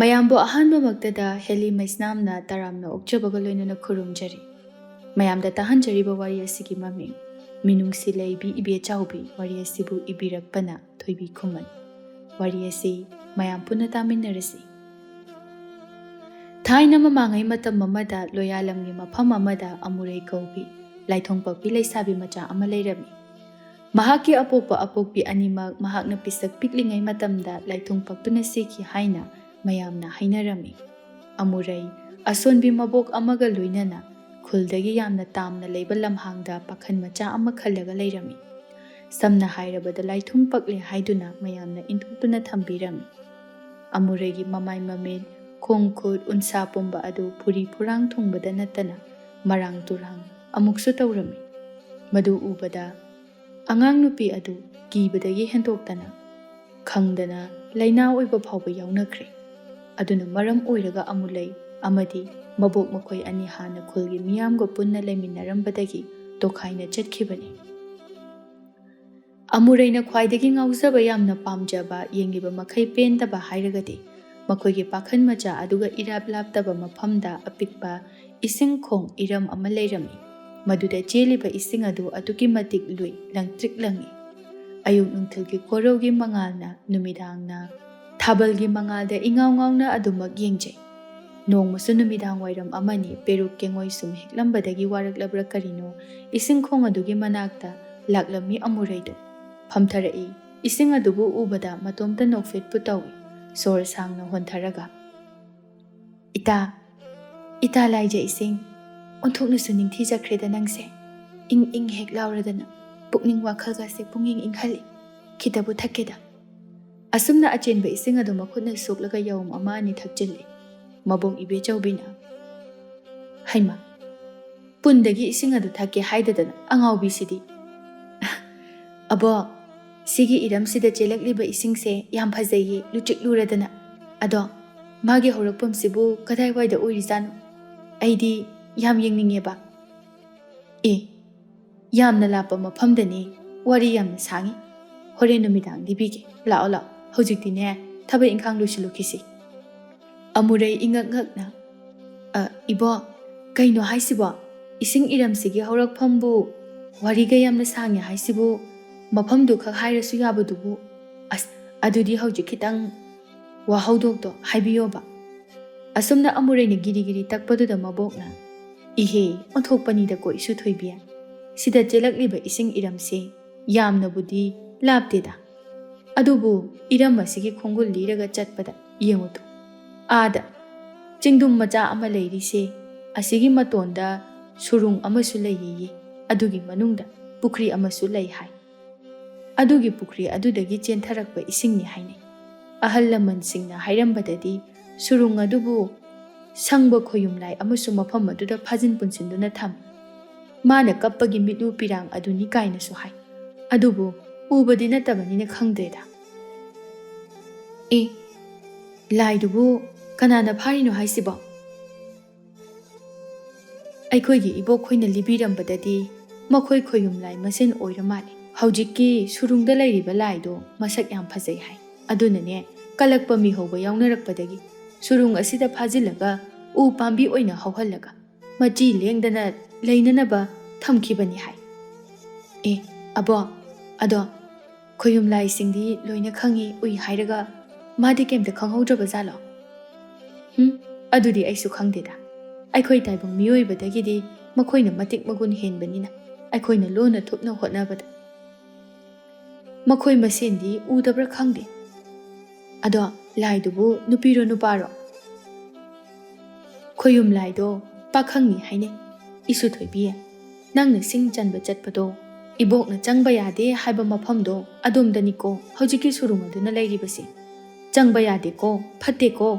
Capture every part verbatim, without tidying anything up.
ꯃꯌꯥꯝꯕꯨ ꯑꯍꯥꯟꯕꯃꯛꯇꯗ ꯍꯦꯂꯤ ꯃꯩꯁꯅꯥꯝꯅ ꯇꯔꯥꯝꯅ ꯑꯣꯛꯆꯕꯒ ꯂꯣꯏꯅꯅ ꯈꯨꯔꯨꯝꯖꯔꯤ꯫ ꯃꯌꯥꯝꯗ ꯇꯥꯍꯟꯖꯔꯤꯕ ꯋꯥꯔꯤ ꯑꯁꯤꯒꯤ ꯃꯃꯤꯡ ꯃꯤꯅꯨꯡꯁꯤ ꯂꯩꯕꯤ ꯏꯕꯦꯆꯥꯎꯕꯤ꯫ ꯋꯥꯔꯤ ꯑꯁꯤꯕꯨ ꯏꯕꯤꯔꯛꯄꯅ ꯊꯣꯏꯕꯤ ꯈꯨꯃꯟ꯫ ꯋꯥꯔꯤ ꯑꯁꯤ ꯃꯌꯥꯝ ꯄꯨꯟꯅ ꯇꯥꯃꯤꯟꯅꯔꯁꯤ꯫ ꯊꯥꯏꯅ ꯃꯃꯥꯡꯉꯩ ꯃꯇꯝ ꯑꯃꯗ ꯂꯣꯌꯥꯂꯝꯒꯤ ꯃꯐꯝ ꯑꯃꯗ ꯑꯃꯨꯔꯩ ꯀꯧꯕꯤ ꯂꯥꯏꯊꯣꯡ ꯄꯛꯄꯤ ꯂꯩꯁꯥꯕꯤ ꯃꯆꯥ ꯑꯃ ꯂꯩꯔꯝꯃꯤ꯫ ꯃꯍꯥꯛꯀꯤ ꯑꯄꯣꯛꯄ ꯑꯄꯣꯛꯄꯤ ꯑꯅꯤꯃꯛ ꯃꯍꯥꯛꯅ ꯄꯤꯁꯛ ꯄꯤꯛꯂꯤꯉꯩ ꯃꯇꯝꯗ ꯂꯥꯏꯊꯣꯡ ꯄꯛꯇꯨꯅ ꯁꯤꯈꯤ ꯍꯥꯏꯅ ꯃꯌꯥꯝꯅ ꯍꯥꯏꯅꯔꯝꯃꯤ꯫ ꯑꯃꯨꯔꯩ ꯑꯁꯣꯟꯕꯤ ꯃꯕꯣꯛ ꯑꯃꯒ ꯂꯣꯏꯅꯅ ꯈꯨꯜꯗꯒꯤ ꯌꯥꯝꯅ ꯇꯥꯝꯅ ꯂꯩꯕ ꯂꯝꯍꯥꯡꯗ ꯄꯥꯈꯟ ꯃꯆꯥ ꯑꯃ ꯈꯜꯂꯒ ꯂꯩꯔꯝꯃꯤ꯫ ꯁꯝꯅ ꯍꯥꯏꯔꯕꯗ ꯂꯥꯏꯊꯨꯡ ꯄꯛꯂꯦ ꯍꯥꯏꯗꯨꯅ ꯃꯌꯥꯝꯅ ꯏꯟꯊꯣꯛꯇꯨꯅ ꯊꯝꯕꯤꯔꯝꯃꯤ꯫ ꯑꯃꯨꯔꯩꯒꯤ ꯃꯃꯥꯏ ꯃꯃꯤꯠ, ꯈꯣꯡ ꯈꯨꯠ, ꯎꯟꯁꯥ ꯄꯨꯝꯕ ꯑꯗꯨ ꯐꯨꯔꯤ ꯐꯨꯔꯥꯡ ꯊꯨꯡꯕꯗ ꯅꯠꯇꯅ ꯃꯔꯥꯡ ꯇꯨꯔꯥꯡ ꯑꯃꯨꯛꯁꯨ ꯇꯧꯔꯝꯃꯤ꯫ ꯃꯗꯨ ꯎꯕꯗ ꯑꯉꯥꯡ ꯅꯨꯄꯤ ꯑꯗꯨ ꯀꯤꯕꯗꯒꯤ ꯍꯦꯟꯗꯣꯛꯇꯅ ꯈꯪꯗꯅ ꯂꯥꯏꯅꯥ ꯑꯣꯏꯕ ꯐꯥꯎꯕ ꯌꯥꯎꯅꯈ꯭ꯔꯦ꯫ ꯑꯗꯨꯅ ꯃꯔꯝ ꯑꯣꯏꯔꯒ ꯑꯃꯨꯂꯩ ꯑꯃꯗꯤ ꯃꯕꯣꯛ ꯃꯈꯣꯏ ꯑꯅꯤ ꯍꯥꯟꯅ ꯈꯨꯜꯒꯤ ꯃꯤꯌꯥꯝꯒ ꯄꯨꯟꯅ ꯂꯩꯃꯤꯟꯅꯔꯝꯕꯗꯒꯤ ꯇꯣꯈꯥꯏꯅ ꯆꯠꯈꯤꯕꯅꯤ꯫ ꯑꯃꯨꯔꯩꯅ ꯈ꯭ꯋꯥꯏꯗꯒꯤ ꯉꯥꯎꯖꯕ, ꯌꯥꯝꯅ ꯄꯥꯝꯖꯕ, ꯌꯦꯡꯂꯤꯕ ꯃꯈꯩ ꯄꯦꯟꯗꯕ ꯍꯥꯏꯔꯒꯗꯤ ꯃꯈꯣꯏꯒꯤ ꯄꯥꯈꯟ ꯃꯆꯥ ꯑꯗꯨꯒ ꯏꯔꯥꯞ ꯂꯥꯞꯇꯕ ꯃꯐꯝꯗ ꯑꯄꯤꯛꯄ ꯏꯁꯤꯡ ꯈꯣꯡ ꯏꯔꯝ ꯑꯃ ꯂꯩꯔꯝꯃꯤ꯫ ꯃꯗꯨꯗ ꯆꯦꯜꯂꯤꯕ ꯏꯁꯤꯡ ꯑꯗꯨ ꯑꯗꯨꯛꯀꯤ ꯃꯇꯤꯛ ꯂꯨꯏ, ꯂꯪꯇ꯭ꯔꯤꯛ ꯂꯪꯏ꯫ ꯑꯌꯨꯛ ꯅꯨꯡꯊꯤꯜꯒꯤ ꯀꯣꯔꯧꯒꯤ ꯃꯉꯥꯜꯅ, ꯅꯨꯃꯤꯗꯥꯡꯅ ꯊꯥꯕꯜꯒꯤ ꯃꯉꯥꯜꯗ ꯏꯉꯥꯎ ꯉꯥꯎꯅ ꯑꯗꯨꯃꯛ ꯌꯦꯡꯖꯩ꯫ ꯅꯣꯡꯃꯁꯨ ꯅꯨꯃꯤꯗꯥꯡ ꯋꯥꯏꯔꯝ ꯑꯃꯅꯤ, ꯄꯦꯔꯨꯛ ꯀꯦꯡꯉꯣꯏ ꯁꯨꯝ ꯍꯦꯛꯂꯝꯕꯗꯒꯤ ꯋꯥꯔꯛꯂꯕ꯭ꯔꯥ ꯀꯔꯤꯅꯣ, ꯏꯁꯤꯡ ꯈꯣꯡ ꯑꯗꯨꯒꯤ ꯃꯅꯥꯛꯇ ꯂꯥꯛꯂꯝꯃꯤ ꯑꯃꯨꯔꯩꯗꯣ꯫ ꯐꯝꯊꯔꯛꯏ꯫ ꯏꯁꯤꯡ ꯑꯗꯨꯕꯨ ꯎꯕꯗ ꯃꯇꯣꯝꯇ ꯅꯣꯛꯐꯦꯠꯄꯨ ꯇꯧꯏ꯫ ꯁꯣꯔ ꯁꯥꯡꯅ ꯍꯣꯟꯊꯔꯒ, "ꯏꯇꯥ, ꯏꯇꯥ ꯂꯥꯏꯖ ꯏꯁꯤꯡ, ꯑꯣꯟꯊꯣꯛꯅꯁꯨ ꯅꯤꯡꯊꯤꯖꯈ꯭ꯔꯦꯗ ꯅꯪꯁꯦ꯫ ꯏꯪ ꯏꯪ ꯍꯦꯛ ꯂꯥꯎꯔꯗꯅ ꯄꯨꯛꯅꯤꯡ ꯋꯥꯈꯜꯒꯁꯦ ꯄꯨꯡꯏꯪ ꯏꯪꯍꯜꯂꯤ꯫ ꯈꯤꯇꯕꯨ ꯊꯛꯀꯦꯗ꯫" ꯑꯁꯨꯝꯅ ꯑꯆꯦꯟꯕ ꯏꯁꯤꯡ ꯑꯗꯨ ꯃꯈꯨꯠꯅ ꯁꯣꯛꯂꯒ ꯌꯥꯎꯝ ꯑꯃ ꯑꯅꯤ ꯊꯛꯆꯤꯜꯂꯤ꯫ ꯃꯕꯣꯛ ꯏꯕꯦꯆꯧꯕꯤꯅ, "ꯍꯩꯃꯥ, ꯄꯨꯟꯗꯒꯤ ꯏꯁꯤꯡ ꯑꯗꯨ ꯊꯛꯀꯦ ꯍꯥꯏꯗꯗꯅ ꯑꯉꯥꯎꯕꯤꯁꯤꯗꯤ꯫" "ꯑꯕꯣ, ꯁꯤꯒꯤ ꯏꯔꯝꯁꯤꯗ ꯆꯦꯜꯂꯛꯂꯤꯕ ꯏꯁꯤꯡꯁꯦ ꯌꯥꯝ ꯐꯖꯩꯌꯦ, ꯂꯨꯇ꯭ꯔꯤꯛ ꯂꯨꯔꯗꯅ꯫ ꯑꯗꯣ ꯃꯥꯒꯤ ꯍꯧꯔꯛꯐꯝꯁꯤꯕꯨ ꯀꯗꯥꯏꯋꯥꯏꯗ ꯑꯣꯏꯔꯤꯖꯥꯠꯅꯣ? ꯑꯩꯗꯤ ꯌꯥꯝ ꯌꯦꯡꯅꯤꯡꯉꯦꯕ꯫" "ꯑꯦ, ꯌꯥꯝꯅ ꯂꯥꯞꯄ ꯃꯐꯝꯗꯅꯤ, ꯋꯥꯔꯤ ꯌꯥꯝꯅ ꯁꯥꯡꯉꯤ꯫ ꯍꯣꯔꯦꯟ ꯅꯨꯃꯤꯗꯥꯡ ꯂꯤꯕꯤꯒꯦ꯫ ꯂꯥꯛꯑꯣ, ꯂꯥꯛꯑꯣ, ꯍꯧꯖꯤꯛꯇꯤꯅꯦ, ꯊꯕꯛ ꯏꯪꯈꯥꯡ ꯂꯣꯏꯁꯤꯜꯂꯨꯈꯤꯁꯤ꯫" ꯑꯃꯨꯔꯩ ꯏꯉꯛ ꯉꯛꯅ, "ꯑ, ꯏꯕꯣ, ꯀꯩꯅꯣ ꯍꯥꯏꯁꯤꯕꯣ? ꯏꯁꯤꯡ ꯏꯔꯝꯁꯤꯒꯤ ꯍꯧꯔꯛꯐꯝꯕꯨ ꯋꯥꯔꯤꯒ ꯌꯥꯝꯅ ꯁꯥꯡꯉꯦ ꯍꯥꯏꯁꯤꯕꯨ, ꯃꯐꯝꯗꯨ ꯈꯛ ꯍꯥꯏꯔꯁꯨ ꯌꯥꯕꯗꯨꯕꯨ꯫ ꯑꯁ, ꯑꯗꯨꯗꯤ ꯍꯧꯖꯤꯛ ꯈꯤꯇꯪ ꯋꯥꯍꯧꯗꯣꯛꯇꯣ ꯍꯥꯏꯕꯤꯌꯣꯕ꯫" ꯑꯁꯨꯝꯅ ꯑꯃꯨꯔꯩꯅ ꯒꯤꯔꯤ ꯒꯤꯔꯤ ꯇꯛꯄꯗꯨꯗ ꯃꯕꯣꯛꯅ, "ꯏꯍꯦ, ꯑꯣꯟꯊꯣꯛꯄꯅꯤꯗꯀꯣ ꯏꯁꯨ ꯊꯣꯏꯕꯤ꯫ ꯁꯤꯗ ꯆꯦꯜꯂꯛꯂꯤꯕ ꯏꯁꯤꯡ ꯏꯔꯝꯁꯦ ꯌꯥꯝꯅꯕꯨꯗꯤ ꯂꯥꯞꯇꯦꯗ꯫ ꯑꯗꯨꯕꯨ ꯏꯔꯝ ꯑꯁꯤꯒꯤ ꯈꯣꯡꯒꯨꯜ ꯂꯤꯔꯒ ꯆꯠꯄꯗ ꯌꯦꯡꯉꯨ ꯇꯨ, ꯑꯥꯗ ꯆꯤꯡꯗꯨꯝ ꯃꯆꯥ ꯑꯃ ꯂꯩꯔꯤꯁꯦ, ꯑꯁꯤꯒꯤ ꯃꯇꯣꯟꯗ ꯁꯨꯔꯨꯡ ꯑꯃꯁꯨ ꯂꯩꯌꯦꯌꯦ꯫ ꯑꯗꯨꯒꯤ ꯃꯅꯨꯡꯗ ꯄꯨꯈ꯭ꯔꯤ ꯑꯃꯁꯨ ꯂꯩ ꯍꯥꯏ꯫ ꯑꯗꯨꯒꯤ ꯄꯨꯈ꯭ꯔꯤ ꯑꯗꯨꯗꯒꯤ ꯆꯦꯟꯊꯔꯛꯄ ꯏꯁꯤꯡꯅꯤ ꯍꯥꯏꯅꯩ꯫ ꯑꯍꯜ ꯂꯃꯟꯁꯤꯡꯅ ꯍꯥꯏꯔꯝꯕꯗꯗꯤ ꯁꯨꯔꯨꯡ ꯑꯗꯨꯕꯨ ꯁꯪꯕ ꯈꯣꯌꯨꯝ ꯂꯥꯏ ꯑꯃꯁꯨ ꯃꯐꯝ ꯑꯗꯨꯗ ꯐꯥꯖꯤꯟ ꯄꯨꯟꯁꯤꯟꯗꯨꯅ ꯊꯝꯃꯤ꯫ ꯃꯥꯅ ꯀꯞꯄꯒꯤ ꯃꯤꯠꯂꯨ ꯄꯤꯔꯥꯡ ꯑꯗꯨꯅꯤ ꯀꯥꯏꯅꯁꯨ ꯍꯥꯏ꯫ ꯑꯗꯨꯕꯨ ꯎꯕꯗꯤ ꯅꯠꯇꯕꯅꯤꯅ ꯈꯪꯗ꯭ꯔꯦꯗ꯫" "ꯑꯦ, ꯂꯥꯏꯗꯨꯕꯨ ꯀꯅꯥꯅ ꯐꯥꯔꯤꯅꯣ ꯍꯥꯏꯁꯤꯕꯣ?" "ꯑꯩꯈꯣꯏꯒꯤ ꯏꯕꯣꯛꯈꯣꯏꯅ ꯂꯤꯕꯤꯔꯝꯕꯗꯗꯤ ꯃꯈꯣꯏ ꯈꯣꯌꯨꯝ ꯂꯥꯏ ꯃꯁꯦꯟ ꯑꯣꯏꯔ ꯃꯥꯜꯂꯦ꯫ ꯍꯧꯖꯤꯛꯀꯤ ꯁꯨꯔꯨꯡꯗ ꯂꯩꯔꯤꯕ ꯂꯥꯏꯗꯣ ꯃꯁꯛ ꯌꯥꯝ ꯐꯖꯩ ꯍꯥꯏ꯫ ꯑꯗꯨꯅꯅꯦ, ꯀꯂꯛꯄ ꯃꯤꯍꯧꯕ ꯌꯥꯎꯅꯔꯛꯄꯗꯒꯤ ꯁꯨꯔꯨꯡ ꯑꯁꯤꯗ ꯐꯥꯖꯤꯜꯂꯒ ꯎ ꯄꯥꯝꯕꯤ ꯑꯣꯏꯅ ꯍꯧꯍꯜꯂꯒ ꯃꯆꯤ ꯂꯦꯡꯗꯅ ꯂꯩꯅꯅꯕ ꯊꯝꯈꯤꯕꯅꯤ ꯍꯥꯏ꯫" "ꯑꯦ, ꯑꯕꯣ, ꯑꯗꯣ ꯈꯣꯌꯨꯝ ꯂꯥꯏꯁꯤꯡꯗꯤ ꯂꯣꯏꯅ ꯈꯪꯉꯤ ꯎꯏ ꯍꯥꯏꯔꯒ ꯃꯥꯗꯤ ꯀꯩꯝꯇ ꯈꯪꯍꯧꯗ꯭ꯔꯕ ꯖꯥꯠꯂꯣ?" "ꯍꯨꯝ, ꯑꯗꯨꯗꯤ ꯑꯩꯁꯨ ꯈꯪꯗꯦꯗ꯫ ꯑꯩꯈꯣꯏ ꯇꯥꯏꯕꯪ ꯃꯤꯑꯣꯏꯕꯗꯒꯤꯗꯤ ꯃꯈꯣꯏꯅ ꯃꯇꯤꯛ ꯃꯒꯨꯟ ꯍꯦꯟꯕꯅꯤꯅ ꯑꯩꯈꯣꯏꯅ ꯂꯣꯟꯅ ꯊꯨꯞꯅ ꯍꯣꯠꯅꯕꯗ ꯃꯈꯣꯏ ꯃꯁꯦꯟꯗꯤ ꯎꯗꯕ꯭ꯔꯥ ꯈꯪꯗꯦ꯫ ꯑꯗꯣ ꯂꯥꯏꯗꯨꯕꯨ ꯅꯨꯄꯤꯔꯣ ꯅꯨꯄꯥꯔꯣ?" "ꯈꯣꯌꯨꯝ ꯂꯥꯏꯗꯣ ꯄꯥꯈꯪꯅꯤ ꯍꯥꯏꯅꯩ꯫ ꯏꯁꯨ ꯊꯣꯏꯕꯤ, ꯅꯪꯅ ꯁꯤꯡ ꯆꯟꯕ ꯆꯠꯄꯗꯣ ꯏꯕꯣꯛꯅ ꯆꯪꯕ ꯌꯥꯗꯦ ꯍꯥꯏꯕ ꯃꯐꯝꯗꯣ ꯑꯗꯣꯝꯗꯅꯤꯀꯣ ꯍꯧꯖꯤꯛꯀꯤ ꯁꯨꯔꯨꯡ ꯑꯗꯨꯅ ꯂꯩꯔꯤꯕꯁꯦ꯫ ꯆꯪꯕ ꯌꯥꯗꯦꯀꯣ, ꯐꯠꯇꯦꯀꯣ꯫"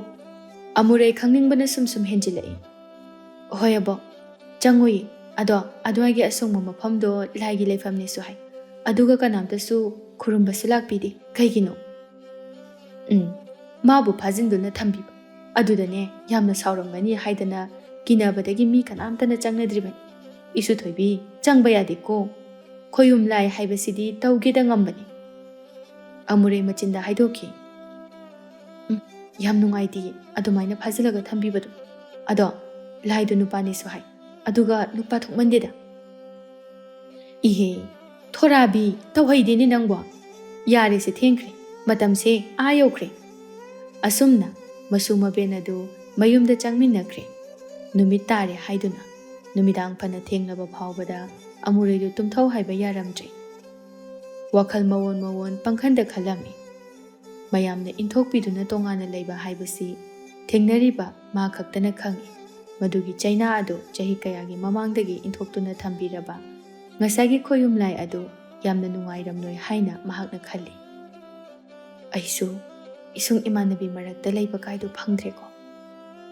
ꯑꯃꯨꯔꯩ ꯈꯪꯅꯤꯡꯕꯅ ꯁꯨꯝ ꯁꯨꯝ ꯍꯦꯟꯖꯤꯜꯂꯛꯏ꯫ "ꯍꯣꯏ ꯑꯕꯣꯛ, ꯆꯪꯉꯨꯏ꯫ ꯑꯗꯣ ꯑꯗꯨꯋꯥꯏꯒꯤ ꯑꯁꯣꯡꯕ ꯃꯐꯝꯗꯣ ꯂꯥꯏꯒꯤ ꯂꯩꯐꯝꯅꯦꯁꯨ ꯍꯥꯏ꯫ ꯑꯗꯨꯒ ꯀꯅꯥꯝꯇꯁꯨ ꯈꯨꯔꯨꯝꯕꯁꯨ ꯂꯥꯛꯄꯤꯗꯦ꯫ ꯀꯩꯒꯤꯅꯣ?" "ꯎꯝ, ꯃꯥꯕꯨ ꯐꯥꯖꯤꯟꯗꯨꯅ ꯊꯝꯕꯤꯕ꯫ ꯑꯗꯨꯗꯅꯦ ꯌꯥꯝꯅ ꯁꯥꯎꯔꯝꯒꯅꯤ ꯍꯥꯏꯗꯅ ꯀꯤꯅꯕꯗꯒꯤ ꯃꯤ ꯀꯅꯥꯝꯇꯅ ꯆꯪꯅꯗ꯭ꯔꯤꯕꯅꯤ꯫ ꯏꯁꯨ ꯊꯣꯏꯕꯤ, ꯆꯪꯕ ꯌꯥꯗꯦꯀꯣ꯫ ꯈꯣꯌꯨꯝ ꯂꯥꯏ ꯍꯥꯏꯕꯁꯤꯗꯤ ꯇꯧꯒꯦꯗ ꯉꯝꯕꯅꯤ꯫" ꯑꯃꯨꯔꯩ ꯃꯆꯤꯟꯗ ꯍꯥꯏꯗꯣꯛꯈꯤ꯫ "ꯎꯝ, ꯌꯥꯝ ꯅꯨꯡꯉꯥꯏꯇꯦ ꯑꯗꯨꯃꯥꯏꯅ ꯐꯥꯖꯤꯜꯂꯒ ꯊꯝꯕꯤꯕꯗꯣ꯫ ꯑꯗꯣ ꯂꯥꯏꯗꯣ ꯅꯨꯄꯥꯅꯦꯁꯨ ꯍꯥꯏ, ꯑꯗꯨꯒ ꯅꯨꯄꯥ ꯊꯣꯛꯃꯟꯗꯦꯗ꯫ ꯏꯍꯦ, ꯊꯣꯔꯥꯕꯤ, ꯇꯧꯍꯩꯗꯦꯅꯦ ꯅꯪꯕꯣ꯫ ꯌꯥꯔꯦꯁꯦ, ꯊꯦꯡꯈ꯭ꯔꯦ, ꯃꯇꯝꯁꯦ ꯑꯥ ꯌꯧꯈ꯭ꯔꯦ꯫ ꯑꯁꯨꯝꯅ ꯃꯁꯨ ꯃꯕꯦꯟ ꯑꯗꯨ ꯃꯌꯨꯝꯗ ꯆꯪꯃꯤꯟꯅꯈ꯭ꯔꯦ꯫ ꯅꯨꯃꯤꯠ ꯇꯥꯔꯦ ꯍꯥꯏꯗꯨꯅ ꯅꯨꯃꯤꯗꯥꯡ ꯐꯅ ꯊꯦꯡꯂꯕ ꯐꯥꯎꯕꯗ ꯑꯃꯨꯔꯩꯗꯨ ꯇꯨꯝꯊꯧ ꯍꯥꯏꯕ ꯌꯥꯔꯝꯗ꯭ꯔꯦ꯫ ꯋꯥꯈꯜ ꯃꯑꯣꯟ ꯃꯑꯣꯟ ꯄꯪꯈꯟꯗ ꯈꯜꯂꯝꯃꯤ꯫ ꯃꯌꯥꯝꯅ ꯏꯟꯊꯣꯛꯄꯤꯗꯨꯅ ꯇꯣꯉꯥꯟꯅ ꯂꯩꯕ ꯍꯥꯏꯕꯁꯤ ꯊꯦꯡꯅꯔꯤꯕ ꯃꯥ ꯈꯛꯇꯅ ꯈꯪꯏ꯫ ꯃꯗꯨꯒꯤ ꯆꯩꯅꯥ ꯑꯗꯨ ꯆꯍꯤ ꯀꯌꯥꯒꯤ ꯃꯃꯥꯡꯗꯒꯤ ꯏꯟꯊꯣꯛꯇꯨꯅ ꯊꯝꯕꯤꯔꯕ ꯉꯁꯥꯏꯒꯤ ꯈꯣꯌꯨꯝ ꯂꯥꯏ ꯑꯗꯨ ꯌꯥꯝꯅ ꯅꯨꯡꯉꯥꯏꯔꯝꯂꯣꯏ ꯍꯥꯏꯅ ꯃꯍꯥꯛꯅ ꯈꯜꯂꯤ꯫ ꯑꯩꯁꯨ ꯏꯁꯨꯡ ꯏꯃꯥꯟꯅꯕꯤ ꯃꯔꯛꯇ ꯂꯩꯕ ꯀꯥꯏꯗꯨ ꯐꯪꯗ꯭ꯔꯦꯀꯣ꯫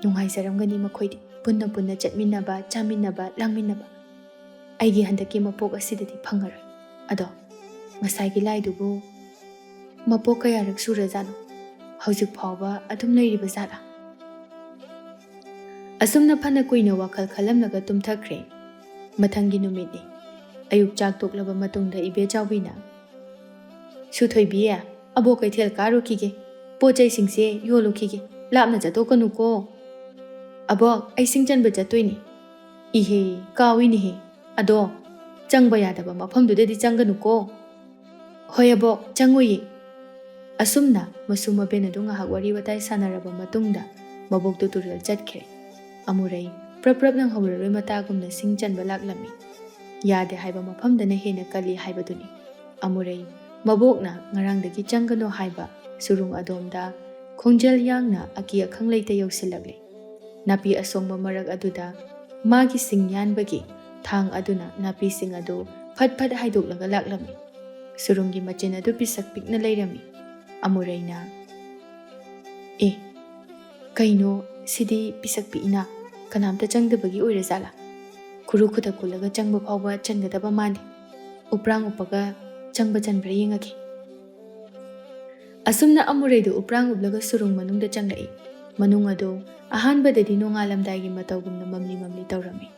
ꯅꯨꯡꯉꯥꯏꯖꯔꯝꯒꯅꯤ ꯃꯈꯣꯏꯗꯤ, ꯄꯨꯟꯅ ꯄꯨꯟꯅ ꯆꯠꯃꯤꯟꯅꯕ, ꯆꯥꯃꯤꯟꯅꯕ, ꯂꯥꯡꯃꯤꯟꯅꯕ꯫ ꯑꯩꯒꯤ ꯍꯟꯗꯛꯀꯤ ꯃꯄꯣꯛ ꯑꯁꯤꯗꯗꯤ ꯐꯪꯉꯔꯣꯏ꯫ ꯑꯗꯣ ꯉꯁꯥꯏꯒꯤ ꯂꯥꯏꯗꯨꯕꯨ ꯃꯄꯣꯛ ꯀꯌꯥꯔꯛ ꯁꯨꯔꯖꯥꯠꯅꯣ? ꯍꯧꯖꯤꯛ ꯐꯥꯎꯕ ꯑꯗꯨꯝ ꯂꯩꯔꯤꯕ ꯖꯥꯠꯂꯥ? ꯑꯁꯨꯝꯅ ꯐꯅ ꯀꯨꯏꯅ ꯋꯥꯈꯜ ꯈꯜꯂꯝꯂꯒ ꯇꯨꯝꯊꯈ꯭ꯔꯦ꯫ ꯃꯊꯪꯒꯤ ꯅꯨꯃꯤꯠꯅꯤ꯫ ꯑꯌꯨꯛ ꯆꯥꯛ ꯇꯣꯛꯂꯕ ꯃꯇꯨꯡꯗ ꯏꯕꯦ ꯆꯥꯎꯕꯤꯅ, "ꯁꯨꯊꯣꯏꯕꯤ, ꯑꯕꯣꯛ ꯀꯩꯊꯦꯜ ꯀꯥꯔꯨꯈꯤꯒꯦ, ꯄꯣꯠ ꯆꯩꯁꯤꯡꯁꯦ ꯌꯣꯜꯂꯨꯈꯤꯒꯦ, ꯂꯥꯞꯅ ꯆꯠꯊꯣꯛꯀꯅꯨꯀꯣ꯫" "ꯑꯕꯣꯛ, ꯑꯩ ꯁꯤꯡ ꯆꯟꯕ ꯆꯠꯇꯣꯏꯅꯤ꯫" "ꯏꯍꯦ, ꯀꯥꯎꯏꯅꯦꯍꯦ꯫ ꯑꯗꯣ ꯆꯪꯕ ꯌꯥꯗꯕ ꯃꯐꯝꯗꯨꯗꯗꯤ ꯆꯪꯒꯅꯨꯀꯣ꯫" "ꯍꯣꯏ ꯑꯕꯣꯛ, ꯆꯪꯉꯨꯏꯌꯦ꯫" ꯑꯁꯨꯝꯅ ꯃꯁꯨ ꯃꯕꯦꯟ ꯑꯗꯨ ꯉꯥꯏꯍꯥꯛ ꯋꯥꯔꯤ ꯋꯥꯇꯥꯏ ꯁꯥꯟꯅꯔꯕ ꯃꯇꯨꯡꯗ ꯃꯕꯣꯛꯇꯨ ꯇꯨꯔꯦꯜ ꯆꯠꯈ꯭ꯔꯦ꯫ ꯑꯃꯨꯔꯩ ꯄ꯭ꯔꯞ ꯄ꯭ꯔꯞ ꯅꯪꯍꯧꯔꯔꯣꯏ ꯃꯇꯥꯒꯨꯝꯅ ꯁꯤꯡ ꯆꯟꯕ ꯂꯥꯛꯂꯝꯃꯤ꯫ ꯌꯥꯗꯦ ꯍꯥꯏꯕ ꯃꯐꯝꯗꯅ ꯍꯦꯟꯅ ꯀꯜꯂꯤ ꯍꯥꯏꯕꯗꯨꯅꯤ꯫ ꯑꯃꯨꯔꯩ ꯃꯕꯣꯛꯅ ꯉꯔꯥꯡꯗꯒꯤ ꯆꯪꯒꯅꯨ ꯍꯥꯏꯕ ꯁꯨꯔꯨꯡ ꯑꯗꯣꯝꯗ ꯈꯣꯡꯖꯦꯜ ꯌꯥꯡꯅ ꯑꯀꯤ ꯑꯈꯪ ꯂꯩꯇ ꯌꯧꯁꯤꯜꯂꯛꯂꯦ꯫ ꯅꯥꯄꯤ ꯑꯁꯣꯡꯕ ꯃꯔꯛ ꯑꯗꯨꯗ ꯃꯥꯒꯤ ꯁꯤꯡ ꯌꯥꯟꯕꯒꯤ ꯊꯥꯡ ꯑꯗꯨꯅ ꯅꯥꯄꯤꯁꯤꯡ ꯑꯗꯨ ꯐꯠ ꯐꯠ ꯍꯥꯏꯗꯣꯛꯂꯒ ꯂꯥꯛꯂꯝꯃꯤ꯫ ꯁꯨꯔꯨꯡꯒꯤ ꯃꯆꯤꯟ ꯑꯗꯨ ꯄꯤꯁꯛ ꯄꯤꯛꯅ ꯂꯩꯔꯝꯃꯤ꯫ ꯑꯃꯨꯔꯩꯅ, "ꯑꯦ, ꯀꯩꯅꯣ, ꯁꯤꯗꯤ ꯄꯤꯁꯛ ꯄꯤꯛꯏꯅ, ꯀꯅꯥꯝꯇ ꯆꯪꯗꯕꯒꯤ ꯑꯣꯏꯔꯖꯥꯠꯂꯥ? ꯈꯨꯔꯨ ꯈꯨꯗꯛ ꯀꯨꯜꯂꯒ ꯆꯪꯕ ꯐꯥꯎꯕ ꯆꯟꯒꯗꯕ ꯃꯥꯟꯗꯦ꯫ ꯎꯄ꯭ꯔꯥꯡ ꯎꯞꯄꯒ ꯆꯪꯕ ꯆꯟꯕ꯭ꯔꯥ ꯌꯦꯡꯉꯒꯦ꯫" ꯑꯁꯨꯝꯅ ꯑꯃꯨꯔꯩꯗꯨ ꯎꯄ꯭ꯔꯥꯡ ꯎꯞꯂꯒ ꯁꯨꯔꯨꯡ ꯃꯅꯨꯡꯗ ꯆꯪꯂꯛꯏ꯫ ꯃꯅꯨꯡ ꯑꯗꯨ ꯑꯍꯥꯟꯕꯗꯗꯤ ꯅꯣꯡꯉꯥꯜꯂꯝꯗꯥꯏꯒꯤ ꯃꯇꯧꯒꯨꯝꯅ ꯃꯝꯂꯤ ꯃꯝꯂꯤ ꯇꯧꯔꯝꯃꯤ꯫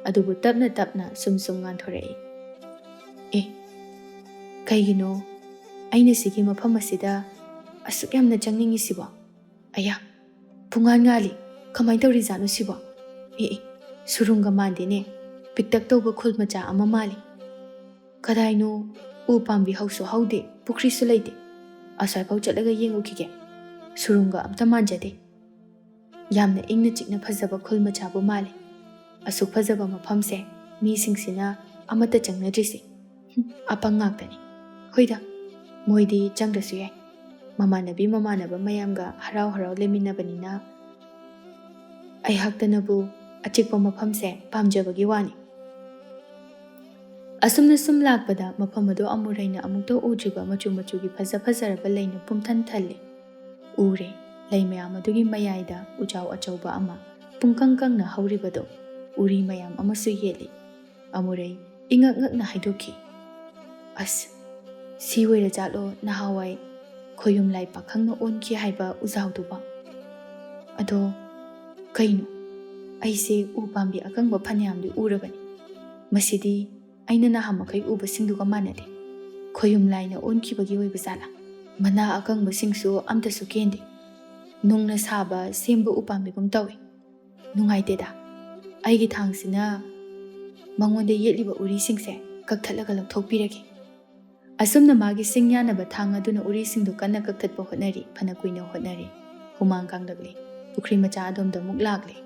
ꯑꯗꯨꯕꯨ ꯇꯞꯅ ꯇꯞꯅ ꯁꯨꯝ ꯁꯨꯝ ꯉꯥꯟꯊꯣꯔꯛꯏ꯫ "ꯑꯦ, ꯀꯩꯒꯤꯅꯣ ꯑꯩꯅ ꯁꯤꯒꯤ ꯃꯐꯝ ꯑꯁꯤꯗ ꯑꯁꯨꯛ ꯌꯥꯝꯅ ꯆꯪꯅꯤꯡꯉꯤꯁꯤꯕꯣ? ꯑꯌꯥ, ꯄꯨꯡꯉꯥꯟ ꯉꯥꯜꯂꯤ꯫ ꯀꯃꯥꯏꯅ ꯇꯧꯔꯤꯖꯥꯠꯅꯣ ꯁꯤꯕꯣ? ꯑꯦ ꯑꯦ, ꯁꯨꯔꯨꯡꯒ ꯃꯥꯟꯗꯦꯅꯦ꯫ ꯄꯤꯛꯇꯛ ꯇꯧꯕ ꯈꯨꯜ ꯃꯆꯥ ꯑꯃ ꯃꯥꯜꯂꯤ꯫ ꯀꯗꯥꯏꯅꯣ? ꯎ ꯄꯥꯝꯕꯤ ꯍꯧꯁꯨ ꯍꯧꯗꯦ, ꯄꯨꯈ꯭ꯔꯤꯁꯨ ꯂꯩꯇꯦ꯫ ꯑꯁ꯭ꯋꯥꯏꯐꯥꯎ ꯆꯠꯂꯒ ꯌꯦꯡꯉꯨꯈꯤꯒꯦ꯫ ꯁꯨꯔꯨꯡꯒ ꯑꯝꯇ ꯃꯥꯟꯖꯗꯦ꯫ ꯌꯥꯝꯅ ꯏꯪꯅ ꯆꯤꯛꯅ ꯐꯖꯕ ꯈꯨꯜ ꯃꯆꯥꯕꯨ ꯃꯥꯜꯂꯤ꯫ ꯑꯁꯨꯛ ꯐꯖꯕ ꯃꯐꯝꯁꯦ ꯃꯤꯁꯤꯡꯁꯤꯅ ꯑꯃꯠꯇ ꯆꯪꯅꯗ꯭ꯔꯤꯁꯦ꯫ ꯍꯨꯝ, ꯑꯄꯪ ꯉꯥꯛꯇꯅꯤ꯫ ꯍꯣꯏꯗ, ꯃꯣꯏꯗꯤ ꯆꯪꯗ꯭ꯔꯁꯨ ꯌꯥꯏ꯫ ꯃꯃꯥꯟꯅꯕꯤ ꯃꯃꯥꯟꯅꯕ ꯃꯌꯥꯝꯒ ꯍꯔꯥꯎ ꯍꯔꯥꯎ ꯂꯩꯃꯤꯟꯅꯕꯅꯤꯅ꯫ ꯑꯩꯍꯥꯛꯇꯅꯕꯨ ꯑꯆꯤꯛꯄ ꯃꯐꯝꯁꯦ ꯄꯥꯝꯖꯕꯒꯤ ꯋꯥꯅꯤ꯫ ꯑꯁꯨꯝꯅ ꯁꯨꯝ ꯂꯥꯛꯄꯗ ꯃꯐꯝ ꯑꯗꯨ ꯑꯃꯨꯔꯩꯅ ꯑꯃꯨꯛꯇ ꯎꯗ꯭ꯔꯤꯕ ꯃꯆꯨ ꯃꯆꯨꯒꯤ ꯐꯖ ꯐꯖꯔꯕ ꯂꯩꯅ ꯄꯨꯝꯊꯟ ꯊꯜꯂꯦ꯫ ꯎꯔꯦ, ꯂꯩ ꯃꯌꯥꯝ ꯑꯗꯨꯒꯤ ꯃꯌꯥꯏꯗ ꯎꯖꯥꯎ ꯑꯆꯧꯕ ꯑꯃ ꯄꯨꯡꯀꯪ ꯀꯪꯅ ꯍꯧꯔꯤꯕꯗꯣ꯫ ꯎꯔꯤ ꯃꯌꯥꯝ ꯑꯃꯁꯨ ꯌꯦꯠꯂꯤ꯫ ꯑꯃꯨꯔꯩ ꯏꯉꯛ ꯉꯛꯅ ꯍꯥꯏꯗꯣꯛꯈꯤ, "ꯑꯁ, ꯁꯤ ꯑꯣꯏꯔꯖꯥꯠꯂꯣ ꯅꯍꯥꯟꯋꯥꯏ ꯈꯣꯌꯨꯝ ꯂꯥꯏ ꯄꯥꯈꯪꯅ ꯑꯣꯟꯈꯤ ꯍꯥꯏꯕ ꯎꯖꯥꯎꯗꯨꯕꯣ? ꯑꯗꯣ ꯀꯩꯅꯣ? ꯑꯩꯁꯦ ꯎ ꯄꯥꯝꯕꯤ ꯑꯀꯪꯕ ꯐꯅꯌꯥꯝꯗꯤ ꯎꯔꯕꯅꯤ꯫ ꯃꯁꯤꯗꯤ ꯑꯩꯅ ꯅꯍꯥꯟ ꯃꯈꯩ ꯎꯕꯁꯤꯡꯗꯨꯒ ꯃꯥꯟꯅꯗꯦ꯫ ꯈꯣꯌꯨꯝ ꯂꯥꯏꯅ ꯑꯣꯟꯈꯤꯕꯒꯤ ꯑꯣꯏꯕ ꯖꯥꯠꯂꯥ? ꯃꯅꯥ ꯑꯀꯪꯕꯁꯤꯡꯁꯨ ꯑꯝꯇꯁꯨ ꯀꯦꯟꯗꯦ꯫ ꯅꯨꯡꯅ ꯁꯥꯕ ꯁꯦꯝꯕ ꯎꯄꯥꯝꯕꯤꯒꯨꯝ ꯇꯧꯏ꯫ ꯅꯨꯡꯉꯥꯏꯇꯦꯗ꯫ ꯑꯩꯒꯤ ꯊꯥꯡꯁꯤꯅ ꯃꯉꯣꯟꯗ ꯌꯦꯠꯂꯤꯕ ꯎꯔꯤꯁꯤꯡꯁꯦ ꯀꯛꯊꯠꯂꯒ ꯂꯧꯊꯣꯛꯄꯤꯔꯒꯦ꯫" ꯑꯁꯨꯝꯅ ꯃꯥꯒꯤ ꯁꯤꯡ ꯌꯥꯟꯅꯕ ꯊꯥꯡ ꯑꯗꯨꯅ ꯎꯔꯤꯁꯤꯡꯗꯨ ꯀꯟꯅ ꯀꯛꯊꯠꯄ ꯍꯣꯠꯅꯔꯤ꯫ ꯐꯅ ꯀꯨꯏꯅ ꯍꯣꯠꯅꯔꯤ꯫ ꯍꯨꯃꯥꯡ ꯀꯥꯡꯂꯛꯂꯤ꯫ ꯄꯨꯈ꯭ꯔꯤ ꯃꯆꯥ ꯑꯗꯣꯝꯗ ꯑꯃꯨꯛ ꯂꯥꯛꯂꯤ꯫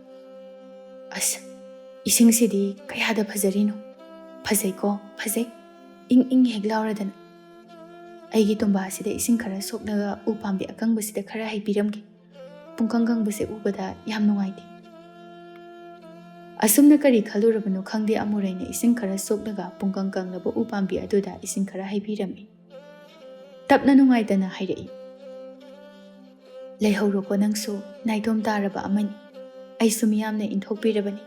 "ꯑꯁ, ꯏꯁꯤꯡꯁꯤꯗꯤ ꯀꯌꯥꯗ ꯐꯖꯔꯤꯅꯣ! ꯐꯖꯩꯀꯣ, ꯐꯖꯩ꯫ ꯏꯪ ꯏꯪ ꯍꯦꯛ ꯂꯥꯎꯔꯗꯅ꯫ ꯑꯩꯒꯤ ꯇꯨꯝꯕꯥꯁꯤꯗ ꯏꯁꯤꯡ ꯈꯔ ꯁꯣꯛꯂꯒ ꯎ ꯄꯥꯝꯕꯤ ꯑꯀꯪꯕꯁꯤꯗ ꯈꯔ ꯍꯩꯕꯤꯔꯝꯒꯦ꯫ ꯄꯨꯡꯀꯪ ꯀꯪꯕꯁꯦ ꯎꯕꯗ ꯌꯥꯝ ꯅꯨꯡꯉꯥꯏꯇꯦ꯫" ꯑꯁꯨꯝꯅ ꯀꯔꯤ ꯈꯜꯂꯨꯔꯕꯅꯣ ꯈꯪꯗꯦ, ꯑꯃꯨꯔꯩꯅ ꯏꯁꯤꯡ ꯈꯔ ꯁꯣꯛꯂꯒ ꯄꯨꯡꯀꯪ ꯀꯪꯂꯕ ꯎ ꯄꯥꯝꯕꯤ ꯑꯗꯨꯗ ꯏꯁꯤꯡ ꯈꯔ ꯍꯩꯕꯤꯔꯝꯃꯤ꯫ ꯇꯞꯅ ꯅꯨꯡꯉꯥꯏꯇꯅ ꯍꯥꯏꯔꯛꯏ, "ꯂꯩꯍꯧꯔꯣꯀꯣ ꯅꯪꯁꯨ, ꯅꯥꯏꯇꯣꯝ ꯇꯥꯔꯕ ꯑꯃꯅꯤ꯫ ꯑꯩꯁꯨ ꯃꯤꯌꯥꯝꯅ ꯏꯟꯊꯣꯛꯄꯤꯔꯕꯅꯤ꯫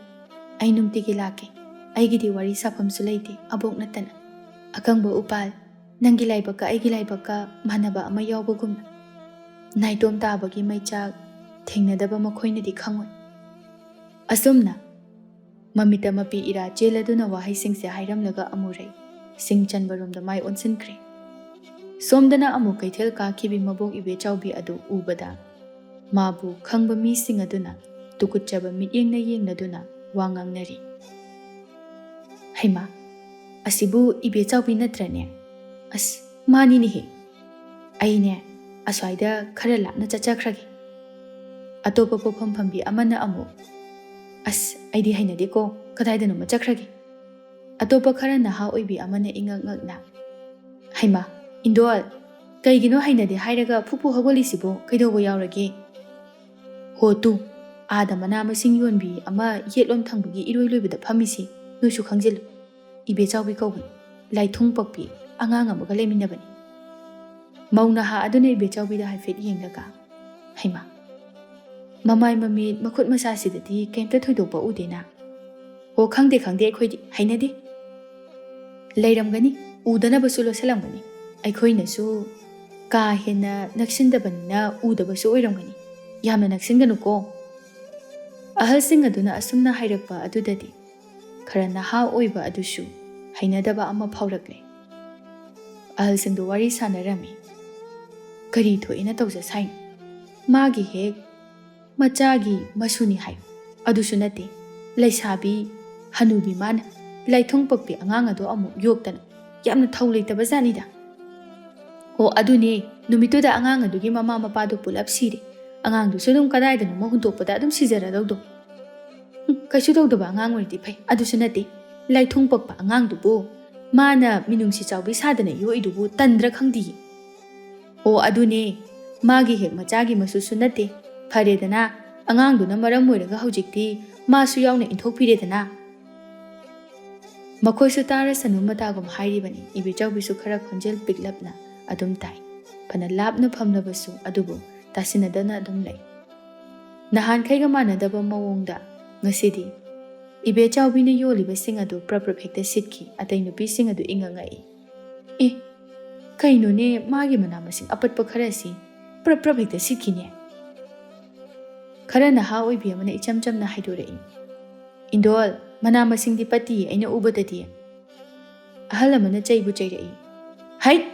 ꯑꯩ ꯅꯨꯡꯇꯤꯒꯤ ꯂꯥꯛꯀꯦ꯫ ꯑꯩꯒꯤꯗꯤ ꯋꯥꯔꯤ ꯁꯥꯐꯝꯁꯨ ꯂꯩꯇꯦ, ꯑꯕꯣꯛ ꯅꯠꯇꯅ꯫ ꯑꯀꯪꯕ ꯎꯄꯥꯜ, ꯅꯪꯒꯤ ꯂꯥꯏꯕꯛꯀ ꯑꯩꯒꯤ ꯂꯥꯏꯕꯛꯀ ꯃꯥꯟꯅꯕ ꯑꯃ ꯌꯥꯎꯕꯒꯨꯝꯅ꯫ ꯅꯥꯏꯇꯣꯝ ꯇꯥꯕꯒꯤ ꯃꯩꯆꯥꯛ ꯊꯦꯡꯅꯗꯕ ꯃꯈꯣꯏꯅꯗꯤ ꯈꯪꯉꯣꯏ꯫" ꯑꯁꯨꯝꯅ ꯃꯃꯤꯠꯇ ꯃꯄꯤ ꯏꯔꯥ ꯆꯦꯜꯂꯗꯨꯅ ꯋꯥꯍꯩꯁꯤꯡꯁꯦ ꯍꯥꯏꯔꯝꯂꯒ ꯑꯃꯨꯔꯩ ꯁꯤꯡ ꯆꯟꯕꯔꯣꯝꯗ ꯃꯥꯏ ꯑꯣꯟꯁꯤꯟꯈ꯭ꯔꯦ꯫ ꯁꯣꯝꯗꯅ ꯑꯃꯨꯛ ꯀꯩꯊꯦꯜ ꯀꯥꯈꯤꯕꯤ ꯃꯕꯣꯛ ꯏꯕꯦ ꯆꯥꯎꯕꯤ ꯑꯗꯨ ꯎꯕꯗ ꯃꯥꯕꯨ ꯈꯪꯕ ꯃꯤꯁꯤꯡ ꯑꯗꯨꯅ ꯇꯨꯀꯨꯠꯆꯕ ꯃꯤꯠꯌꯦꯡꯅ ꯌꯦꯡꯅꯗꯨꯅ ꯋꯥ ꯉꯥꯡꯅꯔꯤ꯫ "ꯍꯩꯃꯥ, ꯑꯁꯤꯕꯨ ꯏꯕꯦꯆꯥꯎꯕꯤ ꯅꯠꯇ꯭ꯔꯅꯦ? ꯑꯁ, ꯃꯥꯅꯤꯅꯦꯍꯦ꯫ ꯑꯩꯅꯦ, ꯑꯁ꯭ꯋꯥꯏꯗ ꯈꯔ ꯂꯥꯞꯅ ꯆꯠꯆꯈ꯭ꯔꯒꯦ꯫ ꯑꯇꯣꯞꯄ ꯄꯣꯠꯐꯝ ꯐꯝꯕꯤ ꯑꯃꯅ ꯑꯃꯨꯛ, 'ꯑꯁ, ꯑꯩꯗꯤ ꯍꯩꯅꯗꯦꯀꯣ, ꯀꯗꯥꯏꯗꯅꯣꯃ ꯆꯠꯈ꯭ꯔꯒꯦ꯫ ꯑꯇꯣꯞꯄ ꯈꯔ ꯅꯍꯥ ꯑꯣꯏꯕꯤ ꯑꯃꯅ ꯏꯉꯛ ꯉꯛꯅ, "ꯍꯩꯃꯥ, ꯏꯟꯗꯣꯜ, ꯀꯩꯒꯤꯅꯣ ꯍꯩꯅꯗꯦ ꯍꯥꯏꯔꯒ ꯐꯨ ꯐꯨ ꯍꯧꯒꯠꯂꯤꯁꯤꯕꯣ? ꯀꯩꯗꯧꯕ ꯌꯥꯎꯔꯒꯦ? ꯍꯣ ꯇꯨ, ꯑꯥꯗ ꯃꯅꯥ ꯃꯁꯤꯡ ꯌꯣꯟꯕꯤ ꯑꯃ ꯌꯦꯠꯂꯣꯝ ꯊꯪꯕꯒꯤ ꯏꯔꯣꯏ ꯂꯣꯏꯕꯗ ꯐꯝꯃꯤꯁꯤ ꯅꯣꯏꯁꯨ ꯈꯪꯖꯤꯜꯂꯨ꯫ ꯏꯕꯦꯆꯥꯎꯕꯤ ꯀꯧꯕꯅꯤ, ꯂꯥꯏꯊꯨꯡ ꯄꯛꯄꯤ, ꯑꯉꯥꯡ ꯑꯃꯒ ꯂꯩꯃꯤꯟꯅꯕꯅꯤ"꯫ ꯃꯧ ꯅꯍꯥ ꯑꯗꯨꯅ ꯏꯕꯦꯆꯥꯎꯕꯤꯗ ꯍꯥꯏꯐꯦꯠ ꯌꯦꯡꯂꯒ, "ꯍꯩꯃꯥ, ꯃꯃꯥꯏ ꯃꯃꯤꯠ ꯃꯈꯨꯠ ꯃꯁꯥꯁꯤꯗꯗꯤ ꯀꯩꯝꯇ ꯊꯣꯏꯗꯣꯛꯄ ꯎꯗꯦꯅ꯫ ꯍꯣ, ꯈꯪꯗꯦ, ꯈꯪꯗꯦ, ꯑꯩꯈꯣꯏꯗꯤ ꯍꯩꯅꯗꯦ꯫ ꯂꯩꯔꯝꯒꯅꯤ, ꯎꯗꯅꯕꯁꯨ ꯂꯣꯠꯁꯤꯜꯂꯝꯒꯅꯤ꯫ ꯑꯩꯈꯣꯏꯅꯁꯨ ꯀꯥ ꯍꯦꯟꯅ ꯅꯛꯁꯤꯟꯗꯕꯅꯤꯅ ꯎꯗꯕꯁꯨ ꯑꯣꯏꯔꯝꯒꯅꯤ꯫ ꯌꯥꯝꯅ ꯅꯛꯁꯤꯟꯒꯅꯨꯀꯣ"꯫ ꯑꯍꯜꯁꯤꯡ ꯑꯗꯨꯅ ꯑꯁꯨꯝꯅ ꯍꯥꯏꯔꯛꯄ ꯑꯗꯨꯗꯗꯤ ꯈꯔ ꯅꯍꯥ ꯑꯣꯏꯕ ꯑꯗꯨꯁꯨ ꯍꯩꯅꯗꯕ ꯑꯃ ꯐꯥꯎꯔꯛꯂꯦ꯫ ꯑꯍꯜꯁꯤꯡꯗꯨ ꯋꯥꯔꯤ ꯁꯥꯟꯅꯔꯝꯃꯤ꯫ "ꯀꯔꯤ ꯊꯣꯛꯑꯦꯅ ꯇꯧꯖ ꯁꯥꯏꯅꯣ? ꯃꯥꯒꯤ ꯍꯦꯛ ꯃꯆꯥꯒꯤ ꯃꯁꯨꯅꯤ ꯍꯥꯏꯌꯨ꯫ ꯑꯗꯨꯁꯨ ꯅꯠꯇꯦ, ꯂꯩꯁꯥꯕꯤ ꯍꯅꯨꯕꯤ ꯃꯥꯅ ꯂꯥꯏꯊꯨꯡ ꯄꯛꯄꯤ ꯑꯉꯥꯡ ꯑꯗꯣ ꯑꯃꯨꯛ ꯌꯣꯛꯇꯅ꯫ ꯌꯥꯝꯅ ꯊꯧ ꯂꯩꯇꯕ ꯖꯥꯠꯅꯤꯗ"꯫ "ꯑꯣ, ꯑꯗꯨꯅꯦ, ꯅꯨꯃꯤꯠꯇꯨꯗ ꯑꯉꯥꯡ ꯑꯗꯨꯒꯤ ꯃꯃꯥ ꯃꯄꯥꯗꯣ ꯄꯨꯂꯞ ꯁꯤꯔꯦ꯫ ꯑꯉꯥꯡꯗꯨꯁꯨ ꯑꯗꯨꯝ ꯀꯗꯥꯏꯗꯅꯣꯃ ꯍꯨꯟꯗꯣꯛꯄꯗ ꯑꯗꯨꯝ ꯁꯤꯖꯔꯗꯧꯗꯣ꯫ ꯍꯨꯝ, ꯀꯩꯁꯨ ꯇꯧꯗꯕ ꯑꯉꯥꯡ ꯑꯣꯏꯔꯗꯤ ꯐꯩ꯫ ꯑꯗꯨꯁꯨ ꯅꯠꯇꯦ, ꯂꯥꯏꯊꯨꯡ ꯄꯛꯄ ꯑꯉꯥꯡꯗꯨꯕꯨ ꯃꯥꯅ ꯃꯤꯅꯨꯡꯁꯤ ꯆꯥꯎꯕꯤ ꯁꯥꯗꯅ ꯌꯣꯛꯏꯗꯨꯕꯨ ꯇꯟꯗ꯭ꯔꯥ ꯈꯪꯗꯤꯌꯦ"꯫ "ꯑꯣ, ꯑꯗꯨꯅꯦ, ꯃꯥꯒꯤ ꯍꯦꯛ ꯃꯆꯥꯒꯤ ꯃꯁꯨꯁꯨ ꯅꯠꯇꯦ꯫ ꯐꯔꯦꯗꯅ, ꯑꯉꯥꯡꯗꯨꯅ ꯃꯔꯝ ꯑꯣꯏꯔꯒ ꯍꯧꯖꯤꯛꯇꯤ ꯃꯥꯁꯨ ꯌꯥꯎꯅ ꯏꯟꯊꯣꯛꯄꯤꯔꯦꯗꯅ"꯫ ꯃꯈꯣꯏꯁꯨ ꯇꯥꯔꯁꯅꯨ ꯃꯇꯥꯒꯨꯝ ꯍꯥꯏꯔꯤꯕꯅꯤ꯫ ꯏꯕꯦꯆꯧꯕꯤꯁꯨ ꯈꯔ ꯈꯣꯟꯖꯦꯜ ꯄꯤꯛꯂꯞꯅ ꯑꯗꯨꯝ ꯇꯥꯏ꯫ ꯐꯅ ꯂꯥꯞꯅ ꯐꯝꯂꯕꯁꯨ ꯑꯗꯨꯕꯨ ꯇꯥꯁꯤꯟꯅꯗꯅ ꯑꯗꯨꯝ ꯂꯩ꯫ ꯅꯍꯥꯟꯈꯩꯒ ꯃꯥꯟꯅꯗꯕ ꯃꯑꯣꯡꯗ ꯉꯁꯤꯗꯤ ꯏꯕꯦꯆꯧꯕꯤꯅ ꯌꯣꯜꯂꯤꯕꯁꯤꯡ ꯑꯗꯨ ꯄ꯭ꯔꯞ ꯄ꯭ꯔꯞ ꯍꯦꯛꯇ ꯁꯤꯠꯈꯤ꯫ ꯑꯇꯩ ꯅꯨꯄꯤꯁꯤꯡ ꯑꯗꯨ ꯏꯉꯛ ꯉꯛꯏ꯫ "ꯑꯦ, ꯀꯩꯅꯣꯅꯦ, ꯃꯥꯒꯤ ꯃꯅꯥ ꯃꯁꯤꯡ ꯑꯄꯠꯄ ꯈꯔꯁꯤ ꯄ꯭ꯔꯞ ꯄ꯭ꯔꯞ ꯍꯦꯛꯇ ꯁꯤꯠꯈꯤꯅꯦ"꯫ ꯈꯔ ꯅꯍꯥ ꯑꯣꯏꯕꯤ ꯑꯃꯅ ꯏꯆꯝ ꯆꯝꯅ ꯍꯥꯏꯗꯣꯔꯛꯏ꯫ "ꯏꯟꯗꯣꯜ, ꯃꯅꯥ ꯃꯁꯤꯡꯗꯤ ꯄꯠꯇꯤꯌꯦ, ꯑꯩꯅ ꯎꯕꯗꯗꯤ"꯫ ꯑꯍꯜ ꯑꯃꯅ ꯆꯩꯕꯨ ꯆꯩꯔꯛꯏ꯫ "ꯍꯩꯠ!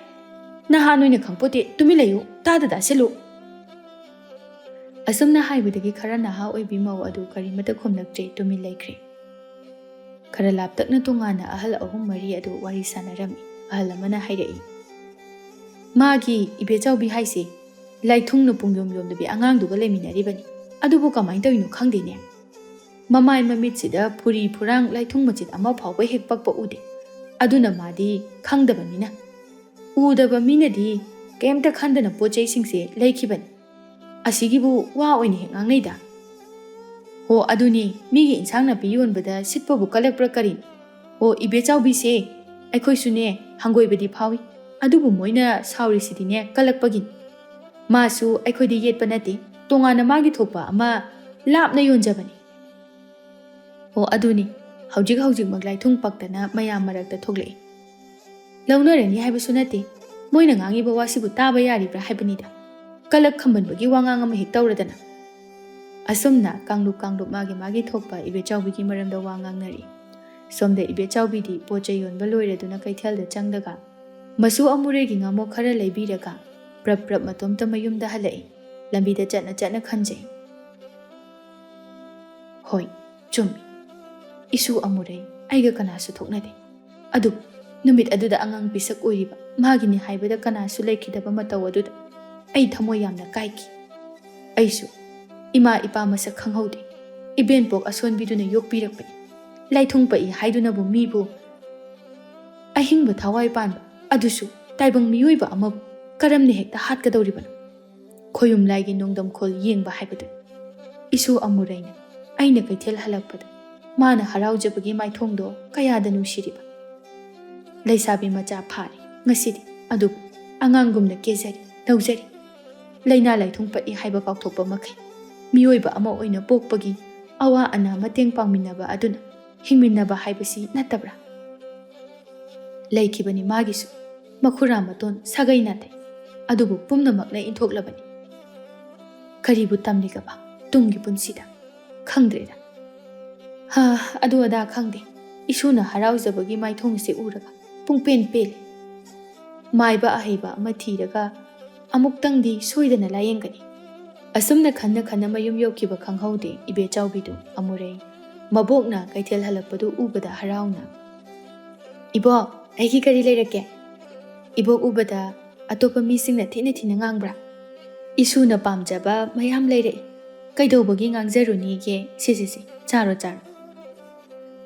ꯅꯍꯥ ꯅꯣꯏꯅ ꯈꯪꯄꯣꯠꯇꯦ, ꯇꯨꯃꯤꯟ ꯂꯩꯌꯨ, ꯇꯥꯗ ꯇꯥꯁꯤꯜꯂꯨ"꯫ ꯑꯁꯨꯝꯅ ꯍꯥꯏꯕꯗꯒꯤ ꯈꯔ ꯅꯍꯥ ꯑꯣꯏꯕꯤ ꯃꯧ ꯑꯗꯨ ꯀꯔꯤꯃꯠꯇ ꯈꯨꯝꯂꯛꯇ꯭ꯔꯦ, ꯇꯨꯃꯤꯟ ꯂꯩꯈ꯭ꯔꯦ꯫ ꯈꯔ ꯂꯥꯞꯇꯛꯅ ꯇꯣꯉꯥꯟꯅ ꯑꯍꯜ ꯑꯍꯨꯝ ꯃꯔꯤ ꯑꯗꯨ ꯋꯥꯔꯤ ꯁꯥꯟꯅꯔꯝꯃꯤ꯫ ꯑꯍꯜ ꯑꯃꯅ ꯍꯥꯏꯔꯛꯏ, "ꯃꯥꯒꯤ ꯏꯕꯦꯆꯥꯎꯕꯤ ꯍꯥꯏꯁꯦ ꯂꯥꯏꯊꯨꯡꯅ ꯄꯨꯡꯌꯣꯝ ꯌꯣꯝꯗꯕꯤ ꯑꯉꯥꯡꯗꯨꯒ ꯂꯩꯃꯤꯟꯅꯔꯤꯕꯅꯤ꯫ ꯑꯗꯨꯕꯨ ꯀꯃꯥꯏꯅ ꯇꯧꯔꯤꯅꯣ ꯈꯪꯗꯦꯅꯦ꯫ ꯃꯃꯥꯏ ꯃꯃꯤꯠꯁꯤꯗ ꯐꯨꯔꯤ ꯐꯨꯔꯥꯡ ꯂꯥꯏꯊꯨꯡ ꯃꯆꯤꯠ ꯑꯃ ꯐꯥꯎꯕ ꯍꯦꯛ ꯄꯛꯄ ꯎꯗꯦ꯫ ꯑꯗꯨꯅ ꯃꯥꯗꯤ ꯈꯪꯗꯕꯅꯤꯅ꯫ ꯎꯗꯕ ꯃꯤꯅꯗꯤ ꯀꯩꯝꯇ ꯈꯟꯗꯅ ꯄꯣꯠ ꯆꯩꯁꯤꯡꯁꯦ ꯂꯩꯈꯤꯕꯅꯤ꯫ ꯑꯁꯤꯒꯤꯕꯨ ꯋꯥ ꯑꯣꯏꯅ ꯍꯦꯛ ꯉꯥꯡꯅꯩꯗ꯫ ꯍꯣ, ꯑꯗꯨꯅꯤ, ꯃꯤꯒꯤ ꯏꯟꯁꯥꯡ ꯅꯥꯄꯤ ꯌꯣꯟꯕꯗ ꯁꯤꯠꯄꯕꯨ ꯀꯜꯂꯛꯄ꯭ꯔꯥ ꯀꯔꯤꯅꯣ? ꯍꯣ, ꯏꯕꯦꯆꯥꯎꯕꯤꯁꯦ, ꯑꯩꯈꯣꯏꯁꯨꯅꯦ ꯍꯪꯒꯣꯏꯕꯗꯤ ꯐꯥꯎꯏ, ꯑꯗꯨꯕꯨ ꯃꯣꯏꯅ ꯁꯥꯎꯔꯤꯁꯤꯗꯤꯅꯦ ꯀꯜꯂꯛꯄꯒꯤꯅꯤ꯫ ꯃꯥꯁꯨ ꯑꯩꯈꯣꯏꯗ ꯌꯦꯠꯄ ꯅꯠꯇꯦ, ꯇꯣꯉꯥꯟꯅ ꯃꯥꯒꯤ ꯊꯣꯛꯄ ꯑꯃ ꯂꯥꯞꯅ ꯌꯣꯟꯖꯕꯅꯤ"꯫ ꯑꯣ, ꯑꯗꯨꯅꯤ꯫ ꯍꯧꯖꯤꯛ ꯍꯧꯖꯤꯛꯃꯛ ꯂꯥꯏꯊꯨꯡ ꯄꯛꯇꯅ ꯃꯌꯥꯝ ꯃꯔꯛꯇ ꯊꯣꯛꯂꯛꯏ꯫ ꯂꯧꯅꯔꯅꯤ ꯍꯥꯏꯕꯁꯨ ꯅꯠꯇꯦ꯫ ꯃꯣꯏꯅ ꯉꯥꯡꯉꯤꯕ ꯋꯥꯁꯤꯕꯨ ꯇꯥꯕ ꯌꯥꯔꯤꯕ꯭ꯔꯥ ꯍꯥꯏꯕꯅꯤꯗ꯫ ꯀꯂꯛ ꯈꯝꯕꯟꯕꯒꯤ ꯋꯥꯉꯥꯡ ꯑꯃ ꯍꯦꯛ ꯇꯧꯔꯗꯅ꯫ ꯑꯁꯨꯝꯅ ꯀꯥꯡꯂꯨꯞ ꯀꯥꯡꯂꯨꯞ ꯃꯥꯒꯤ ꯃꯥꯒꯤ ꯊꯣꯛꯄ ꯏꯕꯦꯆꯥꯎꯕꯤꯒꯤ ꯃꯔꯝꯗ ꯋꯥ ꯉꯥꯡꯅꯔꯤ꯫ ꯁꯣꯝꯗ ꯏꯕꯦꯆꯥꯎꯕꯤꯗꯤ ꯄꯣꯠ ꯆꯩ ꯌꯣꯟꯕ ꯂꯣꯏꯔꯗꯨꯅ ꯀꯩꯊꯦꯜꯗ ꯆꯪꯂꯒ ꯃꯁꯨ ꯑꯃꯨꯔꯩꯒꯤ ꯉꯥꯃꯣꯛ ꯈꯔ ꯂꯩꯕꯤꯔꯒ ꯄ꯭ꯔꯞ ꯄ꯭ꯔꯞ ꯃꯇꯣꯝꯇ ꯃꯌꯨꯝꯗ ꯍꯜꯂꯛꯏ꯫ ꯂꯝꯕꯤꯗ ꯆꯠꯅ ꯆꯠꯅ ꯈꯟꯖꯩ꯫ ꯍꯣꯏ, ꯆꯨꯝꯃꯤ꯫ ꯏꯁꯨ ꯑꯃꯨꯔꯩ ꯑꯩꯒ ꯀꯅꯥꯁꯨ ꯊꯣꯛꯅꯗꯦ꯫ ꯑꯗꯨꯕꯨ ꯅꯨꯃꯤꯠ ꯑꯗꯨꯗ ꯑꯉꯥꯡ ꯄꯤꯁꯛ ꯑꯣꯏꯔꯤꯕ ꯃꯥꯒꯤꯅꯤ ꯍꯥꯏꯕꯗ ꯀꯅꯥꯁꯨ ꯂꯩꯈꯤꯗꯕ ꯃꯇꯧ ꯑꯗꯨꯗ ꯑꯩ ꯊꯃꯣꯏ ꯌꯥꯝꯅ ꯀꯥꯏꯈꯤ꯫ ꯑꯩꯁꯨ ꯏꯃꯥ ꯏꯄꯥ ꯃꯁꯛ ꯈꯪꯍꯧꯗꯦ꯫ ꯏꯕꯦꯟꯄꯣꯛ ꯑꯁꯣꯟꯕꯤꯗꯨꯅ ꯌꯣꯛꯄꯤꯔꯛꯄꯅꯤ꯫ ꯂꯥꯏꯊꯨꯡ ꯄꯛꯏ ꯍꯥꯏꯗꯨꯅꯕꯨ ꯃꯤꯕꯨ ꯑꯍꯤꯡꯕ ꯊꯋꯥꯏ ꯄꯥꯟꯕ, ꯑꯗꯨꯁꯨ ꯇꯥꯏꯕꯪ ꯃꯤꯑꯣꯏꯕ ꯑꯃꯕꯨ ꯀꯔꯝꯅ ꯍꯦꯛꯇ ꯍꯥꯠꯀꯗꯧꯔꯤꯕꯅꯣ? ꯈꯣꯌꯨꯝ ꯂꯥꯏꯒꯤ ꯅꯣꯡꯗꯝꯈꯣꯜ ꯌꯦꯡꯕ ꯍꯥꯏꯕꯗꯨꯅꯤ꯫ ꯏꯁꯨ ꯑꯃꯨꯔꯩꯅ ꯑꯩꯅ ꯀꯩꯊꯦꯜ ꯍꯜꯂꯛꯄꯗ ꯃꯥꯅ ꯍꯔꯥꯎꯖꯕꯒꯤ ꯃꯥꯏꯊꯣꯡꯗꯣ ꯀꯌꯥꯗ ꯅꯨꯡꯁꯤꯔꯤꯕ꯫ ꯂꯩꯁꯥꯕꯤ ꯃꯆꯥ ꯐꯥꯔꯦ ꯉꯁꯤꯗꯤ, ꯑꯗꯨꯕꯨ ꯑꯉꯥꯡꯒꯨꯝꯅ ꯀꯦꯖꯔꯤ, ꯅꯧꯖꯔꯤ꯫ ꯂꯥꯏꯅꯥ ꯂꯥꯏꯊꯨꯡ ꯄꯛꯏ ꯍꯥꯏꯕ ꯀꯥꯎꯊꯣꯛꯄ ꯃꯈꯩ, ꯃꯤꯑꯣꯏꯕ ꯑꯃ ꯑꯣꯏꯅ ꯄꯣꯛꯄꯒꯤ ꯑꯋꯥ ꯑꯅꯥ ꯃꯇꯦꯡ ꯄꯥꯡꯃꯤꯟꯅꯕ ꯑꯗꯨꯅ ꯍꯤꯡꯃꯤꯟꯅꯕ ꯍꯥꯏꯕꯁꯤ ꯅꯠꯇꯕ꯭ꯔꯥ? ꯂꯩꯈꯤꯕꯅꯤ ꯃꯥꯒꯤꯁꯨ ꯃꯈꯨꯔꯥ ꯃꯇꯣꯟ, ꯁꯥꯒꯩ ꯅꯥꯇꯩ, ꯑꯗꯨꯕꯨ ꯄꯨꯝꯅꯃꯛꯅ ꯏꯟꯊꯣꯛꯂꯕꯅꯤ꯫ ꯀꯔꯤꯕꯨ ꯇꯝꯂꯤꯒꯕ ꯇꯨꯡꯒꯤ ꯄꯨꯟꯁꯤꯗ? ꯈꯪꯗ꯭ꯔꯦꯗ꯫ ꯍꯥ, ꯑꯗꯨ ꯑꯗꯥ ꯈꯪꯗꯦ꯫ ꯏꯁꯨꯅ ꯍꯔꯥꯎꯖꯕꯒꯤ ꯃꯥꯏꯊꯣꯡꯁꯦ ꯎꯔꯒ ꯄꯨꯡꯄꯦꯟ ꯄꯦꯜꯂꯤ꯫ ꯃꯥꯏꯕ ꯑꯍꯩꯕ ꯑꯃ ꯊꯤꯔꯒ ꯑꯃꯨꯛꯇꯪꯗꯤ ꯁꯣꯏꯗꯅ ꯂꯥꯌꯦꯡꯒꯅꯤ꯫ ꯑꯁꯨꯝꯅ ꯈꯟꯅ ꯈꯟꯅ ꯃꯌꯨꯝ ꯌꯧꯈꯤꯕ ꯈꯪꯍꯧꯗꯦ ꯏꯕꯦꯆꯥꯎꯕꯤꯗꯨ ꯑꯃꯨꯔꯩ꯫ ꯃꯕꯣꯛꯅ ꯀꯩꯊꯦꯜ ꯍꯜꯂꯛꯄꯗꯨ ꯎꯕꯗ ꯍꯔꯥꯎꯅ, "ꯏꯕꯣꯛ, ꯑꯩꯒꯤ ꯀꯔꯤ ꯂꯩꯔꯛꯀꯦ?" ꯏꯕꯣꯛ ꯎꯕꯗ ꯑꯇꯣꯞꯄ ꯃꯤꯁꯤꯡꯅ ꯊꯤꯅ ꯊꯤꯅ ꯉꯥꯡꯕ꯭ꯔꯥ? "ꯏꯁꯨꯅ ꯄꯥꯝꯖꯕ ꯃꯌꯥꯝ ꯂꯩꯔꯛꯏ꯫ ꯀꯩꯗꯧꯕꯒꯤ ꯉꯥꯡꯖꯔꯨꯅꯤꯒꯦ? ꯁꯦ, ꯁꯦ, ꯁꯦ, ꯆꯥꯔꯣ, ꯆꯥꯔꯣ"꯫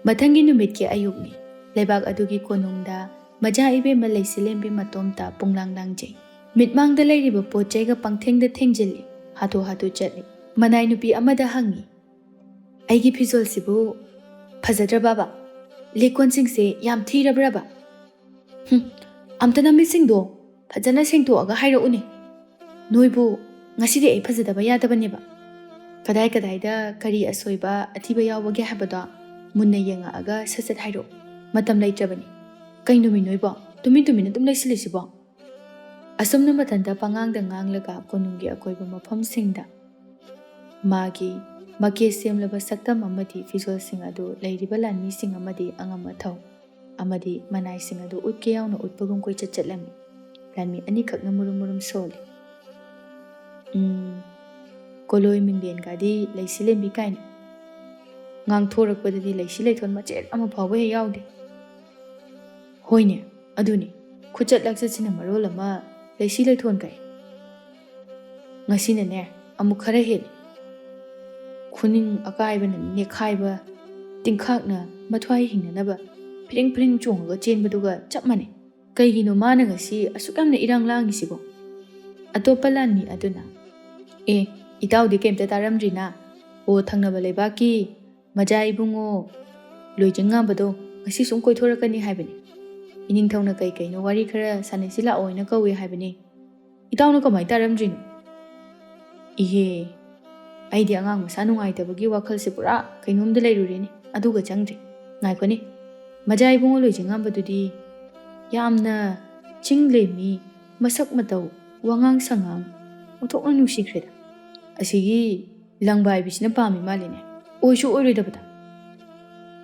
ꯃꯊꯪꯒꯤ ꯅꯨꯃꯤꯠꯀꯤ ꯑꯌꯨꯛꯅꯤ꯫ ꯂꯩꯕꯥꯛ ꯑꯗꯨꯒꯤ ꯀꯣꯅꯨꯡꯗ ꯃꯖꯥ ꯏꯕꯦꯝꯃ ꯂꯩꯁꯤꯂꯦꯝꯕꯤ ꯃꯇꯣꯝꯇ ꯄꯨꯡꯂꯥꯡ ꯂꯥꯡꯖꯩ꯫ ꯃꯤꯠꯃꯥꯡꯗ ꯂꯩꯔꯤꯕ ꯄꯣꯠ ꯆꯩꯒ ꯄꯪꯊꯦꯡꯗ ꯊꯦꯡꯖꯤꯜꯂꯤ꯫ ꯍꯥꯊꯨ ꯍꯥꯊꯨ ꯆꯠꯂꯤ꯫ ꯃꯅꯥꯏ ꯅꯨꯄꯤ ꯑꯃꯗ ꯍꯪꯉꯤ, "ꯑꯩꯒꯤ ꯐꯤꯖꯣꯜꯁꯤꯕꯨ ꯐꯖꯗ꯭ꯔꯕꯕ? ꯂꯤꯛꯀꯣꯟꯁꯤꯡꯁꯦ ꯌꯥꯝ ꯊꯤꯔꯕ꯭ꯔꯕ?" "ꯍꯨꯝ, ꯑꯝꯇ ꯅꯃꯤꯠꯁꯤꯡꯗꯣ ꯐꯖꯅ ꯁꯦꯡꯗꯣꯛꯑꯒ ꯍꯥꯏꯔꯛꯎꯅꯦ꯫ ꯅꯣꯏꯕꯨ ꯉꯁꯤꯗꯤ ꯑꯩ ꯐꯖꯗꯕ ꯌꯥꯗꯕꯅꯦꯕ꯫ ꯀꯗꯥꯏ ꯀꯗꯥꯏꯗ ꯀꯔꯤ ꯑꯁꯣꯏꯕ ꯑꯊꯤꯕ ꯌꯥꯎꯕꯒꯦ ꯍꯥꯏꯕꯗꯣ ꯃꯨꯟꯅ ꯌꯦꯡꯉꯛꯑꯒ ꯁꯠ ꯁꯠ ꯍꯥꯏꯔꯛꯎ꯫ ꯃꯇꯝ ꯂꯩꯇ꯭ꯔꯕꯅꯤ꯫ ꯀꯩꯅꯣꯃꯤ ꯅꯣꯏꯕꯣ, ꯇꯨꯃꯤꯟ ꯇꯨꯃꯤꯟ ꯑꯗꯨꯝ ꯂꯩꯁꯤꯜꯂꯤꯁꯤꯕꯣ?" ꯑꯁꯨꯝꯅ ꯃꯊꯟꯇ ꯄꯉꯥꯡꯗ ꯉꯥꯡꯂꯒ ꯀꯣꯅꯨꯡꯒꯤ ꯑꯀꯣꯏꯕ ꯃꯐꯝꯁꯤꯡꯗ ꯃꯥꯒꯤ ꯃꯀꯦ ꯁꯦꯝꯂꯕ ꯁꯛꯇꯝ ꯑꯃꯗꯤ ꯐꯤꯖꯣꯜꯁꯤꯡ ꯑꯗꯨ ꯂꯩꯔꯤꯕ ꯂꯥꯟꯃꯤꯁꯤꯡ ꯑꯃꯗꯤ ꯑꯉꯝ ꯑꯊꯧ ꯑꯃꯗꯤ ꯃꯅꯥꯏꯁꯤꯡ ꯑꯗꯨ ꯎꯠꯀꯦ ꯌꯥꯎꯅ ꯎꯠꯄꯒꯨꯝ ꯀꯣꯏꯆꯠ ꯆꯠꯂꯝꯃꯤ꯫ ꯂꯥꯟꯃꯤ ꯑꯅꯤꯈꯛꯅ ꯃꯨꯔꯨꯝ ꯃꯨꯔꯨꯝ ꯁꯣꯜꯂꯤ꯫ "ꯎꯝ, ꯀꯣꯂꯣꯏ ꯃꯤꯡꯂꯦꯟꯒꯗꯤ ꯂꯩꯁꯤ ꯂꯦꯝꯕꯤ ꯀꯥꯏꯅ ꯉꯥꯡꯊꯣꯔꯛꯄꯗꯗꯤ ꯂꯩꯁꯤ ꯂꯩꯊꯣꯟ ꯃꯆꯦꯠ ꯑꯃ ꯐꯥꯎꯕ ꯍꯦꯛ ꯌꯥꯎꯗꯦ"꯫ "ꯍꯣꯏꯅꯦ, ꯑꯗꯨꯅꯤ꯫ ꯈꯨꯆꯠ ꯂꯥꯛꯆꯠꯁꯤꯅ ꯃꯔꯣꯜ ꯑꯃ ꯂꯩꯁꯤ ꯂꯩꯊꯣꯟ ꯀꯥꯏ꯫ ꯉꯁꯤꯅꯅꯦ ꯑꯃꯨꯛ ꯈꯔ ꯍꯦꯜꯂꯤ꯫ ꯈꯨꯅꯤꯡ ꯑꯀꯥꯏꯕꯅ ꯅꯦꯠꯈꯥꯏꯕ, ꯇꯤꯡꯈꯥꯛꯅ ꯃꯊ꯭ꯋꯥꯏ ꯍꯤꯡꯅꯅꯕ ꯐꯤꯔꯤꯡ ꯐꯤꯔꯤꯡ ꯆꯣꯡꯉꯒ ꯆꯦꯟꯕꯗꯨꯒ ꯆꯞ ꯃꯥꯟꯅꯩ꯫ ꯀꯩꯒꯤꯅꯣ ꯃꯥꯅ ꯉꯁꯤ ꯑꯁꯨꯛ ꯌꯥꯝꯅ ꯏꯔꯥꯡ ꯂꯥꯡꯉꯤꯁꯤꯕꯣ?" ꯑꯇꯣꯞꯄ ꯂꯥꯟꯃꯤ ꯑꯗꯨꯅ, "ꯑꯦ, ꯏꯇꯥꯎꯗꯤ ꯀꯩꯝꯇ ꯇꯥꯔꯝꯗ꯭ꯔꯤꯅ? ꯑꯣ, ꯊꯪꯅꯕ ꯂꯩꯕꯥꯛꯀꯤ ꯃꯖꯥ ꯏꯕꯨꯡꯉꯣ ꯂꯣꯏꯖꯤꯡꯉꯥꯝꯕꯗꯣ ꯉꯁꯤ ꯁꯨꯝ ꯀꯣꯏꯊꯣꯔꯛꯀꯅꯤ ꯍꯥꯏꯕꯅꯤ꯫ ꯏꯅꯤꯡꯊꯧꯅ ꯀꯩ ꯀꯩꯅꯣ ꯋꯥꯔꯤ ꯈꯔ ꯁꯥꯟꯅꯁꯤ ꯂꯥꯛꯑꯣ ꯍꯥꯏꯅ ꯀꯧꯏ ꯍꯥꯏꯕꯅꯤ꯫ ꯏꯇꯥꯎꯅ ꯀꯃꯥꯏꯅ ꯇꯥꯔꯝꯗ꯭ꯔꯤꯅꯣ?" "ꯏꯍꯦ, ꯑꯩꯗꯤ ꯑꯉꯥꯡ ꯃꯁꯥ ꯅꯨꯡꯉꯥꯏꯇꯕꯒꯤ ꯋꯥꯈꯜꯁꯦ ꯄꯨꯔꯥ ꯀꯩꯅꯣꯝꯗ ꯂꯩꯔꯨꯔꯦꯅꯦ, ꯑꯗꯨꯒ ꯆꯪꯗ꯭ꯔꯦ꯫ ꯉꯥꯏꯈꯣꯅꯦ, ꯃꯖꯥ ꯏꯕꯨꯡꯉꯣ ꯂꯣꯏꯖꯤꯡꯉꯥꯝꯕꯗꯨꯗꯤ ꯌꯥꯝꯅ ꯆꯤꯡ ꯂꯦꯝꯃꯤ, ꯃꯁꯛ ꯃꯇꯧ, ꯋꯥꯉꯥꯡ ꯁꯉꯥꯡ ꯑꯣꯟꯊꯣꯛꯅ ꯅꯨꯡꯁꯤꯈ꯭ꯔꯦꯗ꯫ ꯑꯁꯤꯒꯤ ꯂꯪꯕꯥꯏꯕꯤꯁꯤꯅ ꯄꯥꯝꯃꯤ ꯃꯥꯜꯂꯤꯅꯦ, ꯑꯣꯏꯁꯨ ꯑꯣꯏꯔꯣꯏꯗꯕꯗ꯫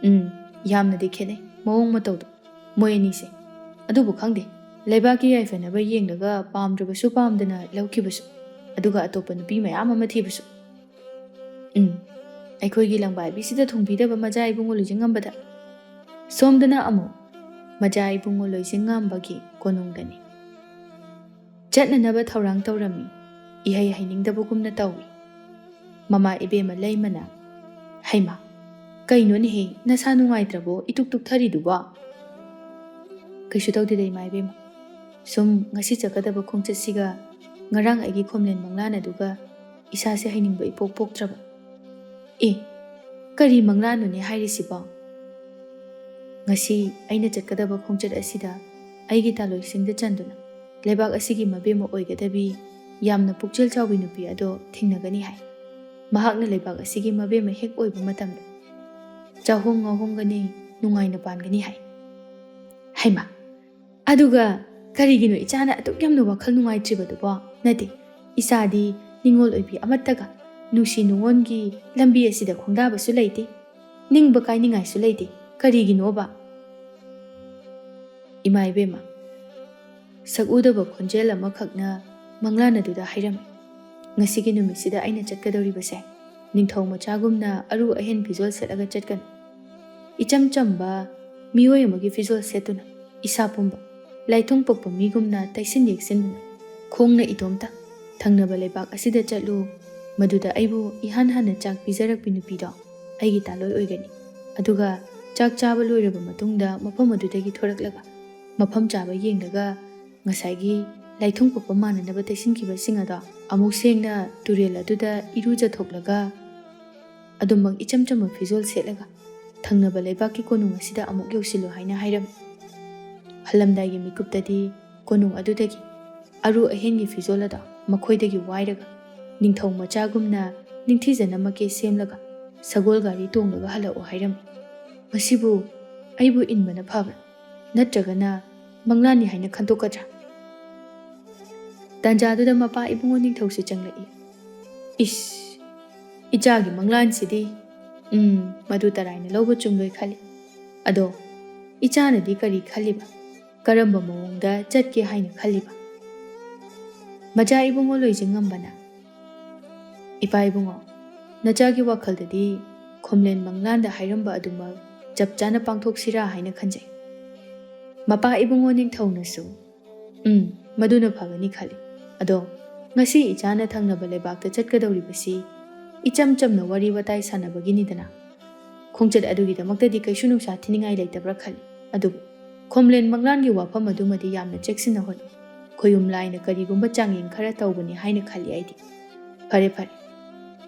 ꯎꯝ, ꯌꯥꯝꯅꯗꯤ ꯈꯦꯠꯅꯩ ꯃꯑꯣꯡ ꯃꯇꯧꯗꯣ ꯃꯣꯏ ꯑꯅꯤꯁꯦ꯫ ꯑꯗꯨꯕꯨ ꯈꯪꯗꯦ, ꯂꯩꯕꯥꯛꯀꯤ ꯌꯥꯏꯐꯅꯕ ꯌꯦꯡꯂꯒ ꯄꯥꯝꯗ꯭ꯔꯕꯁꯨ ꯄꯥꯝꯗꯅ ꯂꯧꯈꯤꯕꯁꯨ꯫ ꯑꯗꯨꯒ ꯑꯇꯣꯞꯄ ꯅꯨꯄꯤ ꯃꯌꯥꯝ ꯑꯃ ꯊꯤꯕꯁꯨ꯫ ꯎꯝ, ꯑꯩꯈꯣꯏꯒꯤ ꯂꯪꯕꯥꯏꯕꯤꯁꯤꯗ ꯊꯣꯡꯕꯤꯗꯕ ꯃꯖꯥ ꯏꯕꯨꯡꯉꯣ ꯂꯣꯏꯖꯤꯡꯉꯝꯕꯗ ꯁꯣꯝꯗꯅ ꯑꯃꯨꯛ ꯃꯖꯥ ꯏꯕꯨꯡꯉꯣ ꯂꯣꯏꯖꯤꯡꯉꯝꯕꯒꯤ ꯀꯣꯅꯨꯡꯗꯅꯤ꯫ ꯆꯠꯅꯅꯕ ꯊꯧꯔꯥꯡ ꯇꯧꯔꯝꯃꯤ꯫ ꯏꯍꯩ ꯍꯩꯅꯤꯡꯗꯕꯒꯨꯝꯅ ꯇꯧꯏ꯫ ꯃꯃꯥ ꯏꯕꯦꯝꯃ ꯂꯩꯃꯅ, "ꯍꯩꯃꯥ, ꯀꯩꯅꯣꯅꯦꯍꯦ, ꯅꯁꯥ ꯅꯨꯡꯉꯥꯏꯇ꯭ꯔꯕꯣ ꯏꯇꯨꯛ ꯇꯨꯛꯊꯔꯤꯗꯨꯕꯣ?" "ꯀꯩꯁꯨ ꯇꯧꯗꯦꯗ, ꯏꯃꯥ ꯏꯕꯦꯝꯃ꯫ ꯁꯨꯝ ꯉꯁꯤ ꯆꯠꯀꯗꯕ ꯈꯣꯡꯆꯠꯁꯤꯒ ꯉꯔꯥꯡ ꯑꯩꯒꯤ ꯈꯣꯝꯂꯦꯟ ꯃꯪꯂꯥꯟ ꯑꯗꯨꯒ ꯏꯁꯥꯁꯦ ꯍꯩꯅꯤꯡꯕ ꯏꯄꯣꯛ ꯄꯣꯛꯇ꯭ꯔꯕ꯫" "ꯑꯦ, ꯀꯔꯤ ꯃꯪꯂꯥꯟꯅꯣꯅꯦ ꯍꯥꯏꯔꯤꯁꯤꯕꯣ?" "ꯉꯁꯤ ꯑꯩꯅ ꯆꯠꯀꯗꯕ ꯈꯣꯡꯆꯠ ꯑꯁꯤꯗ ꯑꯩꯒꯤ ꯇꯥꯂꯣꯏꯁꯤꯡꯗ ꯆꯟꯗꯨꯅ ꯂꯩꯕꯥꯛ ꯑꯁꯤꯒꯤ ꯃꯕꯦꯝꯃ ꯑꯣꯏꯒꯗꯕꯤ ꯌꯥꯝꯅ ꯄꯨꯛꯆꯦꯜ ꯆꯥꯎꯕꯤ ꯅꯨꯄꯤ ꯑꯗꯣ ꯊꯦꯡꯅꯒꯅꯤ ꯍꯥꯏ꯫ ꯃꯍꯥꯛꯅ ꯂꯩꯕꯥꯛ ꯑꯁꯤꯒꯤ ꯃꯕꯦꯝꯃ ꯍꯦꯛ ꯑꯣꯏꯕ ꯃꯇꯝꯗ ꯆꯥꯍꯣꯡ ꯉꯥꯍꯣꯡꯒꯅꯤ, ꯅꯨꯡꯉꯥꯏꯅ ꯄꯥꯟꯒꯅꯤ ꯍꯥꯏ꯫" "ꯍꯩꯃꯥ, ꯑꯗꯨꯒ ꯀꯔꯤꯒꯤꯅꯣ ꯏꯆꯥꯅ ꯑꯗꯨꯛ ꯌꯥꯝꯅ ꯋꯥꯈꯜ ꯅꯨꯡꯉꯥꯏꯇ꯭ꯔꯤꯕꯗꯨꯕꯣ? ꯅꯠꯇꯦ, ꯏꯆꯥꯗꯤ ꯅꯤꯡꯉꯣꯜ ꯑꯣꯏꯕꯤ ꯑꯃꯠꯇꯒ ꯅꯨꯡꯁꯤ ꯅꯨꯡꯉꯣꯟꯒꯤ ꯂꯝꯕꯤ ꯑꯁꯤꯗ ꯈꯣꯡꯗꯥꯕꯁꯨ ꯂꯩꯇꯦ, ꯅꯤꯡꯕ ꯀꯥꯏꯅꯤꯡꯉꯥꯏꯁꯨ ꯂꯩꯇꯦ꯫ ꯀꯔꯤꯒꯤꯅꯣꯕ?" ꯏꯃꯥ ꯏꯕꯦꯝꯃ, ꯁꯛꯎꯗꯕ ꯈꯣꯟꯖꯦꯜ ꯑꯃꯈꯛꯅ ꯃꯪꯂꯥꯟ ꯑꯗꯨꯗ ꯍꯥꯏꯔꯝꯃꯤ, "ꯉꯁꯤꯒꯤ ꯅꯨꯃꯤꯠꯁꯤꯗ ꯑꯩꯅ ꯆꯠꯀꯗꯧꯔꯤꯕꯁꯦ ꯅꯤꯡꯊꯧ ꯃꯆꯥꯒꯨꯝꯅ ꯑꯔꯨ ꯑꯍꯦꯟ ꯐꯤꯖꯣꯜ ꯁꯦꯠꯂꯒ ꯆꯠꯀꯅꯨ꯫ ꯏꯆꯝ ꯆꯝꯕ ꯃꯤꯑꯣꯏ ꯑꯃꯒꯤ ꯐꯤꯖꯣꯜ ꯁꯦꯠꯇꯨꯅ ꯏꯁꯥ ꯄꯨꯝꯕ ꯂꯥꯏꯊꯨꯡ ꯄꯣꯛꯄ ꯃꯤꯒꯨꯝꯅ ꯇꯩꯁꯤꯟ ꯌꯦꯛꯁꯤꯟꯗꯨꯅ ꯈꯣꯡꯅ ꯏꯇꯣꯝꯇ ꯊꯪꯅꯕ ꯂꯩꯕꯥꯛ ꯑꯁꯤꯗ ꯆꯠꯂꯨ꯫ ꯃꯗꯨꯗ ꯑꯩꯕꯨ ꯏꯍꯥꯟ ꯍꯥꯟꯅ ꯆꯥꯛ ꯄꯤꯖꯔꯛꯄꯤ ꯅꯨꯄꯤꯗꯣ ꯑꯩꯒꯤ ꯇꯥꯂꯣꯏ ꯑꯣꯏꯒꯅꯤ꯫ ꯑꯗꯨꯒ ꯆꯥꯛ ꯆꯥꯕ ꯂꯣꯏꯔꯕ ꯃꯇꯨꯡꯗ ꯃꯐꯝ ꯑꯗꯨꯗꯒꯤ ꯊꯣꯔꯛꯂꯒ ꯃꯐꯝ ꯆꯥꯕ ꯌꯦꯡꯂꯒ ꯉꯁꯥꯏꯒꯤ ꯂꯥꯏꯊꯨꯡ ꯄꯣꯛꯄ ꯃꯥꯟꯅꯅꯕ ꯇꯩꯁꯤꯟꯈꯤꯕꯁꯤꯡ ꯑꯗꯣ ꯑꯃꯨꯛ ꯁꯦꯡꯅ ꯇꯨꯔꯦꯜ ꯑꯗꯨꯗ ꯏꯔꯨꯖꯊꯣꯛꯂꯒ ꯑꯗꯨꯃꯛ ꯏꯆꯝ ꯆꯝꯕ ꯐꯤꯖꯣꯜ ꯁꯦꯠꯂꯒ ꯊꯪꯅꯕ ꯂꯩꯕꯥꯛꯀꯤ ꯀꯣꯅꯨꯡ ꯑꯁꯤꯗ ꯑꯃꯨꯛ ꯌꯧꯁꯤꯜꯂꯨ" ꯍꯥꯏꯅ ꯍꯥꯏꯔꯝꯃꯤ꯫ ꯍꯜꯂꯝꯗꯥꯏꯒꯤ ꯃꯤꯀꯨꯞꯇꯗꯤ ꯀꯣꯅꯨꯡ ꯑꯗꯨꯗꯒꯤ ꯑꯔꯨ ꯑꯍꯦꯟꯒꯤ ꯐꯤꯖꯣꯜ ꯑꯗꯣ ꯃꯈꯣꯏꯗꯒꯤ ꯋꯥꯏꯔꯒ ꯅꯤꯡꯊꯧ ꯃꯆꯥꯒꯨꯝꯅ ꯅꯤꯡꯊꯤꯖꯅ ꯃꯀꯦ ꯁꯦꯝꯂꯒ ꯁꯒꯣꯜ ꯒꯥꯔꯤ ꯇꯣꯡꯂꯒ ꯍꯜꯂꯛꯎ ꯍꯥꯏꯔꯝꯃꯤ꯫ ꯃꯁꯤꯕꯨ ꯑꯩꯕꯨ ꯏꯟꯕꯅ ꯐꯕ꯭ꯔꯥ, ꯅꯠꯇ꯭ꯔꯒꯅ ꯃꯪꯂꯥꯟꯅꯤ ꯍꯥꯏꯅ ꯈꯟꯗꯣꯛꯀꯗ꯭ꯔꯥ? ꯇꯥꯟꯖꯥꯗꯨꯗ ꯃꯄꯥ ꯏꯕꯨꯡꯉꯣ ꯅꯤꯡꯊꯧꯁꯨ ꯆꯪꯂꯛꯏ꯫ "ꯏꯁ, ꯏꯆꯥꯒꯤ ꯃꯪꯂꯥꯟꯁꯤꯗꯤ, ꯎꯝ, ꯃꯗꯨ ꯇꯔꯥꯏꯅ ꯂꯧꯕ ꯆꯨꯝꯂꯣꯏ ꯈꯜꯂꯤ꯫ ꯑꯗꯣ ꯏꯆꯥꯅꯗꯤ ꯀꯔꯤ ꯈꯜꯂꯤꯕ? ꯀꯔꯝꯕ ꯃꯑꯣꯡꯗ ꯆꯠꯀꯦ ꯍꯥꯏꯅ ꯈꯜꯂꯤꯕ?" ꯃꯆꯥ ꯏꯕꯨꯡꯉꯣ ꯂꯣꯏꯖꯤꯡꯉꯝꯕꯅ, "ꯏꯄꯥ ꯏꯕꯨꯡꯉꯣ, ꯅꯆꯥꯒꯤ ꯋꯥꯈꯜꯗꯗꯤ ꯈꯣꯝꯂꯦꯟ ꯃꯪꯂꯥꯟꯗ ꯍꯥꯏꯔꯝꯕ ꯑꯗꯨꯃꯛ ꯆꯞ ꯆꯥꯅ ꯄꯥꯡꯊꯣꯛꯁꯤꯔꯥ ꯍꯥꯏꯅ ꯈꯟꯖꯩ꯫ ꯃꯄꯥ ꯏꯕꯨꯡꯉꯣ ꯅꯤꯡꯊꯧꯅꯁꯨ, 'ꯎꯝ, ꯃꯗꯨꯅ ꯐꯒꯅꯤ' ꯈꯜꯂꯤ꯫ ꯑꯗꯣ ꯉꯁꯤ ꯏꯆꯥꯅ ꯊꯪꯅꯕ ꯂꯩꯕꯥꯛꯇ ꯆꯠꯀꯗꯧꯔꯤꯕꯁꯤ ꯏꯆꯝ ꯆꯝꯅ ꯋꯥꯔꯤ ꯋꯥꯇꯥꯏ ꯁꯥꯟꯅꯕꯒꯤꯅꯤꯗꯅ꯫ ꯈꯣꯡꯆꯠ ꯑꯗꯨꯒꯤꯗꯃꯛꯇꯗꯤ ꯀꯩꯁꯨ ꯅꯨꯡꯁꯥ ꯊꯤꯅꯤꯡꯉꯥꯏ ꯂꯩꯇꯕ꯭ꯔꯥ ꯈꯜꯂꯤ꯫ ꯑꯗꯨꯕꯨ ꯈꯣꯝꯂꯦꯟ ꯃꯪꯂꯥꯟꯒꯤ ꯋꯥꯐꯝ ꯑꯗꯨꯃꯗꯤ ꯌꯥꯝꯅ ꯆꯦꯛꯁꯤꯟꯅ ꯍꯣꯠꯅꯧ꯫ ꯈꯣꯌꯨꯝ ꯂꯥꯏꯅ ꯀꯔꯤꯒꯨꯝꯕ ꯆꯥꯡꯌꯦꯡ ꯈꯔ ꯇꯧꯕꯅꯤ ꯍꯥꯏꯅ ꯈꯜꯂꯤ ꯑꯩꯗꯤ꯫ ꯐꯔꯦ, ꯐꯔꯦ꯫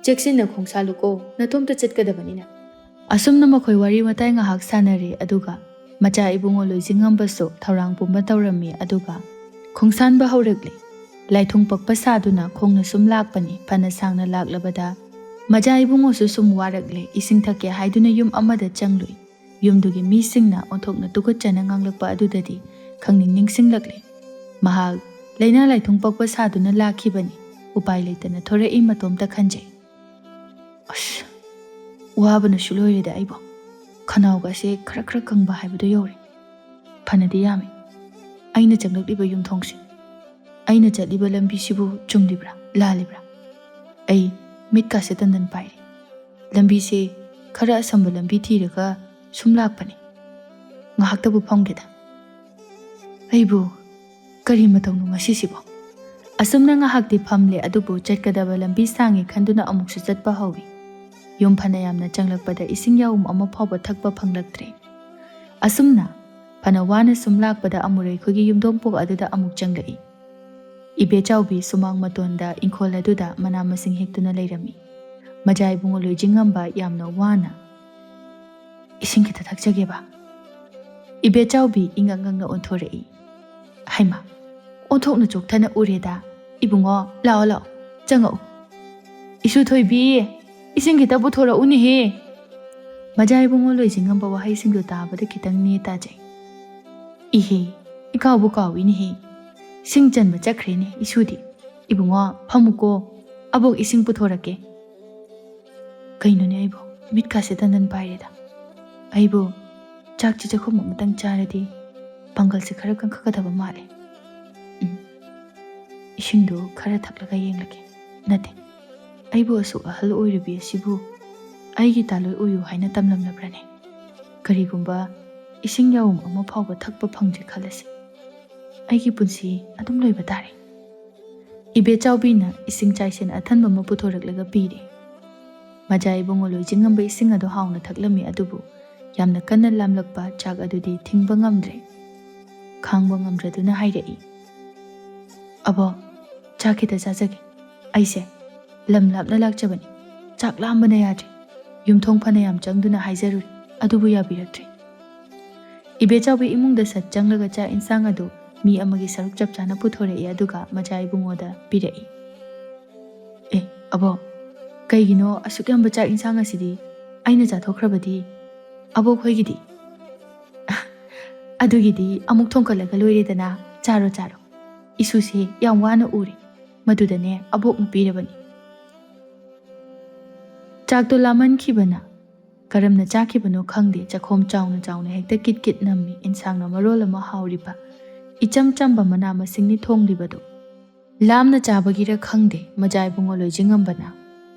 ꯆꯦꯛꯁꯤꯟꯅ ꯈꯣꯡꯁꯥꯜꯂꯨꯀꯣ, ꯅꯇꯣꯝꯇ ꯆꯠꯀꯗꯕꯅꯤꯅ꯫ ꯑꯁꯨꯝꯅ ꯃꯈꯣꯏ ꯋꯥꯔꯤ ꯋꯥꯇꯥꯏ ꯉꯥꯏꯍꯥꯛ ꯁꯥꯟꯅꯔꯦ, ꯑꯗꯨꯒ ꯃꯆꯥ ꯏꯕꯨꯡꯉꯣ ꯂꯣꯏꯖꯤꯡꯉꯝꯕꯁꯨ ꯊꯧꯔꯥꯡ ꯄꯨꯝꯕ ꯇꯧꯔꯝꯃꯤ, ꯑꯗꯨꯒ ꯈꯣꯡꯁꯥꯟꯕ ꯍꯧꯔꯛꯂꯦ꯫ ꯂꯥꯏꯊꯨꯡ ꯄꯛꯄ ꯁꯥꯗꯨꯅ ꯈꯣꯡꯅ ꯁꯨꯝ ꯂꯥꯛꯄꯅꯤ꯫ ꯐꯅ ꯁꯥꯡꯅ ꯂꯥꯛꯂꯕꯗ ꯃꯆꯥ ꯏꯕꯨꯡꯉꯣꯁꯨ ꯁꯨꯝ ꯋꯥꯔꯛꯂꯦ꯫ ꯏꯁꯤꯡ ꯊꯛꯀꯦ ꯍꯥꯏꯗꯨꯅ ꯌꯨꯝ ꯑꯃꯗ ꯆꯪꯂꯨꯏ꯫ ꯌꯨꯝꯗꯨꯒꯤ ꯃꯤꯁꯤꯡꯅ ꯑꯣꯟꯊꯣꯛꯅ ꯇꯨꯀꯠꯆꯅ ꯉꯥꯡꯂꯛꯄ ꯑꯗꯨꯗꯗꯤ ꯈꯪꯅꯤꯡ ꯅꯤꯡꯁꯤꯡꯂꯛꯂꯦ꯫ ꯃꯍꯥꯛ ꯂꯥꯏꯅꯥ ꯂꯥꯏꯊꯨꯡ ꯄꯛꯄ ꯁꯥꯗꯨꯅ ꯂꯥꯛꯈꯤꯕꯅꯤ꯫ ꯎꯄꯥꯏ ꯂꯩꯇꯅ ꯊꯣꯔꯛꯏ ꯃꯇꯣꯝꯇ ꯈꯟꯖꯩ꯫ ꯑꯁ, ꯋꯥꯕꯅꯁꯨ ꯂꯣꯏꯔꯦꯗ ꯑꯩꯕꯨ꯫ ꯈꯅꯥꯎꯒꯁꯦ ꯈꯔ ꯈꯔ ꯀꯪꯕ ꯍꯥꯏꯕꯗꯨ ꯌꯧꯔꯦ꯫ ꯐꯅꯗꯤ ꯌꯥꯝꯃꯤ꯫ ꯑꯩꯅ ꯆꯪꯂꯛꯂꯤꯕ ꯌꯨꯝꯊꯣꯡꯁꯤ, ꯑꯩꯅ ꯆꯠꯂꯤꯕ ꯂꯝꯕꯤꯁꯤꯕꯨ ꯆꯨꯝꯂꯤꯕ꯭ꯔꯥ, ꯂꯥꯜꯂꯤꯕ꯭ꯔꯥ? ꯑꯩ ꯃꯤꯠꯀꯥꯁꯦ ꯇꯟꯗꯟ ꯄꯥꯏꯔꯦ꯫ ꯂꯝꯕꯤꯁꯦ ꯈꯔ ꯑꯁꯝꯕ ꯂꯝꯕꯤ ꯊꯤꯔꯒ ꯁꯨꯝ ꯂꯥꯛꯄꯅꯤ꯫ ꯉꯥꯏꯍꯥꯛꯇꯕꯨ ꯐꯝꯒꯦꯗ꯫ ꯑꯩꯕꯨ ꯀꯔꯤ ꯃꯇꯧꯅꯣ ꯉꯁꯤꯁꯤꯕꯣ? ꯑꯁꯨꯝꯅ ꯉꯥꯏꯍꯥꯛꯇꯤ ꯐꯝꯂꯦ, ꯑꯗꯨꯕꯨ ꯆꯠꯀꯗꯕ ꯂꯝꯕꯤ ꯁꯥꯡꯉꯦ ꯈꯟꯗꯨꯅ ꯑꯃꯨꯛꯁꯨ ꯆꯠꯄ ꯍꯧꯏ꯫ ꯌꯨꯝ ꯐꯅ ꯌꯥꯝꯅ ꯆꯪꯂꯛꯄꯗ ꯏꯁꯤꯡ ꯌꯥꯎꯝ ꯑꯃ ꯐꯥꯎꯕ ꯊꯛꯄ ꯐꯪꯂꯛꯇ꯭ꯔꯦ꯫ ꯑꯁꯨꯝꯅ ꯐꯅ ꯋꯥꯅ ꯁꯨꯝ ꯂꯥꯛꯄꯗ ꯑꯃꯨꯔꯩꯈꯣꯏꯒꯤ ꯌꯨꯝꯊꯣꯡꯄꯣꯛ ꯑꯗꯨꯗ ꯑꯃꯨꯛ ꯆꯪꯂꯛꯏ꯫ ꯏꯕꯦꯆꯥꯎꯕꯤ ꯁꯨꯃꯥꯡ ꯃꯇꯣꯟꯗ ꯏꯪꯈꯣꯜ ꯑꯗꯨꯗ ꯃꯅꯥ ꯃꯁꯤꯡ ꯍꯦꯛꯇꯨꯅ ꯂꯩꯔꯝꯃꯤ꯫ ꯃꯆꯥ ꯏꯕꯨꯡꯉꯣ ꯂꯣꯏꯖꯤꯡꯉꯝꯕ ꯌꯥꯝꯅ ꯋꯥꯅ, "ꯏꯁꯤꯡ ꯈꯤꯇ ꯊꯛꯆꯒꯦꯕ?" ꯏꯕꯦꯆꯥꯎꯕꯤ ꯏꯉꯛ ꯉꯛꯅ ꯑꯣꯟꯊꯣꯔꯛꯏ꯫ "ꯍꯩꯃꯥ, ꯑꯣꯟꯊꯣꯛꯅ ꯆꯣꯛꯊꯅ ꯎꯔꯦꯗ꯫ ꯏꯕꯨꯡꯉꯣ, ꯂꯥꯛꯑꯣ, ꯂꯥꯛꯑꯣ, ꯆꯪꯉꯛꯎ꯫ ꯏꯁꯨ ꯊꯣꯏꯕꯤ, ꯏꯁꯤꯡ ꯈꯤꯇ ꯄꯨꯊꯣꯔꯛꯎꯅꯦꯍꯦ!" ꯃꯆꯥ ꯏꯕꯨꯡꯉꯣ ꯂꯣꯏꯖꯤꯡꯉꯝꯕ ꯋꯥꯍꯩꯁꯤꯡꯗꯨ ꯇꯥꯕꯗ ꯈꯤꯇꯪ ꯅꯦ ꯇꯥꯖꯩ꯫ "ꯏꯍꯦ, ꯏꯀꯥꯎꯕꯨ ꯀꯥꯎꯏꯅꯦꯍꯦ꯫ ꯁꯤꯡ ꯆꯟꯕ ꯆꯠꯈ꯭ꯔꯦꯅꯦ ꯏꯁꯨꯗꯤ꯫ ꯏꯕꯨꯡꯉꯣ, ꯐꯝꯃꯨꯀꯣ, ꯑꯕꯣꯛ ꯏꯁꯤꯡ ꯄꯨꯊꯣꯔꯛꯀꯦ꯫" ꯀꯩꯅꯣꯅꯦ ꯑꯩꯕꯨ? ꯃꯤꯠꯀꯥꯁꯦ ꯇꯟꯗꯟ ꯄꯥꯏꯔꯦꯗ꯫ ꯑꯩꯕꯨ ꯆꯥꯛꯁꯤ ꯆꯥꯛꯈꯨꯝ ꯑꯃꯇꯪ ꯆꯥꯔꯗꯤ ꯄꯥꯡꯒꯜꯁꯦ ꯈꯔ ꯀꯟꯈꯠꯀꯗꯕ ꯃꯥꯜꯂꯦ꯫ ꯎꯝ꯫ ꯏꯁꯤꯡꯗꯨ ꯈꯔ ꯊꯛꯂꯒ ꯌꯦꯡꯂꯒꯦ꯫ ꯅꯠꯇꯦ, ꯑꯩꯕꯨ ꯑꯁꯨꯛ ꯑꯍꯜ ꯑꯣꯏꯔꯕꯤ ꯑꯁꯤꯕꯨ ꯑꯩꯒꯤ ꯇꯥꯂꯣꯏ ꯑꯣꯏꯌꯨ ꯍꯥꯏꯅ ꯇꯝꯂꯝꯂꯕ꯭ꯔꯅꯦ? ꯀꯔꯤꯒꯨꯝꯕ ꯏꯁꯤꯡ ꯌꯥꯎꯝ ꯑꯃ ꯐꯥꯎꯕ ꯊꯛꯄ ꯐꯪꯗ꯭ꯔꯦ ꯈꯜꯂꯁꯤ, ꯑꯩꯒꯤ ꯄꯨꯟꯁꯤ ꯑꯗꯨꯝ ꯂꯣꯏꯕ ꯇꯥꯔꯦ꯫ ꯏꯕꯦꯆꯥꯎꯕꯤꯅ ꯏꯁꯤꯡ ꯆꯥꯏꯁꯦꯟ ꯑꯊꯟꯕ ꯑꯃ ꯄꯨꯊꯣꯔꯛꯂꯒ ꯄꯤꯔꯦ꯫ ꯃꯖꯥ ꯏꯕꯨꯡꯉꯣ ꯂꯣꯏꯖꯤꯡꯉꯝꯕ ꯏꯁꯤꯡ ꯑꯗꯨ ꯍꯥꯎꯅ ꯊꯛꯂꯝꯃꯤ, ꯑꯗꯨꯕꯨ ꯌꯥꯝꯅ ꯀꯟꯅ ꯂꯥꯝꯂꯛꯄ ꯆꯥꯛ ꯑꯗꯨꯗꯤ ꯊꯤꯡꯕ ꯉꯝꯗ꯭ꯔꯦ꯫ ꯈꯥꯡꯕ ꯉꯝꯗ꯭ꯔꯗꯨꯅ ꯍꯥꯏꯔꯛꯏ, "ꯑꯕꯣ, ꯆꯥꯛ ꯈꯤꯇ ꯆꯥꯖꯒꯦ꯫ ꯑꯩꯁꯦ ꯂꯝ ꯂꯥꯞꯅ ꯂꯥꯛꯆꯕꯅꯤ꯫ ꯆꯥꯛ ꯂꯥꯝꯕꯅ ꯌꯥꯗ꯭ꯔꯦ꯫ ꯌꯨꯝꯊꯣꯡ ꯐꯅ ꯌꯥꯝ ꯆꯪꯗꯨꯅ ꯍꯥꯏꯖꯔꯨꯔꯦ, ꯑꯗꯨꯕꯨ ꯌꯥꯕꯤꯔꯛꯇ꯭ꯔꯦ꯫" ꯏꯕꯦꯆꯥꯎꯕꯤ ꯏꯃꯨꯡꯗ ꯁꯠ ꯆꯪꯂꯒ ꯆꯥꯛ ꯏꯟꯁꯥꯡ ꯑꯗꯨ ꯃꯤ ꯑꯃꯒꯤ ꯁꯔꯨꯛ ꯆꯞ ꯆꯥꯅ ꯄꯨꯊꯣꯔꯛꯏ, ꯑꯗꯨꯒ ꯃꯖꯥ ꯏꯕꯨꯡꯉꯣꯗ ꯄꯤꯔꯛꯏ꯫ "ꯑꯦ, ꯑꯕꯣ, ꯀꯩꯒꯤꯅꯣ ꯑꯁꯨꯛ ꯌꯥꯝꯕ ꯆꯥꯛ ꯏꯟꯁꯥꯡ ꯑꯁꯤꯗꯤ ꯑꯩꯅ ꯆꯥꯊꯣꯛꯈ꯭ꯔꯕꯗꯤ? ꯑꯕꯣꯛ ꯈꯣꯏꯒꯤꯗꯤ?" "ꯑꯗꯨꯒꯤꯗꯤ ꯑꯃꯨꯛ ꯊꯣꯡꯀꯠꯂꯒ ꯂꯣꯏꯔꯦꯗꯅ꯫ ꯆꯥꯔꯣ, ꯆꯥꯔꯣ꯫ ꯏꯁꯨꯁꯦ ꯌꯥꯝ ꯋꯥꯅ ꯎꯔꯦ꯫ ꯃꯗꯨꯗꯅꯦ ꯑꯕꯣꯛꯅ ꯄꯤꯔꯕꯅꯤ꯫" ꯆꯥꯛꯇꯣ ꯂꯥꯝꯃꯟꯈꯤꯕꯅ ꯀꯔꯝꯅ ꯆꯥꯈꯤꯕꯅꯣ ꯈꯪꯗꯦ, ꯆꯈꯣꯝ ꯆꯥꯎꯅ ꯆꯥꯎꯅ ꯍꯦꯛꯇ ꯀꯤꯠ ꯀꯤꯠ ꯅꯝꯃꯤ꯫ ꯏꯟꯁꯥꯡꯅ ꯃꯔꯣꯜ ꯑꯃ ꯍꯥꯎꯔꯤꯕ, ꯏꯆꯝ ꯆꯝꯕ ꯃꯅꯥ ꯃꯁꯤꯡꯅꯤ ꯊꯣꯡꯂꯤꯕꯗꯨ꯫ ꯂꯥꯝꯅ ꯆꯥꯕꯒꯤꯔ ꯈꯪꯗꯦ, ꯃꯖꯥ ꯏꯕꯨꯡꯉꯣ ꯂꯣꯏꯖꯤꯡꯉꯝꯕꯅ,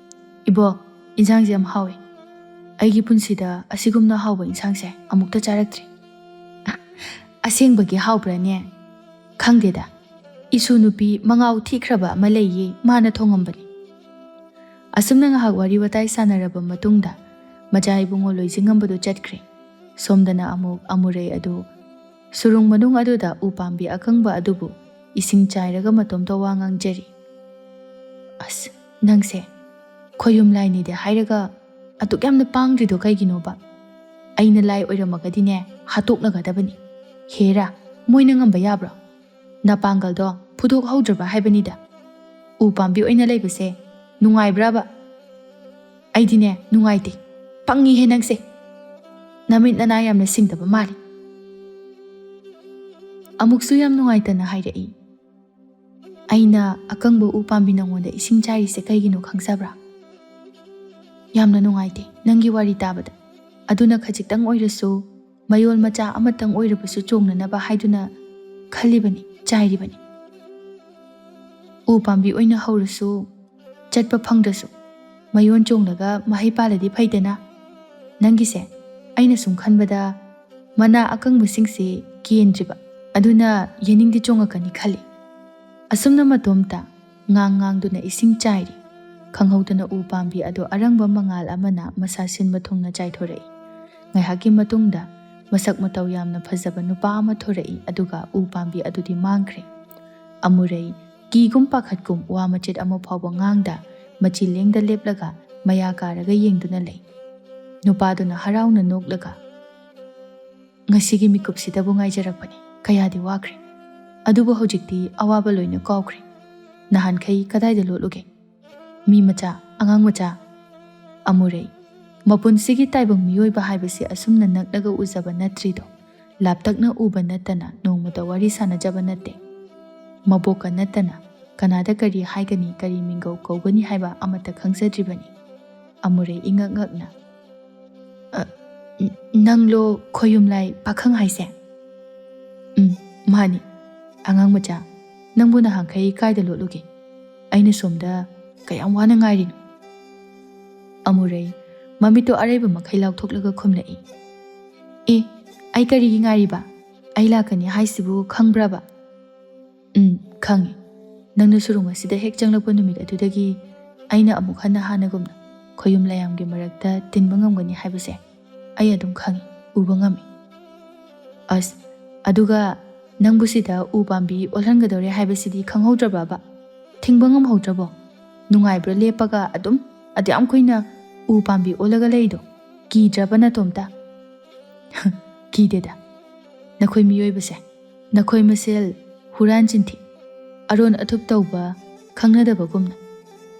"ꯏꯕꯣ, ꯏꯟꯁꯥꯡꯁꯦ ꯌꯥꯝ ꯍꯥꯎꯋꯦ꯫ ꯑꯩꯒꯤ ꯄꯨꯟꯁꯤꯗ ꯑꯁꯤꯒꯨꯝꯅ ꯍꯥꯎꯕ ꯏꯟꯁꯥꯡꯁꯦ ꯑꯃꯨꯛꯇ ꯆꯥꯔꯛꯇ꯭ꯔꯤ꯫" "ꯑꯁꯦꯡꯕꯒꯤ ꯍꯥꯎꯕ꯭ꯔꯥꯅꯦ?" "ꯈꯪꯗꯦꯗ, ꯏꯁꯨ ꯅꯨꯄꯤ ꯃꯉꯥꯎ ꯊꯤꯈ꯭ꯔꯕ ꯑꯃ ꯂꯩꯌꯦ, ꯃꯥꯅ ꯊꯣꯡꯉꯝꯕꯅꯤ꯫" ꯑꯁꯨꯝꯅ ꯉꯥꯏꯍꯥꯛ ꯋꯥꯔꯤ ꯋꯥꯇꯥꯏ ꯁꯥꯟꯅꯔꯕ ꯃꯇꯨꯡꯗ ꯃꯖꯥ ꯏꯕꯨꯡꯉꯣ ꯂꯣꯏꯖꯤꯡꯉꯝꯕꯗꯣ ꯆꯠꯈ꯭ꯔꯦ꯫ ꯁꯣꯝꯗꯅ ꯑꯃꯨꯛ ꯑꯃꯨꯔꯩ ꯑꯗꯨ ꯁꯨꯔꯨꯡ ꯃꯅꯨꯡ ꯑꯗꯨꯗ ꯎ ꯄꯥꯝꯕꯤ ꯑꯀꯪꯕ ꯑꯗꯨꯕꯨ ꯏꯁꯤꯡ ꯆꯥꯏꯔꯒ ꯃꯇꯣꯝꯇ ꯋꯥ ꯉꯥꯡꯖꯔꯤ꯫ "ꯑꯁ, ꯅꯪꯁꯦ ꯈꯣꯌꯨꯝ ꯂꯥꯏꯅꯤꯗꯤ ꯍꯥꯏꯔꯒ ꯑꯗꯨꯛ ꯌꯥꯝꯅ ꯄꯥꯡꯗ꯭ꯔꯤꯗꯣ ꯀꯩꯒꯤꯅꯣꯕ? ꯑꯩꯅ ꯂꯥꯏ ꯑꯣꯏꯔꯝꯃꯒꯗꯤꯅꯦ ꯍꯥꯠꯇꯣꯛꯅꯒꯗꯕꯅꯤ꯫ ꯍꯦꯔꯥ, ꯃꯣꯏꯅ ꯉꯝꯕ ꯌꯥꯕ꯭ꯔꯣ? ꯅꯄꯥꯡꯒꯜꯗꯣ ꯐꯨꯗꯣꯛꯍꯧꯗ꯭ꯔꯕ ꯍꯥꯏꯕꯅꯤꯗ꯫ ꯎ ꯄꯥꯝꯕꯤ ꯑꯣꯏꯅ ꯂꯩꯕꯁꯦ ꯅꯨꯡꯉꯥꯏꯕ꯭ꯔꯕ?" "ꯑꯩꯗꯤꯅꯦ ꯅꯨꯡꯉꯥꯏꯇꯦ꯫ ꯄꯪꯉꯤꯍꯦ ꯅꯪꯁꯦ꯫ ꯅꯃꯤꯠ ꯅꯅꯥ ꯌꯥꯝꯅ ꯁꯤꯡꯗꯕ ꯃꯥꯜꯂꯤ꯫" ꯑꯃꯨꯛꯁꯨ ꯌꯥꯝ ꯅꯨꯡꯉꯥꯏꯇꯅ ꯍꯥꯏꯔꯛꯏ, "ꯑꯩꯅ ꯑꯀꯪꯕ ꯎ ꯄꯥꯝꯕꯤ ꯅꯉꯣꯟꯗ ꯏꯁꯤꯡ ꯆꯥꯏꯔꯤꯁꯦ ꯀꯩꯒꯤꯅꯣ ꯈꯪꯖꯕ꯭ꯔꯥ? ꯌꯥꯝꯅ ꯅꯨꯡꯉꯥꯏꯇꯦ ꯅꯪꯒꯤ ꯋꯥꯔꯤ ꯇꯥꯕꯗ꯫ ꯑꯗꯨꯅ ꯈꯖꯤꯛꯇꯪ ꯑꯣꯏꯔꯁꯨ, ꯃꯌꯣꯜ ꯃꯆꯥ ꯑꯃꯇꯪ ꯑꯣꯏꯔꯕꯁꯨ ꯆꯣꯡꯅꯅꯕ ꯍꯥꯏꯗꯨꯅ ꯈꯜꯂꯤꯕꯅꯤ, ꯆꯥꯏꯔꯤꯕꯅꯤ꯫" ꯎ ꯄꯥꯝꯕꯤ ꯑꯣꯏꯅ ꯍꯧꯔꯁꯨ, ꯆꯠꯄ ꯐꯪꯗ꯭ꯔꯁꯨ, ꯃꯌꯣꯟ ꯆꯣꯡꯂꯒ ꯃꯍꯩ ꯄꯥꯜꯂꯗꯤ ꯐꯩꯗꯅ꯫ ꯅꯪꯒꯤꯁꯦ ꯑꯩꯅ ꯁꯨꯝ ꯈꯟꯕꯗ ꯃꯅꯥ ꯑꯀꯪꯕꯁꯤꯡꯁꯦ ꯀꯦꯟꯗ꯭ꯔꯤꯕ, ꯑꯗꯨꯅ ꯌꯦꯅꯤꯡꯗꯤ ꯆꯣꯡꯉꯛꯀꯅꯤ ꯈꯜꯂꯤ꯫ ꯑꯁꯨꯝꯅ ꯃꯇꯣꯝꯇ ꯉꯥꯡ ꯉꯥꯡꯗꯨꯅ ꯏꯁꯤꯡ ꯆꯥꯏꯔꯤ꯫ ꯈꯪꯍꯧꯗꯅ ꯎ ꯄꯥꯝꯕꯤ ꯑꯗꯨ ꯑꯔꯪꯕ ꯃꯉꯥꯜ ꯑꯃꯅ ꯃꯁꯥ ꯁꯤꯟꯕ ꯊꯨꯡꯅ ꯆꯥꯏꯊꯣꯔꯛꯏ꯫ ꯉꯥꯏꯍꯥꯛꯀꯤ ꯃꯇꯨꯡꯗ ꯃꯁꯛ ꯃꯇꯧ ꯌꯥꯝꯅ ꯐꯖꯕ ꯅꯨꯄꯥ ꯑꯃ ꯊꯣꯔꯛꯏ, ꯑꯗꯨꯒ ꯎ ꯄꯥꯝꯕꯤ ꯑꯗꯨꯗꯤ ꯃꯥꯡꯈ꯭ꯔꯦ꯫ ꯑꯃꯨꯔꯩ ꯀꯤꯒꯨꯝ ꯄꯥꯈꯠꯀꯨꯝ ꯋꯥ ꯃꯆꯦꯠ ꯑꯃ ꯐꯥꯎꯕ ꯉꯥꯡꯗ ꯃꯆꯤ ꯂꯦꯡꯗ ꯂꯦꯞꯂꯒ ꯃꯌꯥ ꯀꯥꯔꯒ ꯌꯦꯡꯗꯨꯅ ꯂꯩ꯫ ꯅꯨꯄꯥꯗꯨꯅ ꯍꯔꯥꯎꯅ ꯅꯣꯛꯂꯒ, "ꯉꯁꯤꯒꯤ ꯃꯤꯀꯨꯞꯁꯤꯗꯕꯨ ꯉꯥꯏꯖꯔꯛꯄꯅꯤ, ꯀꯌꯥꯗꯤ ꯋꯥꯈ꯭ꯔꯦ꯫ ꯑꯗꯨꯕꯨ ꯍꯧꯖꯤꯛꯇꯤ ꯑꯋꯥꯕ ꯂꯣꯏꯅ ꯀꯥꯎꯈ꯭ꯔꯦ꯫ ꯅꯍꯥꯟꯈꯩ ꯀꯗꯥꯏꯗ ꯂꯣꯠꯂꯨꯒꯦ? ꯃꯤ ꯃꯆꯥ, ꯑꯉꯥꯡ ꯃꯆꯥ?" ꯑꯃꯨꯔꯩ, ꯃꯄꯨꯟꯁꯤꯒꯤ ꯇꯥꯏꯕꯪ ꯃꯤꯑꯣꯏꯕ ꯍꯥꯏꯕꯁꯤ ꯑꯁꯨꯝꯅ ꯅꯛꯅꯒ ꯎꯖꯕ ꯅꯠꯇ꯭ꯔꯤꯗꯣ꯫ ꯂꯥꯞꯇꯛꯅ ꯎꯕ ꯅꯠꯇꯅ ꯅꯣꯡꯃꯇ ꯋꯥꯔꯤ ꯁꯥꯅꯖꯕ ꯅꯠꯇꯦ꯫ ꯃꯕꯣꯛꯀ ꯅꯠꯇꯅ ꯀꯅꯥꯗ ꯀꯔꯤ ꯍꯥꯏꯒꯅꯤ, ꯀꯔꯤ ꯃꯤꯡꯒꯧ ꯀꯧꯒꯅꯤ ꯍꯥꯏꯕ ꯑꯃꯠꯇ ꯈꯪꯖꯗ꯭ꯔꯤꯕꯅꯤ꯫ ꯑꯃꯨꯔꯩ ꯏꯉꯛ ꯉꯛꯅ, "ꯑ, ꯅ-, ꯅꯪꯂꯣ ꯈꯣꯌꯨꯝꯂꯥꯏ ꯄꯥꯈꯪ ꯍꯥꯏꯁꯦ?" "ꯎꯝ, ꯃꯥꯅꯤ꯫ ꯑꯉꯥꯡ ꯃꯆꯥ, ꯅꯪꯕꯨ ꯅꯍꯥꯟꯈꯩ ꯀꯥꯏꯗ ꯂꯣꯠꯂꯨꯒꯦ? ꯑꯩꯅ ꯁꯣꯝꯗ ꯀꯌꯥꯝ ꯋꯥꯅ ꯉꯥꯏꯔꯤꯅꯣ?" ꯑꯃꯨꯔꯩ ꯃꯃꯤꯠꯇꯣ ꯑꯔꯩꯕ ꯃꯈꯩ ꯂꯥꯎꯊꯣꯛꯂꯒ ꯈꯨꯝꯂꯛꯏ, "ꯑꯦ, ꯑꯩ ꯀꯔꯤꯒꯤ ꯉꯥꯏꯔꯤꯕ? ꯑꯩ ꯂꯥꯛꯀꯅꯤ ꯍꯥꯏꯁꯤꯕꯨ ꯈꯪꯕ꯭ꯔꯕ?" "ꯎꯝ, ꯈꯪꯉꯤ꯫ ꯅꯪꯅ ꯁꯨꯔꯨꯡ ꯑꯁꯤꯗ ꯍꯦꯛ ꯆꯪꯂꯛꯄ ꯅꯨꯃꯤꯠ ꯑꯗꯨꯗꯒꯤ ꯑꯩꯅ ꯑꯃꯨꯛ ꯍꯟꯅ ꯍꯥꯟꯅꯒꯨꯝꯅ ꯈꯣꯌꯨꯝ ꯂꯥꯏꯌꯥꯝꯒꯤ ꯃꯔꯛꯇ ꯇꯤꯟꯕ ꯉꯝꯒꯅꯤ ꯍꯥꯏꯕꯁꯦ ꯑꯩ ꯑꯗꯨꯝ ꯈꯪꯉꯤ, ꯎꯕ ꯉꯝꯃꯤ꯫ ꯑꯁ, ꯑꯗꯨꯒ ꯅꯪꯕꯨ ꯁꯤꯗ ꯎ ꯄꯥꯝꯕꯤ ꯑꯣꯜꯍꯟꯒꯗꯧꯔꯦ ꯍꯥꯏꯕꯁꯤꯗꯤ ꯈꯪꯍꯧꯗ꯭ꯔꯕꯕ? ꯊꯤꯡꯕ ꯉꯝꯍꯧꯗ꯭ꯔꯕꯣ? ꯅꯨꯡꯉꯥꯏꯕ꯭ꯔꯥ ꯂꯦꯞꯄꯒ ꯑꯗꯨꯝ ꯑꯗꯨꯌꯥꯝ ꯀꯨꯏꯅ ꯎ ꯄꯥꯝꯕꯤ ꯑꯣꯜꯂꯒ ꯂꯩꯗꯣ? ꯀꯤꯗ꯭ꯔꯕ ꯅꯇꯣꯝꯇ?" "ꯀꯤꯗꯦꯗ꯫ ꯅꯈꯣꯏ ꯃꯤꯑꯣꯏꯕꯁꯦ, ꯅꯈꯣꯏ ꯃꯁꯦꯜ ꯍꯨꯔꯥꯟ ꯆꯤꯟꯊꯤ, ꯑꯔꯣꯟ ꯑꯊꯨꯞ ꯇꯧꯕ ꯈꯪꯅꯗꯕꯒꯨꯝꯅ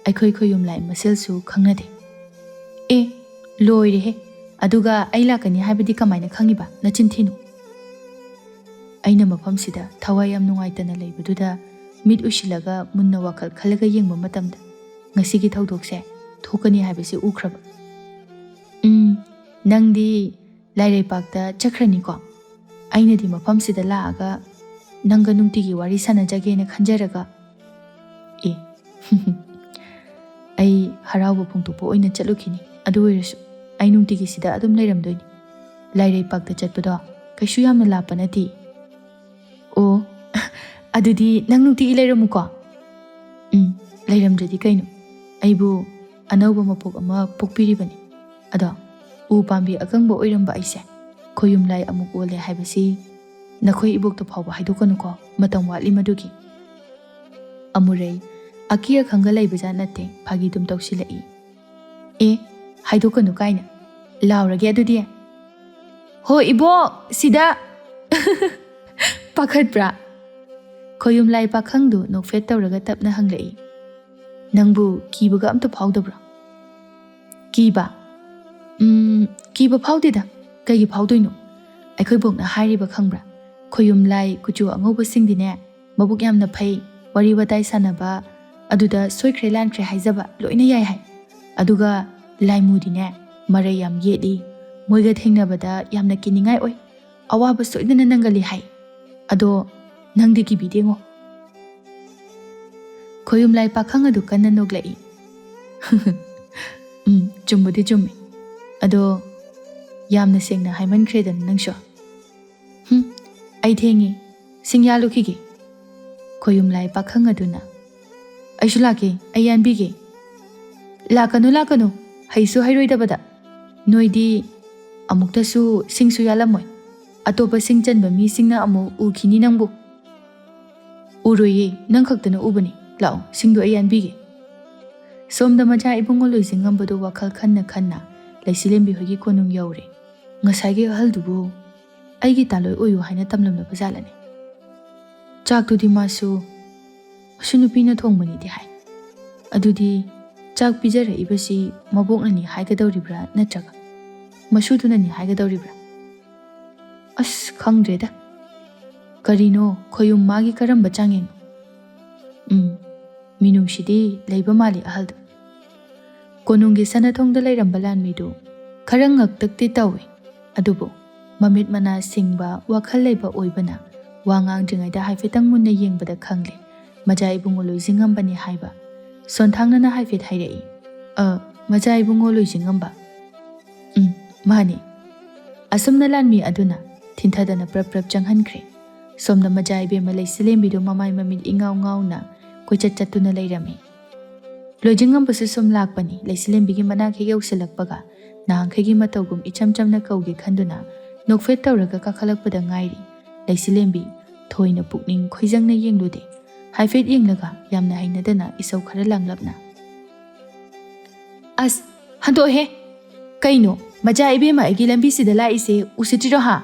ꯑꯩꯈꯣꯏ ꯈꯣꯌꯨꯝ ꯂꯥꯏ ꯃꯁꯦꯜꯁꯨ ꯈꯪꯅꯗꯦ꯫" "ꯑꯦ, ꯂꯣꯏꯔꯦꯍꯦ! ꯑꯗꯨꯒ ꯑꯩ ꯂꯥꯛꯀꯅꯤ ꯍꯥꯏꯕꯗꯤ ꯀꯃꯥꯏꯅ ꯈꯪꯉꯤꯕ? ꯅꯆꯤꯟ ꯊꯤꯅꯨ!" ꯑꯩꯅ ꯃꯐꯝꯁꯤꯗ ꯊꯋꯥꯏ ꯌꯥꯝ ꯅꯨꯡꯉꯥꯏꯇꯅ ꯂꯩꯕꯗꯨꯗ ꯃꯤꯠ ꯎꯏꯁꯤꯜꯂꯒ ꯃꯨꯟꯅ ꯋꯥꯈꯜ ꯈꯜꯂꯒ ꯌꯦꯡꯕ ꯃꯇꯝꯗ ꯉꯁꯤꯒꯤ ꯊꯧꯗꯣꯛꯁꯦ ꯊꯣꯛꯀꯅꯤ ꯍꯥꯏꯕꯁꯤ ꯎꯈ꯭ꯔꯕ꯫ "ꯎꯝ, ꯅꯪꯗꯤ ꯂꯥꯏꯔꯩꯄꯥꯛꯇ ꯆꯠꯈ꯭ꯔꯅꯤꯀꯣ? ꯑꯩꯅꯗꯤ ꯃꯐꯝꯁꯤꯗ ꯂꯥꯛꯑꯒ ꯅꯪꯒ ꯅꯨꯡꯇꯤꯒꯤ ꯋꯥꯔꯤ ꯁꯥꯟꯅꯖꯒꯦꯅ ꯈꯟꯖꯔꯒ, ꯑꯩ ꯍꯔꯥꯎꯕ ꯐꯣꯡꯗꯣꯛꯄ ꯑꯣꯏꯅ ꯆꯠꯂꯨꯈꯤꯅꯤ꯫ ꯑꯗꯨ ꯑꯣꯏꯔꯁꯨ ꯑꯩ ꯅꯨꯡꯇꯤꯒꯤ ꯁꯤꯗ ꯑꯗꯨꯝ ꯂꯩꯔꯝꯗꯣꯏꯅꯤ꯫ ꯂꯥꯏꯔꯩꯄꯥꯛꯇ ꯆꯠꯄꯗꯣ ꯀꯩꯁꯨ ꯌꯥꯝꯅ ꯂꯥꯞꯄ ꯅꯠꯇꯦ꯫ ꯑꯣ, ꯑꯗꯨꯗꯤ ꯅꯪ ꯅꯨꯡꯇꯤꯒꯤ ꯂꯩꯔꯝꯃꯨꯀꯣ꯫ ꯎꯝ, ꯂꯩꯔꯝꯗ꯭ꯔꯗꯤ ꯀꯩꯅꯣ? ꯑꯩꯕꯨ ꯑꯅꯧꯕ ꯃꯄꯣꯛ ꯑꯃ ꯄꯣꯛꯄꯤꯔꯤꯕꯅꯤ꯫ ꯑꯗꯣ ꯎ ꯄꯥꯝꯕꯤ ꯑꯀꯪꯕ ꯑꯣꯏꯔꯝꯕ ꯑꯩꯁꯦ ꯈꯣꯌꯨꯝ ꯂꯥꯏ ꯑꯃꯨꯛ ꯑꯣꯜꯂꯦ ꯍꯥꯏꯕꯁꯤ ꯅꯈꯣꯏ ꯏꯕꯣꯛꯇ ꯐꯥꯎꯕ ꯍꯥꯏꯗꯣꯛꯀꯅꯨꯀꯣ, ꯃꯇꯝ ꯋꯥꯠꯂꯤ ꯃꯗꯨꯒꯤ꯫ ꯑꯃꯨꯔꯩ ꯑꯀꯤ ꯑꯈꯪꯒ ꯂꯩꯕꯖꯥꯠ ꯅꯠꯇꯦ, ꯐꯥꯒꯤ ꯑꯗꯨꯝ ꯇꯧꯁꯤꯜꯂꯛꯏ꯫ ꯑꯦ, ꯍꯥꯏꯗꯣꯛꯀꯅꯨ ꯀꯥꯏꯅ꯫ ꯂꯥꯎꯔꯒꯦ ꯑꯗꯨꯗꯤ꯫ ꯍꯣ ꯏꯕꯣꯛ, ꯁꯤꯗ꯫ ꯄꯥꯈꯠꯄ꯭ꯔꯥ? ꯈꯣꯌꯨꯝ ꯂꯥꯏ ꯄꯥꯈꯪꯗꯨ ꯅꯣꯛꯐꯦꯠ ꯇꯧꯔꯒ ꯇꯞꯅ ꯍꯪꯂꯛꯏ꯫ ꯅꯪꯕꯨ ꯀꯤꯕꯒ ꯑꯝꯇ ꯐꯥꯎꯗꯕ꯭ꯔꯣ? ꯀꯤꯕ? ꯎꯝ, ꯀꯤꯕ ꯐꯥꯎꯗꯦꯗ꯫ ꯀꯩꯒꯤ ꯐꯥꯎꯗꯣꯏꯅꯣ? ꯑꯩꯈꯣꯏ ꯕꯣꯛꯅ ꯍꯥꯏꯔꯤꯕ ꯈꯪꯕ꯭ꯔꯥ? ꯈꯣꯌꯨꯝ ꯂꯥꯏ ꯀꯨꯆꯨ ꯑꯉꯧꯕꯁꯤꯡꯗꯤꯅꯦ, ꯃꯕꯨꯛ ꯌꯥꯝꯅ ꯐꯩ, ꯋꯥꯔꯤ ꯋꯥꯇꯥꯏ ꯁꯥꯟꯅꯕ, ꯑꯗꯨꯗ ꯁꯣꯏꯈ꯭ꯔꯦ ꯂꯥꯟꯈ꯭ꯔꯦ ꯍꯥꯏꯖꯕ ꯂꯣꯏꯅ ꯌꯥꯏ ꯍꯥꯏ꯫ ꯑꯗꯨꯒ ꯂꯥꯏꯃꯨꯗꯤꯅꯦ, ꯃꯔꯩ ꯌꯥꯝ ꯌꯦꯠꯂꯤ, ꯃꯣꯏꯒ ꯊꯦꯡꯅꯕꯗ ꯌꯥꯝꯅ ꯀꯤꯅꯤꯡꯉꯥꯏ ꯑꯣꯏ, ꯑꯋꯥꯕ ꯁꯣꯏꯗꯅ ꯅꯪꯒꯜꯂꯤ ꯍꯥꯏ꯫ ꯑꯗꯣ ꯅꯪꯗꯤ ꯀꯤꯕꯤꯗꯦꯉꯣ꯫ ꯈꯣꯌꯨꯝ ꯂꯥꯏ ꯄꯥꯈꯪ ꯑꯗꯨ ꯀꯟꯅ ꯅꯣꯛꯂꯛꯏ꯫ ꯎꯝ, ꯆꯨꯝꯕꯨꯗꯤ ꯆꯨꯝꯃꯤ꯫ ꯑꯗꯣ ꯌꯥꯝꯅ ꯁꯦꯡꯅ ꯍꯥꯏꯃꯟꯈ꯭ꯔꯦꯗꯅ ꯅꯪꯁꯨ꯫ ꯍꯨꯝ, ꯑꯩ ꯊꯦꯡꯉꯤ, ꯁꯤꯡ ꯌꯥꯜꯂꯨꯈꯤꯒꯦ꯫ ꯈꯣꯌꯨꯝ ꯂꯥꯏ ꯄꯥꯈꯪ ꯑꯗꯨꯅ, ꯑꯩꯁꯨ ꯂꯥꯛꯀꯦ, ꯑꯩ ꯌꯥꯟꯕꯤꯒꯦ꯫ ꯂꯥꯛꯀꯅꯨ, ꯂꯥꯛꯀꯅꯨ, ꯍꯩꯁꯨ ꯍꯩꯔꯣꯏꯗꯕꯗ꯫ ꯅꯣꯏꯗꯤ ꯑꯃꯨꯛꯇꯁꯨ ꯁꯤꯡꯁꯨ ꯌꯥꯜꯂꯝꯃꯣꯏ꯫ ꯑꯇꯣꯞꯄ ꯁꯤꯡ ꯆꯟꯕ ꯃꯤꯁꯤꯡꯅ ꯑꯃꯨꯛ ꯎꯈꯤꯅꯤ ꯅꯪꯕꯨ꯫ ꯎꯔꯣꯏꯌꯦ, ꯅꯪ ꯈꯛꯇꯅ ꯎꯕꯅꯤ꯫ ꯂꯥꯛꯑꯣ, ꯁꯤꯡꯗꯣ ꯑꯩ ꯌꯥꯟꯕꯤꯒꯦ꯫ ꯁꯣꯝꯗ ꯃꯆꯥ ꯏꯕꯨꯡꯉꯣ ꯂꯣꯏꯖꯤꯡꯉꯝꯕꯗꯨ ꯋꯥꯈꯜ ꯈꯟꯅ ꯈꯟꯅ ꯂꯩꯁꯤꯂꯦꯝꯕꯤ ꯍꯣꯏꯒꯤ ꯀꯣꯅꯨꯡ ꯌꯧꯔꯦ꯫ ꯉꯁꯥꯏꯒꯤ ꯑꯍꯜꯗꯨꯕꯨ ꯑꯩꯒꯤ ꯇꯥꯂꯣꯏ ꯑꯣꯏꯌꯨ ꯍꯥꯏꯅ ꯇꯝꯂꯝꯂꯕ ꯖꯥꯠꯂꯅꯦ? ꯆꯥꯛꯇꯨꯗꯤ ꯃꯥꯁꯨ ꯃꯁꯨ ꯅꯨꯄꯤꯅ ꯊꯣꯡꯕꯅꯤꯗꯤ ꯍꯥꯏ꯫ ꯑꯗꯨꯗꯤ ꯆꯥꯛ ꯄꯤꯖꯔꯛꯏꯕꯁꯤ ꯃꯕꯣꯛꯅꯅꯤ ꯍꯥꯏꯒꯗꯧꯔꯤꯕ꯭ꯔꯥ ꯅꯠꯇ꯭ꯔꯒ ꯃꯁꯨꯗꯨꯅꯅꯤ ꯍꯥꯏꯒꯗꯧꯔꯤꯕ꯭ꯔꯥ? ꯑꯁ, ꯈꯪꯗ꯭ꯔꯦꯗ꯫ ꯀꯔꯤꯅꯣ, ꯈꯣꯌꯨꯝ ꯃꯥꯒꯤ ꯀꯔꯝꯕ ꯆꯥꯡꯌꯦꯡꯅꯣ? ꯎꯝ, ꯃꯤꯅꯨꯡꯁꯤꯗꯤ ꯂꯩꯕ ꯃꯥꯜꯂꯤ ꯑꯍꯜꯗꯣ꯫ ꯀꯣꯅꯨꯡꯒꯤ ꯁꯅꯥꯊꯣꯡꯗ ꯂꯩꯔꯝꯕ ꯂꯥꯟꯃꯤꯗꯨ ꯈꯔ ꯉꯛꯇꯛꯇꯤ ꯇꯧꯏ, ꯑꯗꯨꯕꯨ ꯃꯃꯤꯠ ꯃꯅꯥ ꯁꯤꯡꯕ, ꯋꯥꯈꯜ ꯂꯩꯕ ꯑꯣꯏꯕꯅ ꯋꯥ ꯉꯥꯡꯗ꯭ꯔꯤꯉꯩꯗ ꯍꯥꯏꯐꯦꯠꯇꯪ ꯃꯨꯟꯅ ꯌꯦꯡꯕꯗ ꯈꯪꯂꯦ ꯃꯆꯥ ꯏꯕꯨꯡꯉꯣ ꯂꯣꯏꯖꯤꯡꯉꯝꯕꯅꯤ ꯍꯥꯏꯕ꯫ ꯁꯣꯟꯊꯥꯡꯅꯅ ꯍꯥꯏꯐꯦꯠ ꯍꯥꯏꯔꯛꯏ꯫ "ꯑ, ꯃꯆꯥ ꯏꯕꯨꯡꯉꯣ ꯂꯣꯏꯖꯤꯡꯉꯝꯕ?" "ꯎꯝ, ꯃꯥꯅꯤ꯫" ꯑꯁꯨꯝꯅ ꯂꯥꯟꯃꯤ ꯑꯗꯨꯅ ꯊꯤꯟꯊꯗꯅ ꯄ꯭ꯔꯞ ꯄ꯭ꯔꯞ ꯆꯪꯍꯟꯈ꯭ꯔꯦ꯫ ꯁꯣꯝꯗ ꯃꯆꯥ ꯏꯕꯦꯝꯃ ꯂꯩꯁꯤꯂꯦꯝꯕꯤꯗꯨ ꯃꯃꯥꯏ ꯃꯃꯤꯠ ꯏꯉꯥꯎ ꯉꯥꯎꯅ ꯀꯣꯏꯆꯠ ꯆꯠꯇꯨꯅ ꯂꯩꯔꯝꯃꯤ꯫ ꯂꯣꯏꯖꯤꯡꯉꯝꯕꯁꯨ ꯁꯨꯝ ꯂꯥꯛꯄꯅꯤ꯫ ꯂꯩꯁꯤꯂꯦꯝꯕꯤꯒꯤ ꯃꯅꯥꯛ ꯍꯦꯛ ꯌꯧꯁꯤꯜꯂꯛꯄꯒ ꯅꯍꯥꯟꯈꯩꯒꯤ ꯃꯇꯧꯒꯨꯝ ꯏꯆꯝ ꯆꯝꯅ ꯀꯧꯒꯦ ꯈꯟꯗꯨꯅ ꯅꯣꯛꯐꯦꯠ ꯇꯧꯔꯒ ꯀꯥꯈꯠꯂꯛꯄꯗ ꯉꯥꯏꯔꯤ꯫ ꯂꯩꯁꯤꯂꯦꯝꯕꯤ ꯊꯣꯏꯅ ꯄꯨꯛꯅꯤꯡ ꯈꯣꯏꯖꯪꯅ ꯌꯦꯡꯂꯨꯗꯦ꯫ ꯍꯥꯏꯐꯦꯠ ꯌꯦꯡꯂꯒ ꯌꯥꯝꯅ ꯍꯩꯅꯗꯅ ꯏꯁꯧ ꯈꯔ ꯂꯥꯡꯂꯞꯅ, "ꯑꯁ, ꯍꯟꯗꯣꯛꯑꯣꯍꯦ! ꯀꯩꯅꯣ, ꯃꯆꯥ ꯏꯕꯦꯝꯃ ꯑꯩꯒꯤ ꯂꯝꯕꯤꯁꯤꯗ ꯂꯥꯛꯏꯁꯦ ꯎꯁꯤꯠꯇ꯭ꯔꯤꯔꯣ ꯍꯥ?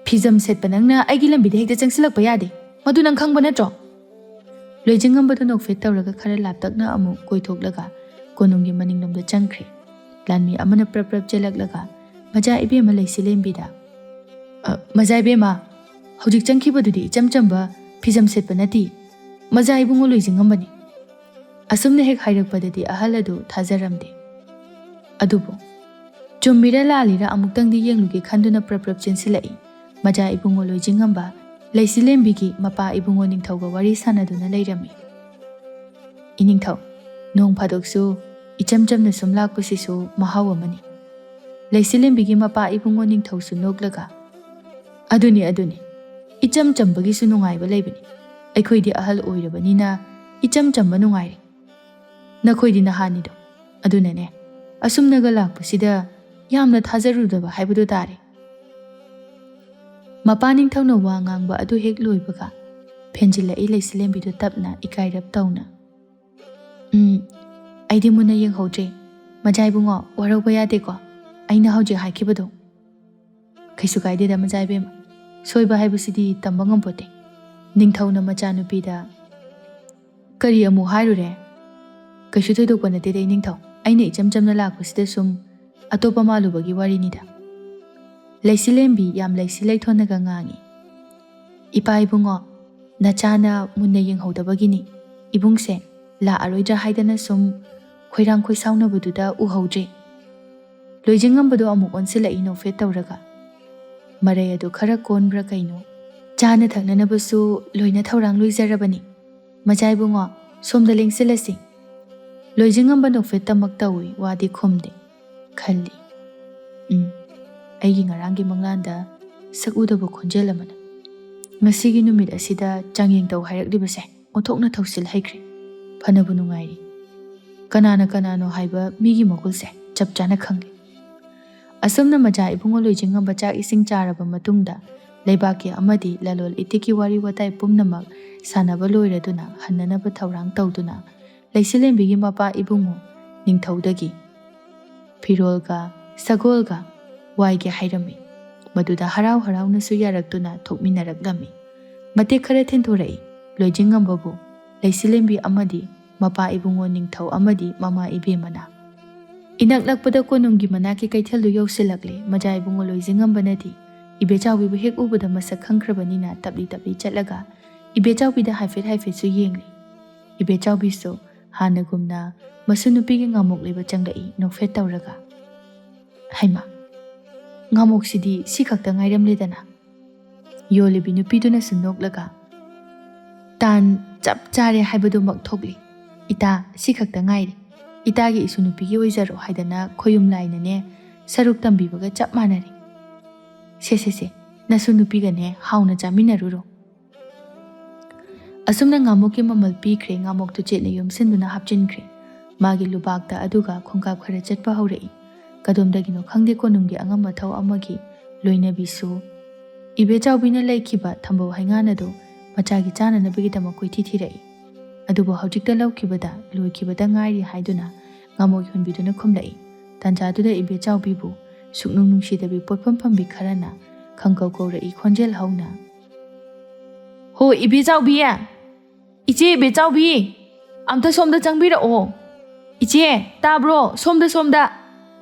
ꯐꯤꯖꯝ ꯁꯦꯠꯄ ꯅꯪꯅ ꯑꯩꯒꯤ ꯂꯝꯕꯤꯗ ꯍꯦꯛꯇ ꯆꯪꯁꯤꯜꯂꯛꯄ ꯌꯥꯗꯦ꯫ ꯃꯗꯨ ꯅꯪ ꯈꯪꯕ ꯅꯠꯇ꯭ꯔꯣ?" ꯂꯣꯏꯖꯤꯡꯉꯝꯕꯗꯨ ꯅꯣꯛꯐꯦꯠ ꯇꯧꯔꯒ ꯈꯔ ꯂꯥꯞꯇꯛꯅ ꯑꯃꯨꯛ ꯀꯣꯏꯊꯣꯛꯂꯒ ꯀꯣꯅꯨꯡꯒꯤ ꯃꯅꯤꯡꯂꯣꯝꯗ ꯆꯪꯈ꯭ꯔꯦ꯫ ꯂꯥꯟꯃꯤ ꯑꯃꯅ ꯄ꯭ꯔꯞ ꯄ꯭ꯔꯞ ꯆꯦꯜꯂꯛꯂꯒ ꯃꯆꯥ ꯏꯕꯦꯝꯃ ꯂꯩꯁꯤꯂꯦꯝꯕꯤꯗ, "ꯑ, ꯃꯆꯥ ꯏꯕꯦꯝꯃ, ꯍꯧꯖꯤꯛ ꯆꯪꯈꯤꯕꯗꯨꯗꯤ ꯏꯆꯝ ꯆꯝꯕ ꯐꯤꯖꯝ ꯁꯦꯠꯄ ꯅꯠꯇꯦ, ꯃꯆꯥ ꯏꯕꯨꯡꯉꯣ ꯂꯣꯏꯖꯤꯡꯉꯝꯕꯅꯤ꯫" ꯑꯁꯨꯝꯅ ꯍꯦꯛ ꯍꯥꯏꯔꯛꯄꯗꯗꯤ ꯑꯍꯜ ꯑꯗꯨ ꯊꯥꯖꯔꯝꯗꯦ꯫ ꯑꯗꯨꯕꯨ ꯆꯨꯝꯃꯤꯔ ꯂꯥꯜꯂꯤꯔ ꯑꯃꯨꯛꯇꯪꯗꯤ ꯌꯦꯡꯂꯨꯒꯦ ꯈꯟꯗꯨꯅ ꯄ꯭ꯔꯞ ꯄ꯭ꯔꯞ ꯆꯦꯟꯁꯤꯜꯂꯛꯏ꯫ ꯃꯆꯥ ꯏꯕꯨꯡꯉꯣ ꯂꯣꯏꯖꯤꯡꯉꯝꯕ ꯂꯩꯁꯤꯂꯦꯝꯕꯤꯒꯤ ꯃꯄꯥ ꯏꯕꯨꯡꯉꯣ ꯅꯤꯡꯊꯧꯒ ꯋꯥꯔꯤ ꯁꯥꯟꯅꯗꯨꯅ ꯂꯩꯔꯝꯃꯤ꯫ "ꯏꯅꯤꯡꯊꯧ, ꯅꯣꯡ ꯐꯥꯗꯣꯛꯁꯨ ꯏꯆꯝ ꯆꯝꯅ ꯁꯨꯝ ꯂꯥꯛꯄꯁꯤꯁꯨ ꯃꯍꯥꯎ ꯑꯃꯅꯤ꯫" ꯂꯩꯁꯤꯂꯦꯝꯕꯤꯒꯤ ꯃꯄꯥ ꯏꯕꯨꯡꯉꯣ ꯅꯤꯡꯊꯧꯁꯨ ꯅꯣꯛꯂꯒ, "ꯑꯗꯨꯅꯤ, ꯑꯗꯨꯅꯤ, ꯏꯆꯝ ꯆꯝꯕꯒꯤꯁꯨ ꯅꯨꯡꯉꯥꯏꯕ ꯂꯩꯕꯅꯤ꯫ ꯑꯩꯈꯣꯏꯗꯤ ꯑꯍꯜ ꯑꯣꯏꯔꯕꯅꯤꯅ ꯏꯆꯝ ꯆꯝꯕ ꯅꯨꯡꯉꯥꯏꯔꯦ꯫ ꯅꯈꯣꯏꯗꯤ ꯅꯍꯥꯅꯤꯗꯣ, ꯑꯗꯨꯅꯅꯦ, ꯑꯁꯨꯝꯅꯒ ꯂꯥꯛꯄꯁꯤꯗ ꯌꯥꯝꯅ ꯊꯥꯖꯔꯨꯗꯕ ꯍꯥꯏꯕꯗꯨ ꯇꯥꯔꯦ꯫" ꯃꯄꯥ ꯅꯤꯡꯊꯧꯅ ꯋꯥ ꯉꯥꯡꯕ ꯑꯗꯨ ꯍꯦꯛ ꯂꯣꯏꯕꯒ ꯐꯦꯟꯖꯤꯜꯂꯛꯏ ꯂꯩꯁꯤꯂꯦꯝꯕꯤꯗꯨ ꯇꯞꯅ, ꯏꯀꯥꯏꯔꯞ ꯇꯧꯅ꯫ "ꯎꯝ, ꯑꯩꯗꯤ ꯃꯨꯟꯅ ꯌꯦꯡꯍꯧꯗ꯭ꯔꯦ꯫ ꯃꯆꯥ ꯏꯕꯨꯡꯉꯣ, ꯋꯥꯔꯧꯕ ꯌꯥꯗꯦꯀꯣ, ꯑꯩꯅ ꯍꯧꯖꯤꯛ ꯍꯥꯏꯈꯤꯕꯗꯣ?" "ꯀꯩꯁꯨ ꯀꯥꯏꯗꯦꯗ ꯃꯆꯥ ꯏꯕꯦꯝꯃ, ꯁꯣꯏꯕ ꯍꯥꯏꯕꯁꯤꯗꯤ ꯇꯝꯕ ꯉꯝꯄꯣꯠꯇꯦ꯫" ꯅꯤꯡꯊꯧꯅ ꯃꯆꯥꯅꯨꯄꯤꯗ, "ꯀꯔꯤ ꯑꯃꯨꯛ ꯍꯥꯏꯔꯨꯔꯦ? ꯀꯩꯁꯨ ꯊꯣꯏꯗꯣꯛꯄ ꯅꯠꯇꯦꯗ ꯏꯅꯤꯡꯊꯧ, ꯑꯩꯅ ꯏꯆꯝ ꯆꯝꯅ ꯂꯥꯛꯄꯁꯤꯗ ꯁꯨꯝ ꯑꯇꯣꯞꯄ ꯃꯥꯜꯂꯨꯕꯒꯤ ꯋꯥꯔꯤꯅꯤꯗ꯫" ꯂꯩꯁꯤꯂꯦꯝꯕꯤ ꯌꯥꯝ ꯂꯩꯁꯤ ꯂꯩꯊꯣꯟꯅꯒ ꯉꯥꯡꯉꯤ꯫ "ꯏꯄꯥ ꯏꯕꯨꯡꯉꯣ, ꯅꯆꯥꯅ ꯃꯨꯟꯅ ꯌꯦꯡꯍꯧꯗꯕꯒꯤꯅꯤ꯫ ꯏꯕꯨꯡꯁꯦ ꯂꯥꯛꯑꯔꯣꯏꯗ꯭ꯔꯥ ꯍꯥꯏꯗꯅ ꯁꯨꯝ ꯈꯣꯏꯔꯥꯡ ꯈꯣꯏꯁꯥꯎꯅꯕꯗꯨꯗ ꯎꯍꯧꯗ꯭ꯔꯦ꯫" ꯂꯣꯏꯖꯤꯡꯉꯝꯕꯗꯣ ꯑꯃꯨꯛ ꯑꯣꯟꯁꯤꯜꯂꯛꯏ ꯅꯣꯛꯐꯦꯠ ꯇꯧꯔꯒ꯫ "ꯃꯔꯩ ꯑꯗꯨ ꯈꯔ ꯀꯣꯟꯕ꯭ꯔꯥ ꯀꯩꯅꯣ? ꯆꯥꯅ ꯊꯛꯅꯅꯕꯁꯨ ꯂꯣꯏꯅ ꯊꯧꯔꯥꯡ ꯂꯣꯏꯖꯔꯕꯅꯤ꯫ ꯃꯆꯥ ꯏꯕꯨꯡꯉꯣ, ꯁꯣꯝꯗ ꯂꯦꯡꯁꯤꯜꯂꯁꯤ꯫ ꯂꯣꯏꯖꯤꯡꯉꯝꯕ ꯅꯣꯛꯐꯦꯠꯇꯃꯛ ꯇꯧꯏ, ꯋꯥꯗꯤ ꯈꯨꯝꯗꯦ꯫ ꯈꯜꯂꯤ, "ꯎꯝ, ꯑꯩꯒꯤ ꯉꯔꯥꯡꯒꯤ ꯃꯪꯂꯥꯟꯗ ꯁꯛ ꯎꯗꯕ ꯈꯣꯟꯖꯦꯜ ꯑꯃꯅ ꯉꯁꯤꯒꯤ ꯅꯨꯃꯤꯠ ꯑꯁꯤꯗ ꯆꯥꯡꯌꯦꯡ ꯇꯧ ꯍꯥꯏꯔꯛꯂꯤꯕꯁꯦ ꯑꯣꯟꯊꯣꯛꯅ ꯊꯧꯁꯤꯜ ꯍꯩꯈ꯭ꯔꯦ꯫ ꯐꯅꯕꯨ ꯅꯨꯡꯉꯥꯏꯔꯤ꯫ ꯀꯅꯥꯅ ꯀꯅꯥꯅꯣ ꯍꯥꯏꯕ ꯃꯤꯒꯤ ꯃꯒꯨꯜꯁꯦ ꯆꯞ ꯆꯥꯅ ꯈꯪꯂꯦ꯫" ꯑꯁꯨꯝꯅ ꯃꯖꯥ ꯏꯕꯨꯡꯉꯣ ꯂꯣꯏꯖꯤꯡꯉꯝꯕ ꯆꯥꯛ ꯏꯁꯤꯡ ꯆꯥꯔꯕ ꯃꯇꯨꯡꯗ, ꯂꯩꯕꯥꯛꯀꯤ ꯑꯃꯗꯤ ꯂꯂꯣꯟ ꯏꯇꯤꯛꯀꯤ ꯋꯥꯔꯤ ꯋꯥꯇꯥꯏ ꯄꯨꯝꯅꯃꯛ ꯁꯥꯟꯅꯕ ꯂꯣꯏꯔꯗꯨꯅ ꯍꯟꯅꯅꯕ ꯊꯧꯔꯥꯡ ꯇꯧꯗꯨꯅ, ꯂꯩꯁꯤꯂꯦꯝꯕꯤꯒꯤ ꯃꯄꯥ ꯏꯕꯨꯡꯉꯣ ꯅꯤꯡꯊꯧꯗꯒꯤ ꯐꯤꯔꯣꯜꯒ ꯁꯒꯣꯜꯒ ꯋꯥꯏꯒꯦ ꯍꯥꯏꯔꯝꯃꯤ꯫ ꯃꯗꯨꯗ ꯍꯔꯥꯎ ꯍꯔꯥꯎꯅꯁꯨ ꯌꯥꯔꯛꯇꯨꯅ ꯊꯣꯛꯃꯤꯟꯅꯔꯛꯂꯝꯃꯤ꯫ ꯃꯇꯦꯛ ꯈꯔ ꯊꯦꯡꯗꯣꯔꯛꯏ꯫ ꯂꯣꯏꯖꯤꯡꯉꯝꯕꯕꯨ ꯂꯩꯁꯤꯂꯦꯝꯕꯤ ꯑꯃꯗꯤ ꯃꯄꯥ ꯏꯕꯨꯡꯉꯣ ꯅꯤꯡꯊꯧ ꯑꯃꯗꯤ ꯃꯃꯥ ꯏꯕꯦꯝꯃꯅ꯫ ꯏꯅꯛ ꯅꯛꯄꯗ ꯀꯣꯅꯨꯡꯒꯤ ꯃꯅꯥꯛꯀꯤ ꯀꯩꯊꯦꯜꯗꯨ ꯌꯧꯁꯤꯜꯂꯛꯂꯦ꯫ ꯃꯖꯥ ꯏꯕꯨꯡꯉꯣ ꯂꯣꯏꯖꯤꯡꯉꯝꯕꯅꯗꯤ ꯏꯕꯦꯆꯥꯎꯕꯤꯕꯨ ꯍꯦꯛ ꯎꯕꯗ ꯃꯁꯛ ꯈꯪꯈ꯭ꯔꯕꯅꯤꯅ ꯇꯞꯂꯤ ꯇꯞꯂꯤ ꯆꯠꯂꯒ ꯏꯕꯦꯆꯥꯎꯕꯤꯗ ꯍꯥꯏꯐꯦꯠ ꯍꯥꯏꯐꯦꯠꯁꯨ ꯌꯦꯡꯂꯤ꯫ ꯏꯕꯦꯆꯥꯎꯕꯤꯁꯨ ꯍꯥꯟꯅꯒꯨꯝꯅ ꯃꯁꯨ ꯅꯨꯄꯤꯒꯤ ꯉꯥꯃꯣꯛ ꯂꯩꯕ ꯆꯪꯂꯛꯏ, ꯅꯣꯛꯐꯦꯠ ꯇꯧꯔꯒ꯫ "ꯍꯩꯃꯥ, ꯉꯥꯃꯣꯛꯁꯤꯗꯤ ꯁꯤ ꯈꯛꯇ ꯉꯥꯏꯔꯝꯂꯦꯗꯅ꯫ ꯌꯣꯜꯂꯤꯕꯤ ꯅꯨꯄꯤꯗꯨꯅꯁꯨ ꯅꯣꯛꯂꯒ, "ꯇꯥꯟ ꯆꯞ ꯆꯥꯔꯦ ꯍꯥꯏꯕꯗꯨꯃꯛ ꯊꯣꯛꯂꯤ꯫ ꯏꯇꯥ, ꯁꯤ ꯈꯛꯇ ꯉꯥꯏꯔꯦ꯫ ꯏꯇꯥꯒꯤ ꯏꯁꯨ ꯅꯨꯄꯤꯒꯤ ꯑꯣꯏꯖꯔꯣ ꯍꯥꯏꯗꯅ ꯈꯣꯌꯨꯝ ꯂꯥꯏꯅꯅꯦ ꯁꯔꯨꯛ ꯇꯝꯕꯤꯕꯒ ꯆꯞ ꯃꯥꯟꯅꯔꯦ꯫ ꯁꯦ, ꯁꯦ, ꯁꯦ, ꯅꯁꯨ ꯅꯨꯄꯤꯒꯅꯦ ꯍꯥꯎꯅ ꯆꯥꯃꯤꯟꯅꯔꯨꯔꯣ꯫" ꯑꯁꯨꯝꯅ ꯉꯥꯃꯣꯛꯀꯤ ꯃꯃꯜ ꯄꯤꯈ꯭ꯔꯦ꯫ ꯉꯥꯃꯣꯛꯇꯨ ꯆꯦꯠꯅ ꯌꯣꯝꯁꯤꯟꯗꯨꯅ ꯍꯥꯞꯆꯤꯟꯈ꯭ꯔꯦ꯫ ꯃꯥꯒꯤ ꯂꯨꯕꯥꯛꯇ ꯑꯗꯨꯒ ꯈꯣꯡꯀꯥꯞ ꯈꯔ ꯆꯠꯄ ꯍꯧꯔꯛꯏ꯫ ꯀꯗꯣꯝꯗꯒꯤꯅꯣ ꯈꯪꯗꯦ ꯀꯣꯅꯨꯡꯒꯤ ꯑꯉꯝ ꯑꯊꯧ ꯑꯃꯒꯤ ꯂꯣꯏꯅꯕꯤꯁꯨ ꯏꯕꯦꯆꯥꯎꯕꯤꯅ ꯂꯩꯈꯤꯕ ꯊꯝꯕꯧ ꯍꯩꯉꯥꯟ ꯑꯗꯨ ꯃꯆꯥꯒꯤ ꯆꯥꯅꯅꯕꯒꯤꯗꯃꯛ ꯀꯣꯏꯊꯤ ꯊꯤꯔꯛꯏ꯫ ꯑꯗꯨꯕꯨ ꯍꯧꯖꯤꯛꯇ ꯂꯧꯈꯤꯕꯗ ꯂꯣꯏꯈꯤꯕꯗ ꯉꯥꯏꯔꯤ ꯍꯥꯏꯗꯨꯅ ꯉꯥꯃꯣꯛ ꯌꯣꯟꯕꯤꯗꯨꯅ ꯈꯨꯝꯂꯛꯏ꯫ ꯇꯥꯟꯖꯥꯗꯨꯗ ꯏꯕꯦꯆꯥꯎꯕꯤꯕꯨ ꯁꯨꯛꯅꯨꯡ ꯅꯨꯡꯁꯤꯗꯕꯤ ꯄꯣꯠꯐꯝ ꯐꯝꯕꯤ ꯈꯔꯅ ꯈꯪꯀꯧ ꯀꯧꯔꯛꯏ ꯈꯣꯟꯖꯦꯜ ꯍꯧꯅ, "ꯍꯣ, ꯏꯕꯦꯆꯥꯎꯕꯤ! ꯏꯆꯦ ꯏꯕꯦꯆꯥꯎꯕꯤ! ꯑꯝꯇ ꯁꯣꯝꯗ ꯆꯪꯕꯤꯔꯛꯑꯣ꯫ ꯏꯆꯦ, ꯇꯥꯕ꯭ꯔꯣ? ꯁꯣꯝꯗ, ꯁꯣꯝꯗ!"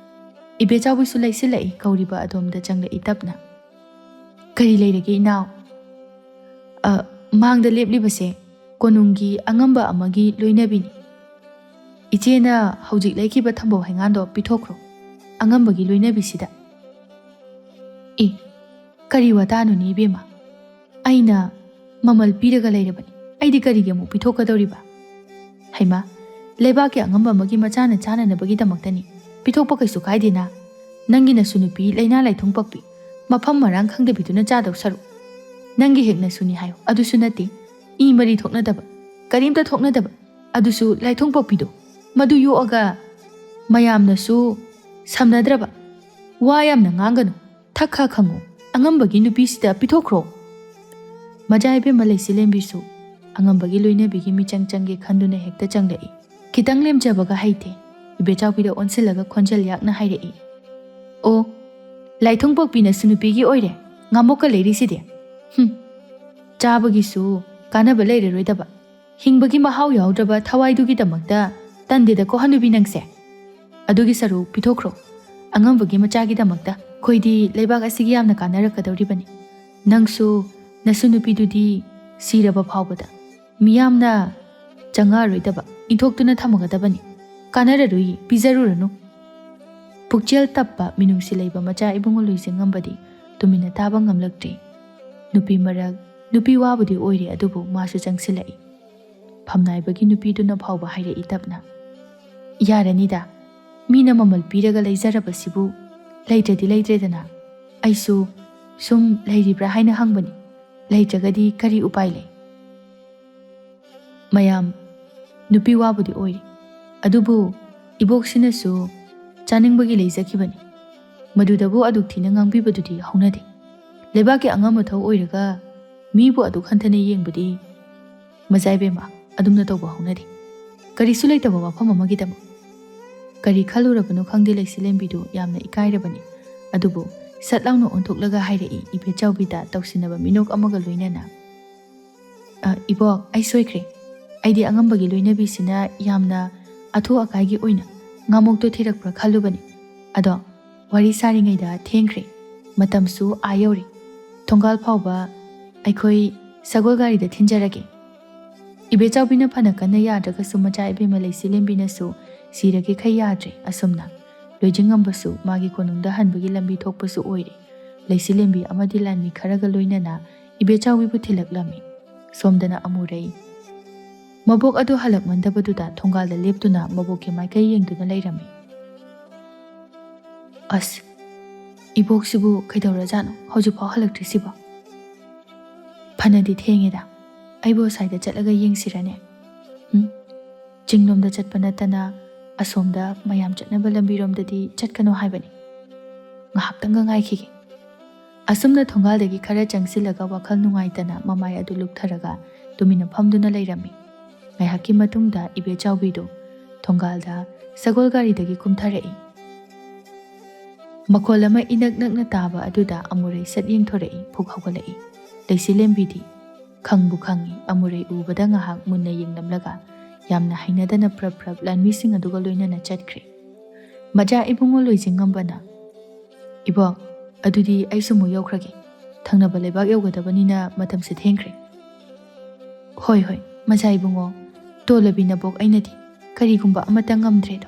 ꯏꯕꯦꯆꯥꯎꯕꯤꯁꯨ ꯂꯩꯁꯤꯜꯂꯛꯏ, ꯀꯧꯔꯤꯕ ꯑꯗꯣꯝꯗ ꯆꯪꯂꯛꯏ ꯇꯞꯅ꯫ "ꯀꯔꯤ ꯂꯩꯔꯒꯦ, ꯏꯅꯥꯎ?" "ꯑ, ꯃꯥꯡꯗ ꯂꯦꯞꯂꯤꯕꯁꯦ ꯀꯣꯅꯨꯡꯒꯤ ꯑꯉꯝꯕ ꯑꯃꯒꯤ ꯂꯣꯏꯅꯕꯤꯅꯤ꯫ ꯏꯆꯦꯅ ꯍꯧꯖꯤꯛ ꯂꯩꯈꯤꯕ ꯊꯝꯕꯧ ꯍꯩꯉꯥꯟꯗꯣ ꯄꯤꯊꯣꯛꯈ꯭ꯔꯣ, ꯑꯉꯝꯕꯒꯤ ꯂꯣꯏꯅꯕꯤꯁꯤꯗ꯫" "ꯑꯦ, ꯀꯔꯤ ꯋꯥꯇꯥꯅꯣꯅꯦ ꯏꯕꯦꯝꯃ? ꯑꯩꯅ ꯃꯃꯜ ꯄꯤꯔꯒ ꯂꯩꯔꯕꯅꯤ, ꯑꯩꯗꯤ ꯀꯔꯤꯒꯤ ꯑꯃꯨꯛ ꯄꯤꯊꯣꯛꯀꯗꯧꯔꯤꯕ?" "ꯍꯩꯃꯥ, ꯂꯩꯕꯥꯛꯀꯤ ꯑꯉꯝꯕ ꯑꯃꯒꯤ ꯃꯆꯥꯅ ꯆꯥꯅꯅꯕꯒꯤꯗꯃꯛꯇꯅꯤ꯫ ꯄꯤꯊꯣꯛꯄ ꯀꯩꯁꯨ ꯀꯥꯏꯗꯦꯅ꯫ ꯅꯪꯒꯤ ꯅꯁꯨ ꯅꯨꯄꯤ ꯂꯥꯏꯅꯥ ꯂꯥꯏꯊꯨꯡ ꯄꯛꯄꯤ, ꯃꯐꯝ ꯃꯔꯥꯡ ꯈꯪꯗꯕꯤꯗꯨꯅ ꯆꯥꯗꯧ ꯁꯔꯨꯛ, ꯅꯪꯒꯤ ꯍꯦꯛ ꯅꯁꯨꯅꯤ ꯍꯥꯏꯌꯨ, ꯑꯗꯨꯁꯨ ꯅꯠꯇꯦ꯫ ꯏ ꯃꯔꯤ ꯊꯣꯛꯅꯗꯕ, ꯀꯔꯤꯝꯇ ꯊꯣꯛꯅꯗꯕ, ꯑꯗꯨꯁꯨ ꯂꯥꯏꯊꯨꯡ ꯄꯛꯄꯤꯗꯣ꯫ ꯃꯗꯨ ꯌꯣꯛꯑꯒ ꯃꯌꯥꯝꯅꯁꯨ ꯁꯝꯅꯗ꯭ꯔꯕ꯫ ꯋꯥ ꯌꯥꯝꯅ ꯉꯥꯡꯒꯅꯨ, ꯊꯛ ꯈꯥ ꯈꯪꯉꯨ꯫ ꯑꯉꯝꯕꯒꯤ ꯅꯨꯄꯤꯁꯤꯗ ꯄꯤꯊꯣꯛꯈ꯭ꯔꯣ"꯫ ꯃꯆꯥ ꯏꯕꯦꯝꯃ ꯂꯩꯁꯤꯂꯦꯝꯕꯤꯁꯨ ꯑꯉꯝꯕꯒꯤ ꯂꯣꯏꯅꯕꯤꯒꯤ ꯃꯤꯆꯪ ꯆꯪꯒꯦ ꯈꯟꯗꯨꯅ ꯍꯦꯛꯇ ꯆꯪꯂꯛꯏ꯫ ꯈꯤꯇꯪ ꯂꯦꯝꯖꯕꯒ ꯍꯩꯇꯦ꯫ ꯏꯕꯦꯆꯥꯎꯕꯤꯗ ꯑꯣꯟꯁꯤꯜꯂꯒ ꯈꯣꯟꯖꯦꯜ ꯌꯥꯛꯅ ꯍꯥꯏꯔꯛꯏ, "ꯑꯣ, ꯂꯥꯏꯊꯨꯡ ꯄꯣꯛꯄꯤ ꯅꯁꯨ ꯅꯨꯄꯤꯒꯤ ꯑꯣꯏꯔꯦ, ꯉꯥꯃꯣꯛꯀ ꯂꯩꯔꯤꯁꯤꯗꯤ꯫ ꯍꯨꯝ, ꯆꯥꯕꯒꯤꯁꯨ ꯀꯥꯟꯅꯕ ꯂꯩꯔꯔꯣꯏꯗꯕ, ꯍꯤꯡꯕꯒꯤ ꯃꯍꯥꯎ ꯌꯥꯎꯗ꯭ꯔꯕ ꯊꯋꯥꯏꯗꯨꯒꯤꯗꯃꯛꯇ ꯇꯟꯗꯦꯗꯀꯣ ꯍꯅꯨꯕꯤ ꯅꯪꯁꯦ꯫ ꯑꯗꯨꯒꯤ ꯁꯔꯨꯛ ꯄꯤꯊꯣꯛꯈ꯭ꯔꯣ꯫ ꯑꯉꯝꯕꯒꯤ ꯃꯆꯥꯒꯤꯗꯃꯛꯇ ꯑꯩꯈꯣꯏꯗꯤ ꯂꯩꯕꯥꯛ ꯑꯁꯤꯒꯤ ꯌꯥꯝꯅ ꯀꯥꯟꯅꯔꯛꯀꯗꯧꯔꯤꯕꯅꯤ꯫ ꯅꯪꯁꯨ ꯅꯁꯨ ꯅꯨꯄꯤꯗꯨꯗꯤ ꯁꯤꯔꯕ ꯐꯥꯎꯕꯗ ꯃꯤꯌꯥꯝꯅ ꯆꯪꯉꯛꯑꯔꯣꯏꯗꯕ ꯏꯟꯊꯣꯛꯇꯨꯅ ꯊꯝꯃꯒꯗꯕꯅꯤ꯫ ꯀꯥꯟꯅꯔꯔꯣꯏ, ꯄꯤꯖꯔꯨꯔꯅꯨ"꯫ ꯄꯨꯛꯆꯦꯜ ꯇꯞꯄ ꯃꯤꯅꯨꯡꯁꯤ ꯂꯩꯕ ꯃꯆꯥ ꯏꯕꯨꯡꯉꯣ ꯂꯣꯏꯖꯤꯡꯉꯝꯕꯗꯤ ꯇꯨꯃꯤꯟꯅ ꯇꯥꯕ ꯉꯝꯂꯛꯇ꯭ꯔꯦ꯫ ꯅꯨꯄꯤ ꯃꯔꯛ, ꯅꯨꯄꯤ ꯋꯥꯕꯨꯗꯤ ꯑꯣꯏꯔꯦ, ꯑꯗꯨꯕꯨ ꯃꯥꯁꯨ ꯆꯪꯁꯤꯜꯂꯛꯏ꯫ ꯐꯝꯅꯥꯏꯕꯒꯤ ꯅꯨꯄꯤꯗꯨꯅ ꯐꯥꯎꯕ ꯍꯥꯏꯔꯛꯏ ꯇꯞꯅ, "ꯌꯥꯔꯅꯤꯗ, ꯃꯤꯅ ꯃꯃꯜ ꯄꯤꯔꯒ ꯂꯩꯖꯔꯕꯁꯤꯕꯨ ꯂꯩꯇ꯭ꯔꯗꯤ ꯂꯩꯇ꯭ꯔꯦꯗꯅ꯫ ꯑꯩꯁꯨ ꯁꯨꯝ ꯂꯩꯔꯤꯕ꯭ꯔꯥ ꯍꯥꯏꯅ ꯍꯪꯕꯅꯤ, ꯂꯩꯇ꯭ꯔꯒꯗꯤ ꯀꯔꯤ ꯎꯄꯥꯏ ꯂꯩ?" ꯃꯌꯥꯝ, ꯅꯨꯄꯤ ꯋꯥꯕꯨꯗꯤ ꯑꯣꯏꯔꯤ, ꯑꯗꯨꯕꯨ ꯏꯕꯣꯛꯁꯤꯅꯁꯨ ꯆꯥꯅꯤꯡꯕꯒꯤ ꯂꯩꯖꯈꯤꯕꯅꯤ꯫ ꯃꯗꯨꯗꯕꯨ ꯑꯗꯨꯛ ꯊꯤꯅ ꯉꯥꯡꯕꯤꯕꯗꯨꯗꯤ ꯍꯧꯅꯗꯦ꯫ ꯂꯩꯕꯥꯛꯀꯤ ꯑꯉꯝ ꯑꯊꯧ ꯑꯣꯏꯔꯒ ꯃꯤꯕꯨ ꯑꯗꯨꯛ ꯍꯟꯊꯅ ꯌꯦꯡꯕꯗꯤ ꯃꯆꯥ ꯏꯕꯦꯝꯃ, ꯑꯗꯨꯝꯅ ꯇꯧꯕ ꯍꯧꯅꯗꯦ꯫ ꯀꯔꯤꯁꯨ ꯂꯩꯇꯕ ꯋꯥꯐꯝ ꯑꯃꯒꯤꯗꯃꯛ꯫ ꯀꯔꯤ ꯈꯜꯂꯨꯔꯕꯅꯣ ꯈꯪꯗꯦ, ꯂꯩꯁꯤꯂꯦꯝꯕꯤꯗꯨ ꯌꯥꯝꯅ ꯏꯀꯥꯏꯔꯕꯅꯤ꯫ ꯑꯗꯨꯕꯨ ꯁꯠ ꯂꯥꯎꯅ ꯑꯣꯟꯊꯣꯛꯂꯒ ꯍꯥꯏꯔꯛꯏ, ꯏꯕꯦꯆꯥꯎꯕꯤꯗ ꯇꯧꯁꯤꯟꯅꯕ ꯃꯤꯅꯣꯛ ꯑꯃꯒ ꯂꯣꯏꯅꯅ, "ꯑ, ꯏꯕꯣꯛ, ꯑꯩ ꯁꯣꯏꯈ꯭ꯔꯦ꯫ ꯑꯩꯗꯤ ꯑꯉꯝꯕꯒꯤ ꯂꯣꯏꯅꯕꯤꯁꯤꯅ ꯌꯥꯝꯅ ꯑꯊꯨ ꯑꯀꯥꯏꯒꯤ ꯑꯣꯏꯅ ꯉꯥꯃꯣꯛꯇꯣ ꯊꯤꯔꯛꯄ꯭ꯔꯥ ꯈꯜꯂꯨꯕꯅꯤ꯫ ꯑꯗꯣ ꯋꯥꯔꯤ ꯁꯥꯔꯤꯉꯩꯗ ꯊꯦꯡꯈ꯭ꯔꯦ꯫ ꯃꯇꯝꯁꯨ ꯑꯥ ꯌꯧꯔꯦ꯫ ꯊꯣꯡꯒꯥꯜ ꯐꯥꯎꯕ ꯑꯩꯈꯣꯏ ꯁꯒꯣꯜ ꯒꯥꯔꯤꯗ ꯊꯤꯟꯖꯔꯒꯦ"꯫ ꯏꯕꯦꯆꯥꯎꯕꯤꯅ ꯐꯅ ꯀꯟꯅ ꯌꯥꯗ꯭ꯔꯒꯁꯨ ꯃꯆꯥ ꯏꯕꯦꯝꯃ ꯂꯩꯁꯤꯂꯦꯝꯕꯤꯅꯁꯨ ꯁꯤꯔꯒꯦ ꯈꯩ ꯌꯥꯗ꯭ꯔꯦ꯫ ꯑꯁꯨꯝꯅ ꯂꯣꯏꯖꯤꯡꯉꯝꯕꯁꯨ ꯃꯥꯒꯤ ꯀꯣꯅꯨꯡꯗ ꯍꯟꯕꯒꯤ ꯂꯝꯕꯤ ꯊꯣꯛꯄꯁꯨ ꯑꯣꯏꯔꯦ꯫ ꯂꯩꯁꯤꯂꯦꯝꯕꯤ ꯑꯃꯗꯤ ꯂꯥꯟꯃꯤ ꯈꯔꯒ ꯂꯣꯏꯅꯅ ꯏꯕꯦꯆꯥꯎꯕꯤꯕꯨ ꯊꯤꯜꯂꯛꯂꯝꯃꯤ꯫ ꯁꯣꯝꯗꯅ ꯑꯃꯨꯔꯩ꯫ ꯃꯕꯣꯛ ꯑꯗꯨ ꯍꯜꯂꯛꯃꯟꯗꯕꯗꯨꯗ ꯊꯣꯡꯒꯥꯜꯗ ꯂꯦꯞꯇꯨꯅ ꯃꯕꯣꯛꯀꯤ ꯃꯥꯏꯀꯩ ꯌꯦꯡꯗꯨꯅ ꯂꯩꯔꯝꯃꯤ꯫ "ꯑꯁ, ꯏꯕꯣꯛꯁꯤꯕꯨ ꯀꯩꯗꯧꯔꯖꯥꯠꯅꯣ? ꯍꯧꯖꯤꯛꯐꯥꯎ ꯍꯜꯂꯛꯇ꯭ꯔꯤꯁꯤꯕꯣ? ꯐꯅꯗꯤ ꯊꯦꯡꯉꯦꯗ꯫ ꯑꯩꯕꯨ ꯑꯁ꯭ꯋꯥꯏꯗ ꯆꯠꯂꯒ ꯌꯦꯡꯁꯤꯔꯅꯦ? ꯎꯝ, ꯆꯤꯡꯂꯣꯝꯗ ꯆꯠꯄ ꯅꯠꯇꯅ ꯑꯁꯣꯝꯗ ꯃꯌꯥꯝ ꯆꯠꯅꯕ ꯂꯝꯕꯤꯔꯣꯝꯗꯗꯤ ꯆꯠꯀꯅꯣ ꯍꯥꯏꯕꯅꯤ꯫ ꯉꯥꯏꯍꯥꯛꯇꯪꯒ ꯉꯥꯏꯈꯤꯒꯦ꯫" ꯑꯁꯨꯝꯅ ꯊꯣꯡꯒꯥꯜꯗꯒꯤ ꯈꯔ ꯆꯪꯁꯤꯜꯂꯒ ꯋꯥꯈꯜ ꯅꯨꯡꯉꯥꯏꯇꯅ ꯃꯃꯥꯏ ꯑꯗꯨ ꯂꯨꯞꯊꯔꯒ ꯇꯨꯃꯤꯟꯅ ꯐꯝꯗꯨꯅ ꯂꯩꯔꯝꯃꯤ꯫ ꯉꯥꯏꯍꯥꯛꯀꯤ ꯃꯇꯨꯡꯗ ꯏꯕꯦꯆꯥꯎꯕꯤꯗꯨ ꯊꯣꯡꯒꯥꯜꯗ ꯁꯒꯣꯜ ꯒꯥꯔꯤꯗꯒꯤ ꯀꯨꯝꯊꯔꯛꯏ꯫ ꯃꯈꯣꯜ ꯑꯃ ꯏꯅꯛ ꯅꯛꯅ ꯇꯥꯕ ꯑꯗꯨꯗ ꯑꯃꯨꯔꯩ ꯁꯠ ꯌꯦꯡꯊꯣꯔꯛꯏ, ꯐꯨꯛ ꯍꯧꯒꯠꯂꯛꯏ꯫ ꯂꯩꯆꯤꯂꯦꯝꯕꯤꯗꯤ ꯈꯪꯕꯨ ꯈꯪꯏ, ꯑꯃꯨꯔꯩ ꯎꯕꯗ ꯉꯥꯏꯍꯥꯛ ꯃꯨꯟꯅ ꯌꯦꯡꯂꯝꯂꯒ ꯌꯥꯝꯅ ꯍꯩꯅꯗꯅ ꯄ꯭ꯔꯞ ꯄ꯭ꯔꯞ ꯂꯥꯟꯃꯤꯁꯤꯡ ꯑꯗꯨꯒ ꯂꯣꯏꯅꯅ ꯆꯠꯈ꯭ꯔꯦ꯫ ꯃꯆꯥ ꯏꯕꯨꯡꯉꯣ ꯂꯣꯏꯖꯤꯡꯉꯝꯕꯅ, "ꯏꯕꯣꯛ, ꯑꯗꯨꯗꯤ ꯑꯩꯁꯨ ꯑꯃꯨꯛ ꯌꯧꯈ꯭ꯔꯒꯦ꯫ ꯊꯪꯅꯕ ꯂꯩꯕꯥꯛ ꯌꯧꯒꯗꯕꯅꯤꯅ ꯃꯇꯝꯁꯦ ꯊꯦꯡꯈ꯭ꯔꯦ꯫" "ꯍꯣꯏ, ꯍꯣꯏ, ꯃꯆꯥ ꯏꯕꯨꯡꯉꯣ, ꯇꯣꯜꯂꯕꯤ ꯅꯕꯣꯛ ꯑꯩꯅꯗꯤ ꯀꯔꯤꯒꯨꯝꯕ ꯑꯃꯠꯇ ꯉꯝꯗ꯭ꯔꯦꯗꯣ꯫"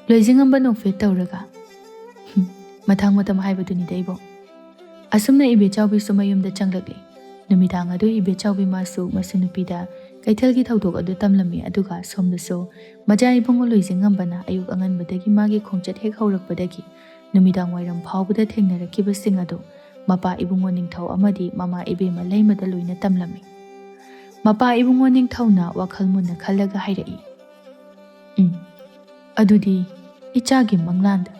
ꯂꯣꯏꯖꯤꯡꯉꯝꯕ ꯅꯣꯛꯐꯦꯠ ꯇꯧꯔꯒ, "ꯍꯨꯝ, ꯃꯊꯪ ꯃꯇꯝ ꯍꯥꯏꯕꯗꯨꯅꯤꯗ ꯏꯕꯣꯛ꯫" ꯑꯁꯨꯝꯅ ꯏꯕꯦꯆꯥꯎꯕꯤꯁꯨ ꯃꯌꯨꯝꯗ ꯆꯪꯂꯛꯂꯤ꯫ ꯅꯨꯃꯤꯗꯥꯡ ꯑꯗꯨ ꯏꯕꯦꯆꯥꯎꯕꯤ ꯃꯥꯁꯨ ꯃꯁꯨ ꯅꯨꯄꯤꯗ ꯀꯩꯊꯦꯜꯒꯤ ꯊꯧꯗꯣꯛ ꯑꯗꯨ ꯇꯝꯂꯝꯃꯤ, ꯑꯗꯨꯒ ꯁꯣꯝꯗꯁꯨ ꯃꯆꯥ ꯏꯕꯨꯡꯉꯣ ꯂꯣꯏꯖꯤꯡꯉꯝꯕꯅ ꯑꯌꯨꯛ ꯑꯉꯟꯕꯗꯒꯤ ꯃꯥꯒꯤ ꯈꯣꯡꯆꯠ ꯍꯦꯛ ꯍꯧꯔꯛꯄꯗꯒꯤ ꯅꯨꯃꯤꯗꯥꯡ ꯋꯥꯏꯔꯝ ꯐꯥꯎꯕꯗ ꯊꯦꯡꯅꯔꯛꯈꯤꯕꯁꯤꯡ ꯑꯗꯨ ꯃꯄꯥ ꯏꯕꯨꯡꯉꯣ ꯅꯤꯡꯊꯧ ꯑꯃꯗꯤ ꯃꯃꯥ ꯏꯕꯦꯝꯃ ꯂꯩꯃꯗ ꯂꯣꯏꯅ ꯇꯝꯂꯝꯃꯤ꯫ ꯃꯄꯥ ꯏꯕꯨꯡꯉꯣ ꯅꯤꯡꯊꯧꯅ ꯋꯥꯈꯜ ꯃꯨꯟꯅ ꯈꯜꯂꯒ ꯍꯥꯏꯔꯛꯏ, "ꯎꯝ, ꯑꯗꯨꯗꯤ ꯏꯆꯥꯒꯤ ꯃꯪꯂꯥꯟꯗ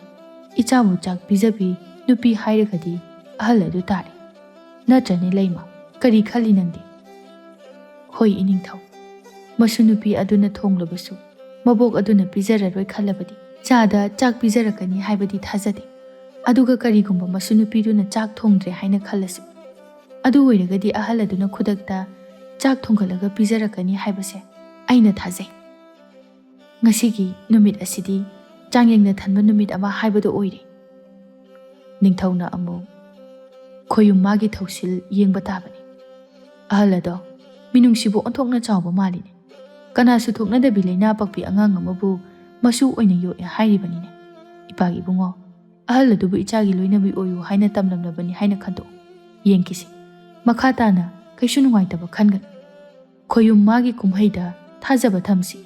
ꯏꯆꯥꯕꯨ ꯆꯥꯛ ꯄꯤꯖꯕꯤ ꯅꯨꯄꯤ ꯍꯥꯏꯔꯒꯗꯤ ꯑꯍꯜ ꯑꯗꯨ ꯇꯥꯔꯦ꯫ ꯅꯠꯇ꯭ꯔꯅꯦ ꯂꯩꯃ, ꯀꯔꯤ ꯈꯜꯂꯤ ꯅꯪꯗꯤ?" "ꯍꯣꯏ ꯏꯅꯤꯡꯊꯧ, ꯃꯁꯨ ꯅꯨꯄꯤ ꯑꯗꯨꯅ ꯊꯣꯡꯂꯕꯁꯨ ꯃꯕꯣꯛ ꯑꯗꯨꯅ ꯄꯤꯖꯔꯔꯣꯏ ꯈꯜꯂꯕꯗꯤ ꯆꯥꯗ ꯆꯥꯛ ꯄꯤꯖꯔꯛꯀꯅꯤ ꯍꯥꯏꯕꯗꯤ ꯊꯥꯖꯗꯦ꯫ ꯑꯗꯨꯒ ꯀꯔꯤꯒꯨꯝꯕ ꯃꯁꯨ ꯅꯨꯄꯤꯗꯨꯅ ꯆꯥꯛ ꯊꯣꯡꯗ꯭ꯔꯦ ꯍꯥꯏꯅ ꯈꯜꯂꯁꯨ, ꯑꯗꯨ ꯑꯣꯏꯔꯒꯗꯤ ꯑꯍꯜ ꯑꯗꯨꯅ ꯈꯨꯗꯛꯇ ꯆꯥꯛ ꯊꯣꯡꯒꯠꯂꯒ ꯄꯤꯖꯔꯛꯀꯅꯤ ꯍꯥꯏꯕꯁꯦ ꯑꯩꯅ ꯊꯥꯖꯩ꯫ ꯉꯁꯤꯒꯤ ꯅꯨꯃꯤꯠ ꯑꯁꯤꯗꯤ ꯆꯥꯡꯌꯦꯡꯅ ꯊꯟꯕ ꯅꯨꯃꯤꯠ ꯑꯃ ꯍꯥꯏꯕꯗꯨ ꯑꯣꯏꯔꯦ꯫" ꯅꯤꯡꯊꯧꯅ ꯑꯃꯨꯛ, "ꯈꯣꯌꯨꯝ ꯃꯥꯒꯤ ꯊꯧꯁꯤꯜ ꯌꯦꯡꯕ ꯇꯥꯕꯅꯤ꯫ ꯑꯍꯜ ꯑꯗꯣ ꯃꯤꯅꯨꯡꯁꯤꯕꯨ ꯑꯣꯟꯊꯣꯛꯅ ꯆꯥꯎꯕ ꯃꯥꯜꯂꯤꯅꯦ꯫ ꯀꯅꯥꯁꯨ ꯊꯣꯛꯅꯗꯕꯤ ꯂꯥꯏꯅꯥ ꯄꯛꯄꯤ ꯑꯉꯥꯡ ꯑꯃꯕꯨ ꯃꯁꯨ ꯑꯣꯏꯅ ꯌꯣꯛꯑꯦ ꯍꯥꯏꯔꯤꯕꯅꯤꯅꯦ꯫ ꯏꯄꯥꯒꯤ ꯏꯕꯨꯡꯉꯣ, ꯑꯍꯜ ꯑꯗꯨꯕꯨ ꯏꯆꯥꯒꯤ ꯂꯣꯏꯅꯕꯤ ꯑꯣꯏꯌꯨ ꯍꯥꯏꯅ ꯇꯝꯂꯝꯂꯕꯅꯤ ꯍꯥꯏꯅ ꯈꯟꯗꯣꯛꯎ꯫ ꯌꯦꯡꯈꯤꯁꯤ, ꯃꯈꯥ ꯇꯥꯅ ꯀꯩꯁꯨ ꯅꯨꯡꯉꯥꯏꯇꯕ ꯈꯟꯒꯅꯨ꯫" ꯈꯣꯌꯨꯝ ꯃꯥꯒꯤ ꯀꯨꯝꯍꯩꯗ ꯊꯥꯖꯕ ꯊꯝꯁꯤ꯫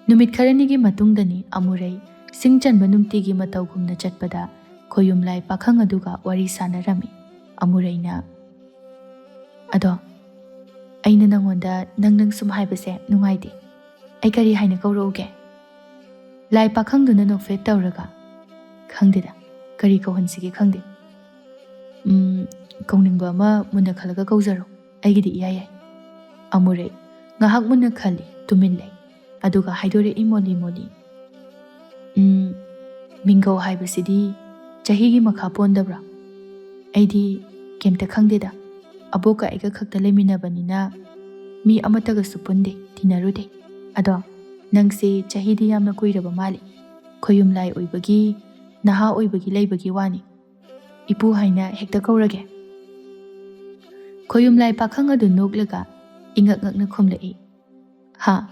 ꯅꯨꯃꯤꯠ ꯈꯔꯅꯤꯒꯤ ꯃꯇꯨꯡꯗꯅꯤ ꯑꯃꯨꯔꯩ ꯁꯤꯡ ꯆꯟꯕ ꯅꯨꯡꯇꯤꯒꯤ ꯃꯇꯧꯒꯨꯝꯅ ꯆꯠꯄꯗ ꯈꯣꯌꯨꯝ ꯂꯥꯏ ꯄꯥꯈꯪ ꯑꯗꯨꯒ ꯋꯥꯔꯤ ꯁꯥꯟꯅꯔꯝꯃꯤ꯫ ꯑꯃꯨꯔꯩꯅ, "ꯑꯗꯣ, ꯑꯩꯅ ꯅꯪꯉꯣꯟꯗ ꯅꯪ ꯅꯪ ꯁꯨꯝ ꯍꯥꯏꯕꯁꯦ ꯅꯨꯡꯉꯥꯏꯇꯦ꯫ ꯑꯩ ꯀꯔꯤ ꯍꯥꯏꯅ ꯀꯧꯔꯛꯎꯒꯦ? ꯂꯥꯏ ꯄꯥꯈꯪꯗꯨꯅ ꯅꯣꯛꯐꯦꯠ ꯇꯧꯔꯒ, "ꯈꯪꯗꯦꯗ, ꯀꯔꯤ ꯀꯧꯍꯟꯁꯤꯒꯦ ꯈꯪꯗꯦ꯫ ꯎꯝ, ꯀꯧꯅꯤꯡꯕ ꯑꯃ ꯃꯨꯟꯅ ꯈꯜꯂꯒ ꯀꯧꯖꯔꯣ꯫ ꯑꯩꯒꯤꯗꯤ ꯏꯌꯥ ꯌꯥꯏ꯫" ꯑꯃꯨꯔꯩ ꯉꯥꯏꯍꯥꯛ ꯃꯨꯟꯅ ꯈꯜꯂꯤ, ꯇꯨꯃꯤꯟ ꯂꯩ꯫ ꯑꯗꯨꯒ ꯍꯥꯏꯗꯣꯔꯛꯏ ꯃꯣꯂꯤ ꯃꯣꯂꯤ, "ꯎꯝ, ꯃꯤꯡꯒꯧ ꯍꯥꯏꯕꯁꯤꯗꯤ ꯆꯍꯤꯒꯤ ꯃꯈꯥ ꯄꯣꯟꯗꯕ꯭ꯔꯥ? ꯑꯩꯗꯤ ꯀꯩꯝꯇ ꯈꯪꯗꯦꯗ꯫ ꯑꯕꯣꯛꯀ ꯑꯩꯒ ꯈꯛꯇ ꯂꯩꯃꯤꯟꯅꯕꯅꯤꯅ ꯃꯤ ꯑꯃꯠꯇꯒꯁꯨ ꯄꯨꯟꯗꯦ, ꯇꯤꯟꯅꯔꯨꯗꯦ꯫ ꯑꯗꯣ ꯅꯪꯁꯦ ꯆꯍꯤꯗꯤ ꯌꯥꯝꯅ ꯀꯨꯏꯔꯕ ꯃꯥꯜꯂꯤ꯫ ꯈꯣꯌꯨꯝ ꯂꯥꯏ ꯑꯣꯏꯕꯒꯤ, ꯅꯍꯥ ꯑꯣꯏꯕꯒꯤ ꯂꯩꯕꯒꯤ ꯋꯥꯅꯤ꯫ ꯏꯄꯨ ꯍꯥꯏꯅ ꯍꯦꯛꯇ ꯀꯧꯔꯒꯦ?" ꯈꯣꯌꯨꯝ ꯂꯥꯏ ꯄꯥꯈꯪ ꯑꯗꯨ ꯅꯣꯛꯂꯒ ꯏꯉꯛ ꯉꯛꯅ ꯈꯨꯝꯂꯛꯏ, "ꯍꯥ?"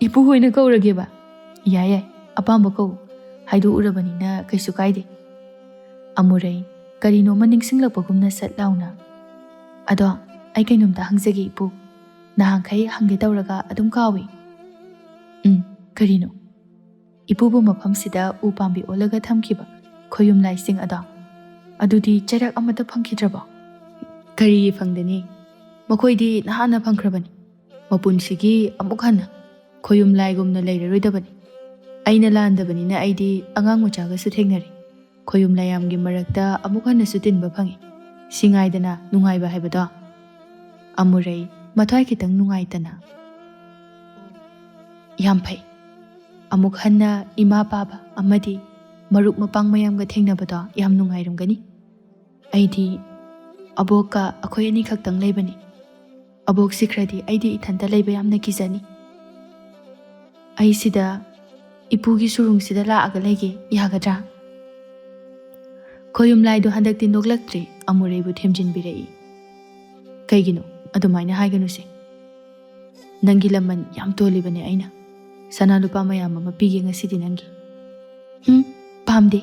"ꯏꯄꯨ ꯑꯣꯏꯅ ꯀꯧꯔꯒꯦꯕ?" "ꯌꯥꯏ ꯌꯥꯏ, ꯑꯄꯥꯝꯕ ꯀꯧ꯫ ꯍꯥꯏꯗꯣꯛꯎꯔꯕꯅꯤꯅ ꯀꯩꯁꯨ ꯀꯥꯏꯗꯦ꯫" ꯑꯃꯨꯔꯩ ꯀꯔꯤꯅꯣꯃ ꯅꯤꯡꯁꯤꯡꯂꯛꯄꯒꯨꯝꯅ ꯁꯠ ꯂꯥꯎꯅ, "ꯑꯗꯣ ꯑꯩ ꯀꯩꯅꯣꯝꯇ ꯍꯪꯖꯒꯦ ꯏꯄꯨ꯫ ꯅꯍꯥꯟꯈꯩ ꯍꯪꯒꯦ ꯇꯧꯔꯒ ꯑꯗꯨꯝ ꯀꯥꯎꯏ꯫" "ꯎꯝ, ꯀꯔꯤꯅꯣ?" "ꯏꯄꯨꯕꯨ ꯃꯐꯝꯁꯤꯗ ꯎ ꯄꯥꯝꯕꯤ ꯑꯣꯜꯂꯒ ꯊꯝꯈꯤꯕ ꯈꯣꯌꯨꯝ ꯂꯥꯏꯁꯤꯡ ꯑꯗꯣ, ꯑꯗꯨꯗꯤ ꯆꯩꯔꯛ ꯑꯃꯠꯇ ꯐꯪꯈꯤꯗ꯭ꯔꯕꯣ?" "ꯀꯔꯤꯒꯤ ꯐꯪꯗꯅꯤ? ꯃꯈꯣꯏꯗꯤ ꯅꯍꯥꯟꯅ ꯐꯪꯈ꯭ꯔꯕꯅꯤ꯫ ꯃꯄꯨꯟꯁꯤꯒꯤ ꯑꯃꯨꯛ ꯍꯟꯅ ꯈꯣꯌꯨꯝ ꯂꯥꯏꯒꯨꯝꯅ ꯂꯩꯔꯔꯣꯏꯗꯕꯅꯤ꯫ ꯑꯩꯅ ꯂꯥꯟꯗꯕꯅꯤꯅ ꯑꯩꯗꯤ ꯑꯉꯥꯡ ꯃꯆꯥꯒꯁꯨ ꯊꯦꯡꯅꯔꯦ꯫ ꯈꯣꯌꯨꯝ ꯂꯥꯏꯌꯥꯝꯒꯤ ꯃꯔꯛꯇ ꯑꯃꯨꯛ ꯍꯟꯅꯁꯨ ꯇꯤꯟꯕ ꯐꯪꯉꯤ꯫ ꯁꯤ ꯉꯥꯏꯗꯅ ꯅꯨꯡꯉꯥꯏꯕ ꯍꯥꯏꯕꯗꯣ꯫" ꯑꯃꯨꯔꯩ ꯃꯊ꯭ꯋꯥꯏ ꯈꯤꯇꯪ ꯅꯨꯡꯉꯥꯏꯇꯅ, "ꯌꯥꯝ ꯐꯩ꯫ ꯑꯃꯨꯛ ꯍꯟꯅ ꯏꯃꯥ ꯄꯥꯕ ꯑꯃꯗꯤ ꯃꯔꯨꯞ ꯃꯄꯥꯡ ꯃꯌꯥꯝꯒ ꯊꯦꯡꯅꯕꯗꯣ ꯌꯥꯝ ꯅꯨꯡꯉꯥꯏꯔꯝꯒꯅꯤ꯫ ꯑꯩꯗꯤ ꯑꯕꯣꯛꯀ ꯑꯩꯈꯣꯏ ꯑꯅꯤꯈꯛꯇꯪ ꯂꯩꯕꯅꯤ꯫ ꯑꯕꯣꯛ ꯁꯤꯈ꯭ꯔꯗꯤ ꯑꯩꯗꯤ ꯏꯊꯟꯇ ꯂꯩꯕ ꯌꯥꯝꯅ ꯀꯤꯖꯅꯤ꯫ ꯑꯩ ꯁꯤꯗ ꯏꯄꯨꯒꯤ ꯁꯨꯔꯨꯡꯁꯤꯗ ꯂꯥꯛꯑꯒ ꯂꯩꯒꯦ, ꯌꯥꯒꯗ꯭ꯔꯥ?" ꯈꯣꯌꯨꯝ ꯂꯥꯏꯗꯣ ꯍꯟꯗꯛꯇꯤ ꯅꯣꯛꯂꯛꯇ꯭ꯔꯦ, ꯑꯃꯨꯔꯩꯕꯨ ꯊꯦꯝꯖꯤꯟꯕꯤꯔꯛꯏ꯫ "ꯀꯩꯒꯤꯅꯣ ꯑꯗꯨꯃꯥꯏꯅ ꯍꯥꯏꯒꯅꯨꯁꯦ? ꯅꯪꯒꯤ ꯂꯃꯟ ꯌꯥꯝ ꯇꯣꯜꯂꯤꯕꯅꯦ ꯑꯩꯅ꯫ ꯁꯅꯥ ꯂꯨꯄꯥ ꯃꯌꯥꯝ ꯑꯃ ꯄꯤꯒꯦ ꯉꯁꯤꯗꯤ ꯅꯪꯒꯤ꯫" "ꯍꯨꯝ, ꯄꯥꯝꯗꯦ꯫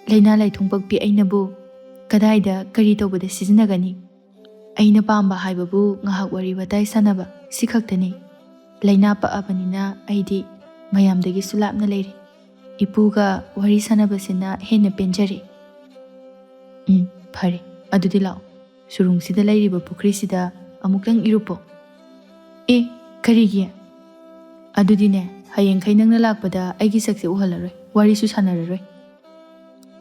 ꯂꯥꯏꯅꯥ ꯂꯥꯏꯊꯨꯡ ꯄꯛꯄꯤ ꯑꯩꯅꯕꯨ ꯀꯗꯥꯏꯗ ꯀꯔꯤ ꯇꯧꯕꯗ ꯁꯤꯖꯤꯟꯅꯒꯅꯤ? ꯑꯩꯅ ꯄꯥꯝꯕ ꯍꯥꯏꯕꯕꯨ ꯉꯥꯏꯍꯥꯛ ꯋꯥꯔꯤ ꯋꯥꯇꯥꯏ ꯁꯥꯟꯅꯕ, ꯁꯤ ꯈꯛꯇꯅꯤ꯫ ꯂꯥꯏꯅꯥ ꯄꯛꯑꯕꯅꯤꯅ ꯑꯩꯗꯤ ꯃꯌꯥꯝꯗꯒꯤꯁꯨ ꯂꯥꯞꯅ ꯂꯩꯔꯦ꯫ ꯏꯄꯨꯒ ꯋꯥꯔꯤ ꯁꯥꯟꯅꯕꯁꯤꯅ ꯍꯦꯟꯅ ꯄꯦꯟꯖꯔꯦ꯫ ꯎꯝ, ꯐꯔꯦ꯫ ꯑꯗꯨꯗꯤ ꯂꯥꯛꯑꯣ꯫ ꯁꯨꯔꯨꯡꯁꯤꯗ ꯂꯩꯔꯤꯕ ꯄꯨꯈ꯭ꯔꯤꯁꯤꯗ ꯑꯃꯨꯛꯇꯪ ꯏꯔꯨꯞꯄꯣ꯫ ꯑꯦ, ꯀꯔꯤꯒꯤ? ꯑꯗꯨꯗꯤꯅꯦ, ꯍꯌꯦꯡꯈꯩ ꯅꯪꯅ ꯂꯥꯛꯄꯗ ꯑꯩꯒꯤ ꯁꯛꯁꯦ ꯎꯍꯜꯂꯔꯣꯏ, ꯋꯥꯔꯤꯁꯨ ꯁꯥꯟꯅꯔꯔꯣꯏ꯫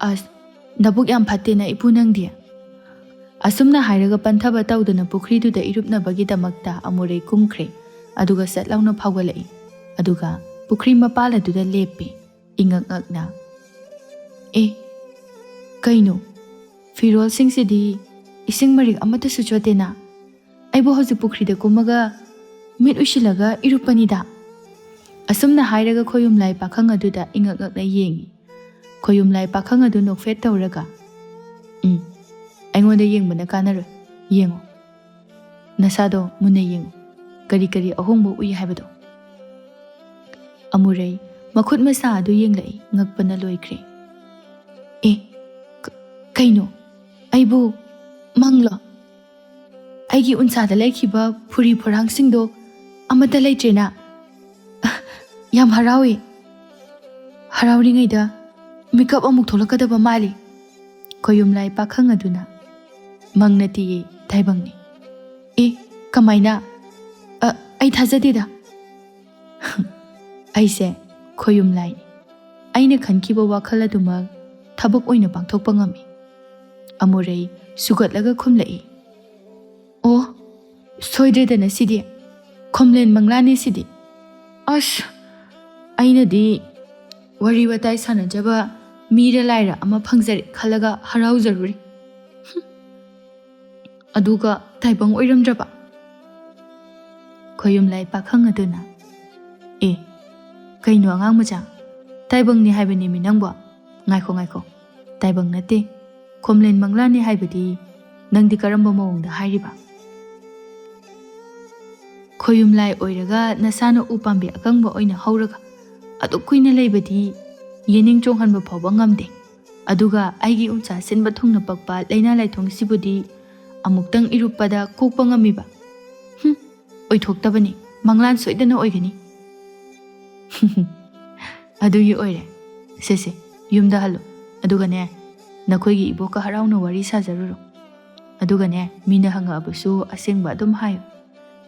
ꯑꯁ, ꯅꯕꯨꯛ ꯌꯥꯝ ꯐꯠꯇꯦꯅ, ꯏꯄꯨ, ꯅꯪꯗꯤ꯫ ꯑꯁꯨꯝꯅ ꯍꯥꯏꯔꯒ ꯄꯟꯊꯕ ꯇꯧꯗꯅ ꯄꯨꯈ꯭ꯔꯤꯗꯨꯗ ꯏꯔꯨꯞꯅꯕꯒꯤꯗꯃꯛꯇ ꯑꯃꯨꯔꯩ ꯀꯨꯝꯈ꯭ꯔꯦ꯫ ꯑꯗꯨꯒ ꯁꯠ ꯂꯥꯎꯅ ꯐꯥꯎꯒꯠꯂꯛꯏ꯫ ꯑꯗꯨꯒ ꯄꯨꯈ꯭ꯔꯤ ꯃꯄꯥꯜ ꯑꯗꯨꯗ ꯂꯦꯞꯄꯤ, ꯏꯉꯛ ꯉꯛꯅ꯫ "ꯑꯦ, ꯀꯩꯅꯣ? ꯐꯤꯔꯣꯜꯁꯤꯡꯁꯤꯗꯤ ꯏꯁꯤꯡ ꯃꯔꯤꯛ ꯑꯃꯠꯇꯁꯨ ꯆꯣꯠꯇꯦꯅ꯫ ꯑꯩꯕꯨ ꯍꯧꯖꯤꯛ ꯄꯨꯈ꯭ꯔꯤꯗ ꯀꯨꯝꯃꯒ ꯃꯤꯠ ꯎꯏꯁꯤꯜꯂꯒ ꯏꯔꯨꯞꯄꯅꯤꯗ꯫" ꯑꯁꯨꯝꯅ ꯍꯥꯏꯔꯒ ꯈꯣꯌꯨꯝꯂꯥꯏ ꯄꯥꯈꯪ ꯑꯗꯨꯗ ꯏꯉꯛ ꯉꯛꯅ ꯌꯦꯡꯉꯤ꯫ ꯈꯣꯌꯨꯝꯂꯥꯏ ꯄꯥꯈꯪ ꯑꯗꯨ ꯅꯣꯛꯐꯦꯠ ꯇꯧꯔꯒ, "ꯎꯝ, ꯑꯩꯉꯣꯟꯗ ꯌꯦꯡꯕꯅ ꯀꯥꯟꯅꯔꯣꯏ꯫ ꯌꯦꯡꯉꯣ, ꯅꯁꯥꯗꯣ ꯃꯨꯟꯅ ꯌꯦꯡꯉꯨ, ꯀꯔꯤ ꯀꯔꯤ ꯑꯍꯣꯡꯕ ꯎꯏ ꯍꯥꯏꯕꯗꯣ꯫" ꯑꯃꯨꯔꯩ ꯃꯈꯨꯠ ꯃꯁꯥ ꯑꯗꯨ ꯌꯦꯡꯂꯛꯏ, ꯉꯛꯄꯅ ꯂꯣꯏꯈ꯭ꯔꯦ꯫ "ꯑꯦ, ꯀ-, ꯀꯩꯅꯣ? ꯑꯩꯕꯨ ꯃꯪꯂꯣ? ꯑꯩꯒꯤ ꯎꯟꯁꯥꯗ ꯂꯩꯈꯤꯕ ꯐꯨꯔꯤ ꯐꯨꯔꯥꯡꯁꯤꯡꯗꯣ ꯑꯃꯠꯇ ꯂꯩꯇ꯭ꯔꯦꯅ꯫ ꯑ, ꯌꯥꯝ ꯍꯔꯥꯎꯏ꯫ ꯍꯔꯥꯎꯔꯤꯉꯩꯗ ꯃꯤꯀꯞ ꯑꯃꯨꯛ ꯊꯣꯛꯂꯛꯀꯗꯕ ꯃꯥꯜꯂꯤ꯫" ꯈꯣꯌꯨꯝꯂꯥꯏ ꯄꯥꯈꯪ ꯑꯗꯨꯅ, "ꯃꯪ ꯅꯠꯇꯤꯌꯦ, ꯇꯥꯏꯕꯪꯅꯤ꯫" "ꯑꯦ, ꯀꯃꯥꯏꯅ? ꯑ, ꯑꯩ ꯊꯥꯖꯗꯦꯗ꯫" "ꯑꯩꯁꯦ ꯈꯣꯌꯨꯝꯂꯥꯏꯅꯤ꯫ ꯑꯩꯅ ꯈꯟꯈꯤꯕ ꯋꯥꯈꯜ ꯑꯗꯨꯃꯛ ꯊꯕꯛ ꯑꯣꯏꯅ ꯄꯥꯡꯊꯣꯛꯄ ꯉꯝꯃꯤ꯫" ꯑꯃꯨꯔꯩ ꯁꯨꯒꯠꯂꯒ ꯈꯨꯝꯂꯛꯏ꯫ "ꯑꯣ, ꯁꯣꯏꯗ꯭ꯔꯦꯗꯅ ꯁꯤꯗꯤ꯫ ꯈꯣꯝꯂꯦꯟ ꯃꯪꯂꯥꯅꯤ ꯁꯤꯗꯤ꯫ ꯑꯁ, ꯑꯩꯅꯗꯤ ꯋꯥꯔꯤ ꯋꯥꯇꯥꯏ ꯁꯥꯟꯅꯖꯕ ꯃꯤꯔ ꯂꯥꯏꯔ ꯑꯃ ꯐꯪꯖꯔꯦ ꯈꯜꯂꯒ ꯍꯔꯥꯎꯖꯔꯨꯔꯦ꯫ ꯍꯨꯝ꯫ ꯑꯗꯨꯒ ꯇꯥꯏꯕꯪ ꯑꯣꯏꯔꯝꯗ꯭ꯔꯕ?" ꯈꯣꯌꯨꯝꯂꯥꯏ ꯄꯥꯈꯪ ꯑꯗꯨꯅ, "ꯑꯦ, ꯀꯩꯅꯣ ꯑꯉꯥꯡ ꯃꯆꯥ? ꯇꯥꯏꯕꯪꯅꯤ ꯍꯥꯏꯕꯅꯦꯃꯤ ꯅꯪꯕꯣ꯫ ꯉꯥꯏꯈꯣ, ꯉꯥꯏꯈꯣ꯫ ꯇꯥꯏꯕꯪ ꯅꯠꯇꯦ꯫ ꯈꯣꯝꯂꯦꯟ ꯃꯪꯂꯥꯅꯤ ꯍꯥꯏꯕꯗꯤ ꯅꯪꯗꯤ ꯀꯔꯝꯕ ꯃꯑꯣꯡꯗ ꯍꯥꯏꯔꯤꯕ? ꯈꯣꯌꯨꯝꯂꯥꯏ ꯑꯣꯏꯔꯒ ꯅꯁꯥꯅ ꯎ ꯄꯥꯝꯕꯤ ꯑꯀꯪꯕ ꯑꯣꯏꯅ ꯍꯧꯔꯒ ꯑꯗꯨꯛ ꯀꯨꯏꯅ ꯂꯩꯕꯗꯤ ꯌꯦꯅꯤꯡ ꯆꯣꯡꯍꯟꯕ ꯐꯥꯎꯕ ꯉꯝꯗꯦ꯫ ꯑꯗꯨꯒ ꯑꯩꯒꯤ ꯎꯟꯁꯥ ꯁꯤꯟꯕ ꯊꯨꯡꯅ ꯄꯛꯄ ꯂꯥꯏꯅꯥ ꯂꯥꯏꯊꯨꯡꯁꯤꯕꯨꯗꯤ ꯑꯃꯨꯛꯇꯪ ꯏꯔꯨꯞꯄꯗ ꯀꯣꯛꯄ ꯉꯝꯃꯤꯕ? ꯍꯨꯝ, ꯑꯣꯏꯊꯣꯛꯇꯕꯅꯤ, ꯃꯪꯂꯥꯟ ꯁꯣꯏꯗꯅ ꯑꯣꯏꯒꯅꯤ꯫ ꯑꯗꯨꯒꯤ ꯑꯣꯏꯔꯦ꯫ ꯁꯦ ꯁꯦ, ꯌꯨꯝꯗ ꯍꯜꯂꯣ꯫ ꯑꯗꯨꯒꯅꯦ, ꯅꯈꯣꯏꯒꯤ ꯏꯕꯣꯛꯀ ꯍꯔꯥꯎꯅ ꯋꯥꯔꯤ ꯁꯥꯖꯔꯨꯔꯣ꯫ ꯑꯗꯨꯒꯅꯦ, ꯃꯤꯅ ꯍꯪꯉꯛꯑꯕꯁꯨ ꯑꯁꯦꯡꯕ ꯑꯗꯨꯝ ꯍꯥꯏꯌꯨ꯫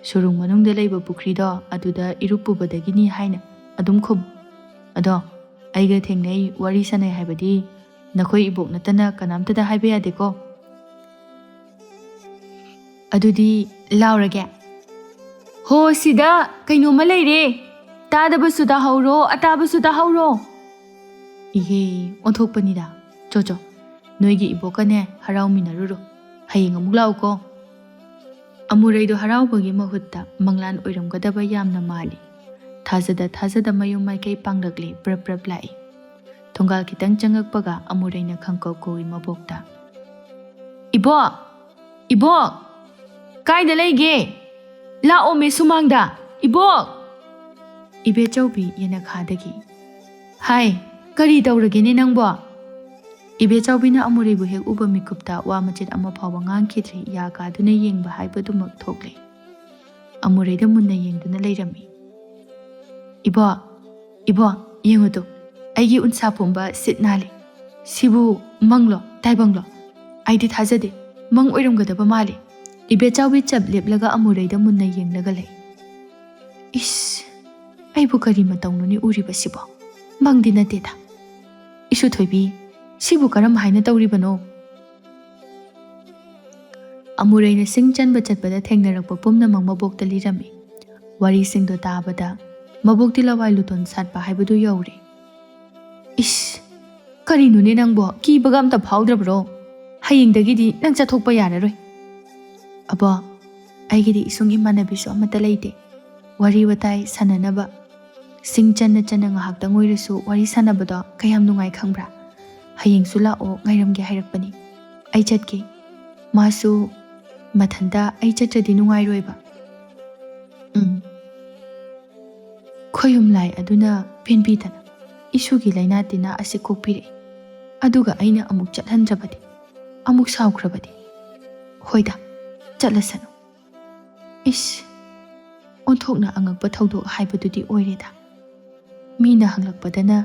ꯁꯨꯔꯨꯡ ꯃꯅꯨꯡꯗ ꯂꯩꯕ ꯄꯨꯈ꯭ꯔꯤꯗꯣ ꯑꯗꯨꯗ ꯏꯔꯨꯞꯄꯨꯕꯗꯒꯤꯅꯤ ꯍꯥꯏꯅ ꯑꯗꯨꯝ ꯈꯨꯝꯃꯨ꯫ ꯑꯗꯣ, ꯑꯩꯒ ꯊꯦꯡꯅꯩ, ꯋꯥꯔꯤ ꯁꯥꯟꯅꯩ ꯍꯥꯏꯕꯗꯤ ꯅꯈꯣꯏ ꯏꯕꯣꯛ ꯅꯠꯇꯅ ꯀꯅꯥꯝꯇꯗ ꯍꯥꯏꯕ ꯌꯥꯗꯦꯀꯣ꯫ ꯑꯗꯨꯗꯤ ꯂꯥꯎꯔꯒꯦ꯫ ꯍꯣ, ꯁꯤꯗ ꯀꯩꯅꯣꯝꯃ ꯂꯩꯔꯦ꯫ ꯇꯥꯗꯕꯁꯨ ꯇꯥꯍꯧꯔꯣ, ꯑꯇꯥꯕꯁꯨ ꯇꯥꯍꯧꯔꯣ꯫ ꯏꯍꯦ, ꯑꯣꯟꯊꯣꯛꯄꯅꯤꯗ꯫ ꯆꯣ ꯆꯣ, ꯅꯣꯏꯒꯤ ꯏꯕꯣꯛꯀꯅꯦ ꯍꯔꯥꯎꯃꯤꯟꯅꯔꯨꯔꯣ꯫ ꯍꯌꯦꯡ ꯑꯃꯨꯛ ꯂꯥꯛꯎꯀꯣ꯫ ꯑꯃꯨꯔꯩꯗꯣ ꯍꯔꯥꯎꯕꯒꯤ ꯃꯍꯨꯠꯇ ꯃꯪꯂꯥꯟ ꯑꯣꯏꯔꯝꯒꯗꯕ ꯌꯥꯝꯅ ꯃꯥꯜꯂꯤ꯫ ꯊꯥꯖꯗ ꯊꯥꯖꯗ ꯃꯌꯨꯝ ꯃꯥꯏꯀꯩ ꯄꯥꯡꯂꯛꯂꯦ, ꯄ꯭ꯔꯞ ꯄ꯭ꯔꯞ ꯂꯥꯛꯏ꯫ ꯊꯣꯡꯒꯥꯜ ꯈꯤꯇꯪ ꯆꯪꯉꯛꯄꯒ ꯑꯃꯨꯔꯩꯅ ꯈꯪꯀꯧ ꯀꯧꯏ ꯃꯕꯣꯛꯇ꯫ "ꯏꯕꯣꯛ! ꯏꯕꯣꯛ! ꯀꯥꯏꯗ ꯂꯩꯒꯦ? ꯂꯥꯛꯑꯣꯃꯦ ꯁꯨꯃꯥꯡꯗ! ꯏꯕꯣꯛ!" ꯏꯕꯦꯆꯧꯕꯤ ꯌꯦꯅꯈꯥꯗꯒꯤ꯫ "ꯍꯥꯏ, ꯀꯔꯤ ꯇꯧꯔꯒꯦꯅꯦ ꯅꯪꯕꯣ?" ꯏꯕꯦꯆꯧꯕꯤꯅ ꯑꯃꯨꯔꯩꯕꯨ ꯍꯦꯛ ꯎꯕ ꯃꯤꯀꯨꯞꯇ ꯋꯥ ꯃꯆꯦꯠ ꯑꯃ ꯐꯥꯎꯕ ꯉꯥꯡꯈꯤꯗ꯭ꯔꯤ, ꯌꯥ ꯀꯥꯗꯨꯅ ꯌꯦꯡꯕ ꯍꯥꯏꯕꯗꯨꯃꯛ ꯊꯣꯛꯂꯦ꯫ ꯑꯃꯨꯔꯩꯗ ꯃꯨꯟꯅ ꯌꯦꯡꯗꯨꯅ ꯂꯩꯔꯝꯃꯤ꯫ "ꯏꯕꯣꯛ, ꯏꯕꯣꯛ, ꯌꯦꯡꯉꯨ ꯇꯨ, ꯑꯩꯒꯤ ꯎꯟꯁꯥ ꯄꯨꯝꯕ ꯁꯤꯠ ꯅꯥꯜꯂꯤ꯫ ꯁꯤꯕꯨ ꯃꯪꯂꯣ, ꯇꯥꯏꯕꯪꯂꯣ? ꯑꯩꯗꯤ ꯊꯥꯖꯗꯦ, ꯃꯪ ꯑꯣꯏꯔꯝꯒꯗꯕ ꯃꯥꯜꯂꯤ꯫" ꯏꯕꯦꯆꯧꯕꯤ ꯆꯞ ꯂꯦꯞꯂꯒ ꯑꯃꯨꯔꯩꯗ ꯃꯨꯟꯅ ꯌꯦꯡꯂꯒ ꯂꯩ꯫ "ꯏꯁ, ꯑꯩꯕꯨ ꯀꯔꯤ ꯃꯇꯧꯅꯣꯅꯦ ꯎꯔꯤꯕꯁꯤꯕꯣ? ꯃꯪꯗꯤ ꯅꯠꯇꯦꯗ꯫ ꯏꯁꯨ ꯊꯣꯏꯕꯤ, ꯁꯤꯕꯨ ꯀꯔꯝ ꯍꯥꯏꯅ ꯇꯧꯔꯤꯕꯅꯣ?" ꯑꯃꯨꯔꯩꯅ ꯁꯤꯡ ꯆꯟꯕ ꯆꯠꯄꯗ ꯊꯦꯡꯅꯔꯛꯄ ꯄꯨꯝꯅꯃꯛ ꯃꯕꯣꯛꯇ ꯂꯤꯔꯝꯃꯤ꯫ ꯋꯥꯔꯤꯁꯤꯡꯗꯣ ꯇꯥꯕꯗ ꯃꯕꯣꯛꯇꯤ ꯂꯋꯥꯏ ꯂꯨꯇꯣꯟ ꯁꯥꯠꯄ ꯍꯥꯏꯕꯗꯨ ꯌꯧꯔꯦ꯫ "ꯏꯁ, ꯀꯔꯤꯅꯣꯅꯦ ꯅꯪꯕꯣ? ꯀꯤꯕꯒ ꯑꯝꯇ ꯐꯥꯎꯗ꯭ꯔꯕ꯭ꯔꯣ? ꯍꯌꯦꯡꯗꯒꯤꯗꯤ ꯅꯪ ꯆꯠꯊꯣꯛꯄ ꯌꯥꯔꯔꯣꯏ꯫" "ꯑꯕꯣ, ꯑꯩꯒꯤꯗꯤ ꯏꯁꯨꯡ ꯏꯃꯥꯟꯅꯕꯤꯁꯨ ꯑꯃꯠꯇ ꯂꯩꯇꯦ꯫ ꯋꯥꯔꯤ ꯋꯥꯇꯥꯏ ꯁꯥꯟꯅꯅꯕ ꯁꯤꯡ ꯆꯟꯅ ꯆꯟꯅ ꯉꯥꯏꯍꯥꯛꯇꯪ ꯑꯣꯏꯔꯁꯨ ꯋꯥꯔꯤ ꯁꯥꯟꯅꯕꯗꯣ ꯀꯌꯥꯝ ꯅꯨꯡꯉꯥꯏ ꯈꯪꯕ꯭ꯔꯥ? ꯍꯌꯦꯡꯁꯨ ꯂꯥꯛꯑꯣ, ꯉꯥꯏꯔꯝꯒꯦ ꯍꯥꯏꯔꯛꯄꯅꯤ꯫ ꯑꯩ ꯆꯠꯀꯦ꯫ ꯃꯥꯁꯨ ꯃꯊꯟꯇ ꯑꯩ ꯆꯠꯇ꯭ꯔꯗꯤ ꯅꯨꯡꯉꯥꯏꯔꯣꯏꯕ꯫" ꯎꯝ꯫ ꯈꯣꯌꯨꯝ ꯂꯥꯏ ꯑꯗꯨꯅ ꯄꯦꯟꯕꯤꯗꯅ ꯏꯁꯨꯒꯤ ꯂꯥꯏꯅꯥ ꯇꯤꯟꯅꯥ ꯑꯁꯤ ꯀꯣꯛꯄꯤꯔꯛꯏ꯫ ꯑꯗꯨꯒ ꯑꯩꯅ ꯑꯃꯨꯛ ꯆꯠꯍꯟꯗ꯭ꯔꯕꯗꯤ, ꯑꯃꯨꯛ ꯁꯥꯎꯈ꯭ꯔꯕꯗꯤ? "ꯍꯣꯏꯗ, ꯆꯠꯂꯁꯅꯨ꯫" ꯏꯁ, ꯑꯣꯟꯊꯣꯛꯅ ꯑꯉꯛꯄ ꯊꯧꯗꯣꯛ ꯍꯥꯏꯕꯗꯨꯗꯤ ꯑꯣꯏꯔꯦꯗ꯫ ꯃꯤꯅ ꯍꯪꯂꯛꯄꯗꯅ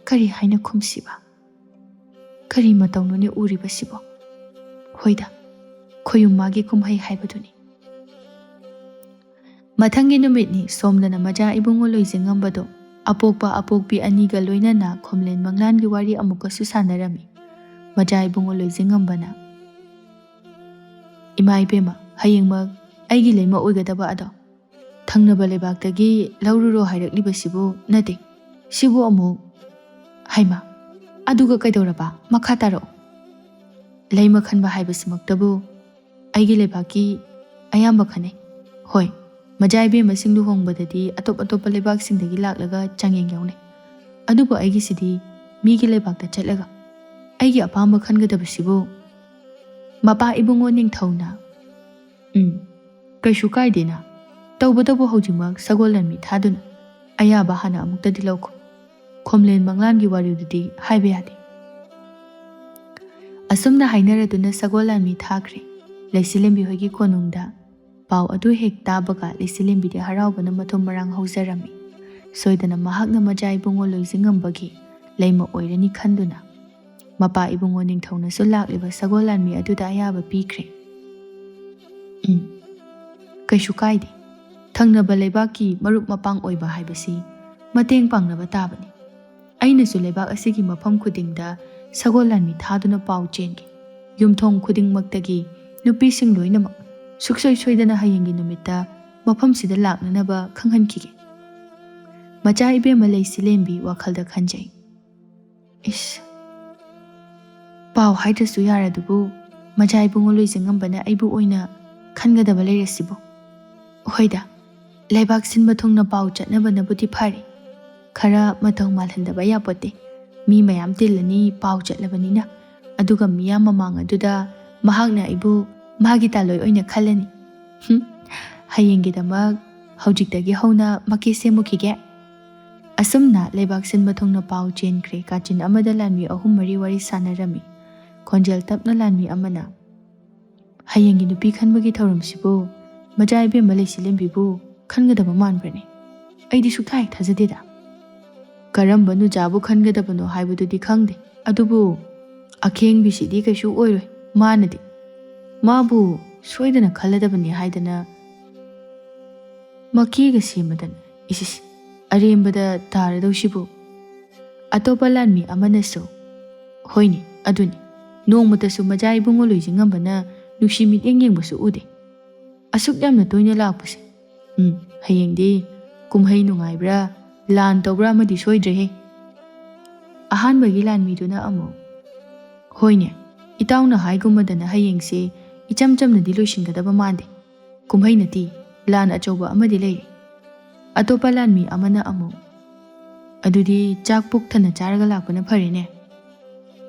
ꯀꯔꯤ ꯍꯥꯏꯅ ꯈꯨꯝꯁꯤꯕ? ꯀꯔꯤ ꯃꯇꯧꯅꯣꯅꯦ ꯎꯔꯤꯕꯁꯤꯕꯣ? ꯍꯣꯏꯗ, ꯈꯣꯌꯨꯝ ꯃꯥꯒꯤ ꯀꯨꯝꯍꯩ ꯍꯥꯏꯕꯗꯨꯅꯤ꯫ ꯃꯊꯪꯒꯤ ꯅꯨꯃꯤꯠꯅꯤ꯫ ꯁꯣꯝꯗꯅ ꯃꯆꯥ ꯏꯕꯨꯡꯉꯣ ꯂꯣꯏꯖꯤꯡꯉꯝꯕꯗꯣ ꯑꯄꯣꯛꯄ ꯑꯄꯣꯛꯄꯤ ꯑꯅꯤꯒ ꯂꯣꯏꯅꯅ ꯈꯣꯝꯂꯦꯟ ꯃꯪꯂꯥꯟꯒꯤ ꯋꯥꯔꯤ ꯑꯃꯨꯛꯀꯁꯨ ꯁꯥꯟꯅꯔꯝꯃꯤ꯫ ꯃꯆꯥ ꯏꯕꯨꯡꯉꯣ ꯂꯣꯏꯖꯤꯡꯉꯝꯕꯅ, "ꯏꯃꯥ ꯏꯕꯦꯝꯃ, ꯍꯌꯦꯡꯃꯛ ꯑꯩꯒꯤ ꯂꯩꯃ ꯑꯣꯏꯒꯗꯕ ꯑꯗꯣ ꯊꯪꯅꯕ ꯂꯩꯕꯥꯛꯇꯒꯤ ꯂꯧꯔꯨꯔꯣ ꯍꯥꯏꯔꯛꯂꯤꯕꯁꯤꯕꯨ ꯅꯠꯇꯦ, ꯁꯤꯕꯨ ꯑꯃꯨꯛ, ꯍꯩꯃꯥ, ꯑꯗꯨꯒ ꯀꯩꯗꯧꯔꯕ? ꯃꯈꯥ ꯇꯥꯔꯛꯑꯣ꯫" "ꯂꯩꯃ ꯈꯟꯕ ꯍꯥꯏꯕꯁꯤꯃꯛꯇꯕꯨ ꯑꯩꯒꯤ ꯂꯩꯕꯥꯛꯀꯤ ꯑꯌꯥꯝꯕ ꯈꯟꯅꯩ꯫ ꯍꯣꯏ, ꯃꯆꯥ ꯏꯕꯦꯝꯃꯁꯤꯡ ꯂꯨꯍꯣꯡꯕꯗꯗꯤ ꯑꯇꯣꯞ ꯑꯇꯣꯞꯄ ꯂꯩꯕꯥꯛꯁꯤꯡꯗꯒꯤ ꯂꯥꯛꯂꯒ ꯆꯥꯡꯌꯦꯡ ꯌꯥꯎꯅꯩ꯫ ꯑꯗꯨꯕꯨ ꯑꯩꯒꯤꯁꯤꯗꯤ ꯃꯤꯒꯤ ꯂꯩꯕꯥꯛꯇ ꯆꯠꯂꯒ ꯑꯩꯒꯤ ꯑꯄꯥꯝꯕ ꯈꯟꯒꯗꯕꯁꯤꯕꯨ ꯃꯄꯥ ꯏꯕꯨꯡꯉꯣ ꯅꯤꯡꯊꯧꯅ꯫" "ꯎꯝ, ꯀꯩꯁꯨ ꯀꯥꯏꯗꯦꯅ꯫ ꯇꯧꯕꯇꯕꯨ ꯍꯧꯖꯤꯛꯃꯛ ꯁꯒꯣꯜ ꯂꯥꯟꯃꯤ ꯊꯥꯗꯨꯅ ꯑꯌꯥꯕ ꯍꯥꯟꯅ ꯑꯃꯨꯛꯇꯗꯤ ꯂꯧꯈꯣ꯫ ꯈꯣꯝꯂꯦꯟ ꯃꯪꯂꯥꯟꯒꯤ ꯋꯥꯔꯤꯗꯨꯗꯤ ꯍꯥꯏꯕ ꯌꯥꯗꯦ꯫" ꯑꯁꯨꯝꯅ ꯍꯥꯏꯅꯔꯗꯨꯅ ꯁꯒꯣꯜ ꯂꯥꯟꯃꯤ ꯊꯥꯈ꯭ꯔꯦ꯫ ꯂꯩꯆꯤꯂꯦꯝꯕꯤ ꯍꯣꯏꯒꯤ ꯀꯣꯅꯨꯡꯗ ꯄꯥꯎ ꯑꯗꯨ ꯍꯦꯛ ꯇꯥꯕꯒ ꯂꯩꯆꯤꯂꯦꯝꯕꯤꯗꯤ ꯍꯔꯥꯎꯕꯅ ꯃꯊꯨꯝ ꯃꯔꯥꯡ ꯍꯧꯖꯔꯝꯃꯤ꯫ ꯁꯣꯏꯗꯅ ꯃꯍꯥꯛꯅ ꯃꯆꯥ ꯏꯕꯨꯡꯉꯣ ꯂꯣꯏꯖꯤꯡꯉꯝꯕꯒꯤ ꯂꯩꯃ ꯑꯣꯏꯔꯅꯤ ꯈꯟꯗꯨꯅ ꯃꯄꯥ ꯏꯕꯨꯡꯉꯣ ꯅꯤꯡꯊꯧꯅꯁꯨ ꯂꯥꯛꯂꯤꯕ ꯁꯒꯣꯜ ꯂꯥꯟꯃꯤ ꯑꯗꯨꯗ ꯑꯌꯥꯕ ꯄꯤꯈ꯭ꯔꯦ꯫ "ꯎꯝ, ꯀꯩꯁꯨ ꯀꯥꯏꯗꯦ꯫ ꯊꯪꯅꯕ ꯂꯩꯕꯥꯛꯀꯤ ꯃꯔꯨꯞ ꯃꯄꯥꯡ ꯑꯣꯏꯕ ꯍꯥꯏꯕꯁꯤ ꯃꯇꯦꯡ ꯄꯥꯡꯅꯕ ꯇꯥꯕꯅꯤ꯫ ꯑꯩꯅꯁꯨ ꯂꯩꯕꯥꯛ ꯑꯁꯤꯒꯤ ꯃꯐꯝ ꯈꯨꯗꯤꯡꯗ ꯁꯒꯣꯜ ꯂꯥꯟꯃꯤ ꯊꯥꯗꯨꯅ ꯄꯥꯎ ꯆꯦꯟꯒꯦ꯫ ꯌꯨꯝꯊꯣꯡ ꯈꯨꯗꯤꯡꯃꯛꯇꯒꯤ ꯅꯨꯄꯤꯁꯤꯡ ꯂꯣꯏꯅꯃꯛ ꯁꯨꯛꯁꯣꯏ ꯁꯣꯏꯗꯅ ꯍꯌꯦꯡꯒꯤ ꯅꯨꯃꯤꯠꯇ ꯃꯐꯝꯁꯤꯗ ꯂꯥꯛꯅꯅꯕ ꯈꯪꯍꯟꯈꯤꯒꯦ꯫" ꯃꯆꯥ ꯏꯕꯦꯝꯃ ꯂꯩꯆꯤꯂꯦꯝꯕꯤ ꯋꯥꯈꯜꯗ ꯈꯟꯖꯩ, "ꯏꯁ, ꯄꯥꯎ ꯍꯥꯏꯗ꯭ꯔꯁꯨ ꯌꯥꯔꯗꯨꯕꯨ ꯃꯆꯥ ꯏꯕꯨꯡꯉꯣ ꯂꯣꯏꯖꯤꯡꯉꯝꯕꯅ ꯑꯩꯕꯨ ꯑꯣꯏꯅ ꯈꯟꯒꯗꯕ ꯂꯩꯔꯁꯤꯕꯨ? ꯍꯣꯏꯗ, ꯂꯩꯕꯥꯛ ꯁꯤꯟꯕ ꯊꯨꯡꯅ ꯄꯥꯎ ꯆꯠꯅꯕꯅꯕꯨꯗꯤ ꯐꯔꯦ꯫ ꯈꯔ ꯃꯇꯧ ꯃꯥꯜꯍꯟꯗꯕ ꯌꯥꯄꯣꯠꯇꯦ꯫ ꯃꯤ ꯃꯌꯥꯝ ꯇꯤꯜꯂꯅꯤ, ꯄꯥꯎ ꯆꯠꯂꯕꯅꯤꯅ꯫ ꯑꯗꯨꯒ ꯃꯤꯌꯥꯝ ꯃꯃꯥꯡ ꯑꯗꯨꯗ ꯃꯍꯥꯛꯅ ꯑꯩꯕꯨ ꯃꯥꯒꯤ ꯇꯥꯂꯣꯏ ꯑꯣꯏꯅ ꯈꯜꯂꯅꯤ꯫ ꯍꯨꯝ, ꯍꯌꯦꯡꯒꯤꯗꯃꯛ ꯍꯧꯖꯤꯛꯇꯒꯤ ꯍꯧꯅ ꯃꯀꯦ ꯁꯦꯝꯃꯨꯈꯤꯒꯦ꯫" ꯑꯁꯨꯝꯅ ꯂꯩꯕꯥꯛ ꯁꯤꯟꯕ ꯊꯨꯡꯅ ꯄꯥꯎ ꯆꯦꯟꯈ꯭ꯔꯦ꯫ ꯀꯥꯆꯤꯟ ꯑꯃꯗ ꯂꯥꯟꯃꯤ ꯑꯍꯨꯝ ꯃꯔꯤ ꯋꯥꯔꯤ ꯁꯥꯟꯅꯔꯝꯃꯤ꯫ ꯈꯣꯟꯖꯦꯜ ꯇꯞꯅ ꯂꯥꯟꯃꯤ ꯑꯃꯅ, ꯍꯌꯦꯡꯒꯤ ꯅꯨꯄꯤ ꯈꯟꯕꯒꯤ ꯊꯧꯔꯝꯁꯤꯕꯨ ꯃꯆꯥ ꯏꯕꯦꯝꯃ ꯂꯩꯁꯤꯂꯦꯝꯕꯤꯕꯨ ꯈꯟꯒꯗꯕ ꯃꯥꯟꯕ꯭ꯔꯅꯦ? ꯑꯩꯗꯤ ꯁꯨꯛꯊꯥ ꯍꯦꯛ ꯊꯥꯖꯗꯦꯗ꯫ ꯀꯔꯝꯕ ꯅꯨꯆꯥꯕꯨ ꯈꯟꯒꯗꯕꯅꯣ ꯍꯥꯏꯕꯗꯨꯗꯤ ꯈꯪꯗꯦ, ꯑꯗꯨꯕꯨ ꯑꯈꯦꯡꯕꯤꯁꯤꯗꯤ ꯀꯩꯁꯨ ꯑꯣꯏꯔꯣꯏ꯫ ꯃꯥꯅꯗꯤ ꯃꯥꯕꯨ ꯁꯣꯏꯗꯅ ꯈꯜꯂꯗꯕꯅꯤ ꯍꯥꯏꯗꯅ ꯃꯀꯦꯒ ꯁꯦꯝꯃꯗꯅ, ꯏꯁꯤꯁ, ꯑꯔꯦꯝꯕꯗ ꯇꯥꯔꯗꯧꯁꯤꯕꯨ꯫ ꯑꯇꯣꯞꯄ ꯂꯥꯟꯃꯤ ꯑꯃꯅꯁꯨ, "ꯍꯣꯏꯅꯦ, ꯑꯗꯨꯅꯤ, ꯅꯣꯡꯃꯇꯁꯨ ꯃꯆꯥ ꯏꯕꯨꯡꯉꯣ ꯂꯣꯏꯖꯤꯡꯉꯝꯕꯅ ꯅꯨꯡꯁꯤ ꯃꯤꯠꯌꯦꯡ ꯌꯦꯡꯕꯁꯨ ꯎꯗꯦ꯫ ꯑꯁꯨꯛ ꯌꯥꯝꯅ ꯇꯣꯏꯅ ꯂꯥꯛꯄꯁꯦ꯫ ꯎꯝ, ꯍꯌꯦꯡꯗꯤ ꯀꯨꯝꯍꯩ ꯅꯨꯡꯉꯥꯏꯕ꯭ꯔꯥ, ꯂꯥꯟ ꯇꯧꯕ꯭ꯔꯥ ꯑꯃꯗꯤ ꯁꯣꯏꯗ꯭ꯔꯦꯍꯦ꯫" ꯑꯍꯥꯟꯕꯒꯤ ꯂꯥꯟꯃꯤꯗꯨꯅ ꯑꯃꯨꯛ, "ꯍꯣꯏꯅꯦ, ꯏꯇꯥꯎꯅ ꯍꯥꯏꯒꯨꯝꯃꯗꯅ ꯍꯌꯦꯡꯁꯦ ꯏꯆꯝ ꯆꯝꯅꯗꯤ ꯂꯣꯏꯁꯤꯟꯒꯗꯕ ꯃꯥꯟꯗꯦ꯫ ꯀꯨꯝꯍꯩ ꯅꯠꯇꯦ, ꯂꯥꯟ ꯑꯆꯧꯕ ꯑꯃꯗꯤ ꯂꯩꯔꯦ꯫" ꯑꯇꯣꯞꯄ ꯂꯥꯟꯃꯤ ꯑꯃꯅ ꯑꯃꯨꯛ, "ꯑꯗꯨꯗꯤ ꯆꯥꯛ ꯄꯨꯛ ꯊꯟꯅ ꯆꯥꯔꯒ ꯂꯥꯛꯄꯅ ꯐꯔꯦꯅꯦ꯫"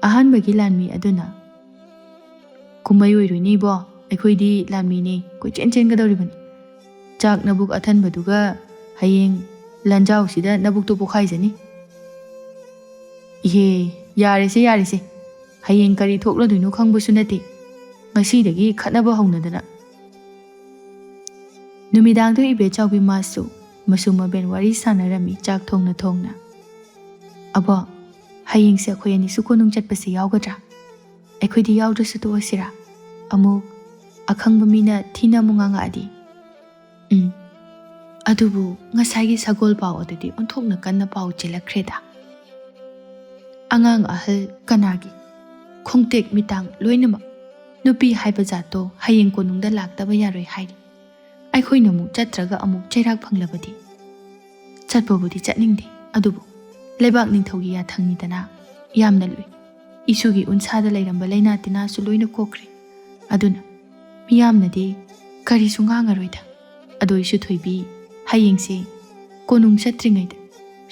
ꯑꯍꯥꯟꯕꯒꯤ ꯂꯥꯟꯃꯤ ꯑꯗꯨꯅ, "ꯀꯨꯝꯍꯩ ꯑꯣꯏꯔꯣꯏꯅꯦ ꯏꯕꯣ, ꯑꯩꯈꯣꯏꯗꯤ ꯂꯥꯟꯃꯤꯅꯦ, ꯀꯣꯏꯆꯦꯟ ꯆꯦꯟꯒꯗꯧꯔꯤꯕꯅꯤ꯫ ꯆꯥꯛ ꯅꯕꯨꯛ ꯑꯊꯟꯕꯗꯨꯒ ꯍꯌꯦꯡ ꯂꯥꯟꯖꯥꯎꯁꯤꯗ ꯅꯕꯨꯛꯇꯣ ꯄꯣꯛꯈꯥꯏꯖꯅꯤ꯫" "ꯏꯍꯦ, ꯌꯥꯔꯦꯁꯦ, ꯌꯥꯔꯦꯁꯦ꯫ ꯍꯌꯦꯡ ꯀꯔꯤ ꯊꯣꯛꯂꯗꯣꯏꯅꯣ ꯈꯪꯕꯁꯨ ꯅꯠꯇꯦ꯫ ꯉꯁꯤꯗꯒꯤ ꯈꯠꯅꯕ ꯍꯧꯅꯗꯅ꯫" ꯅꯨꯃꯤꯗꯥꯡꯗꯣ ꯏꯕꯦꯆꯥꯎꯕꯤ ꯃꯥꯁꯨ ꯃꯁꯨ ꯃꯕꯦꯟ ꯋꯥꯔꯤ ꯁꯥꯟꯅꯔꯝꯃꯤ ꯆꯥꯛ ꯊꯣꯡꯅ ꯊꯣꯡꯅ꯫ "ꯑꯕꯣ, ꯍꯌꯦꯡꯁꯦ ꯑꯩꯈꯣꯏ ꯑꯅꯤꯁꯨ ꯀꯣꯅꯨꯡ ꯆꯠꯄꯁꯦ ꯌꯥꯎꯒꯗ꯭ꯔꯥ? ꯑꯩꯈꯣꯏꯗꯤ ꯌꯥꯎꯗ꯭ꯔꯁꯨ ꯇꯣꯛꯑꯁꯤꯔꯥ? ꯑꯃꯨꯛ ꯑꯈꯪꯕ ꯃꯤꯅ ꯊꯤꯅ ꯑꯃꯨꯛ ꯉꯥꯡꯉꯛꯑꯗꯤ꯫" ꯎꯝ, ꯑꯗꯨꯕꯨ ꯉꯁꯥꯏꯒꯤ ꯁꯒꯣꯜ ꯄꯥꯎ ꯑꯗꯨꯗꯤ ꯑꯣꯟꯊꯣꯛꯅ ꯀꯟꯅ ꯄꯥꯎ ꯆꯦꯜꯂꯛꯈ꯭ꯔꯦꯗ꯫ ꯑꯉꯥꯡ ꯑꯍꯜ ꯀꯅꯥꯒꯤ ꯈꯣꯡꯇꯦꯛ ꯃꯤꯇꯥꯡ ꯂꯣꯏꯅꯃꯛ ꯅꯨꯄꯤ ꯍꯥꯏꯕ ꯖꯥꯠꯇꯣ ꯍꯌꯦꯡ ꯀꯣꯅꯨꯡꯗ ꯂꯥꯛꯇꯕ ꯌꯥꯔꯣꯏ ꯍꯥꯏꯔꯤ꯫ ꯑꯩꯈꯣꯏꯅ ꯑꯃꯨꯛ ꯆꯠꯇ꯭ꯔꯒ ꯑꯃꯨꯛ ꯆꯩꯔꯥꯛ ꯐꯪꯂꯕꯗꯤ? ꯆꯠꯄꯕꯨꯗꯤ ꯆꯠꯅꯤꯡꯗꯦ, ꯑꯗꯨꯕꯨ ꯂꯩꯕꯥꯛ ꯅꯤꯡꯊꯧꯒꯤ ꯌꯥꯊꯪꯅꯤꯗꯅ, ꯌꯥꯝꯅ ꯂꯨꯏ꯫ ꯏꯁꯨꯒꯤ ꯎꯟꯁꯥꯗ ꯂꯩꯔꯝꯕ ꯂꯩꯅꯥ ꯇꯤꯟꯅꯥꯁꯨ ꯂꯣꯏꯅ ꯀꯣꯛꯈ꯭ꯔꯦ꯫ ꯑꯗꯨꯅ ꯃꯤꯌꯥꯝꯅꯗꯤ ꯀꯔꯤꯁꯨ ꯉꯥꯡꯉꯔꯣꯏꯗ꯫ ꯑꯗꯣ ꯏꯁꯨ ꯊꯣꯏꯕꯤ, ꯍꯌꯦꯡꯁꯦ ꯀꯣꯅꯨꯡ ꯆꯠꯇ꯭ꯔꯤꯉꯩꯗ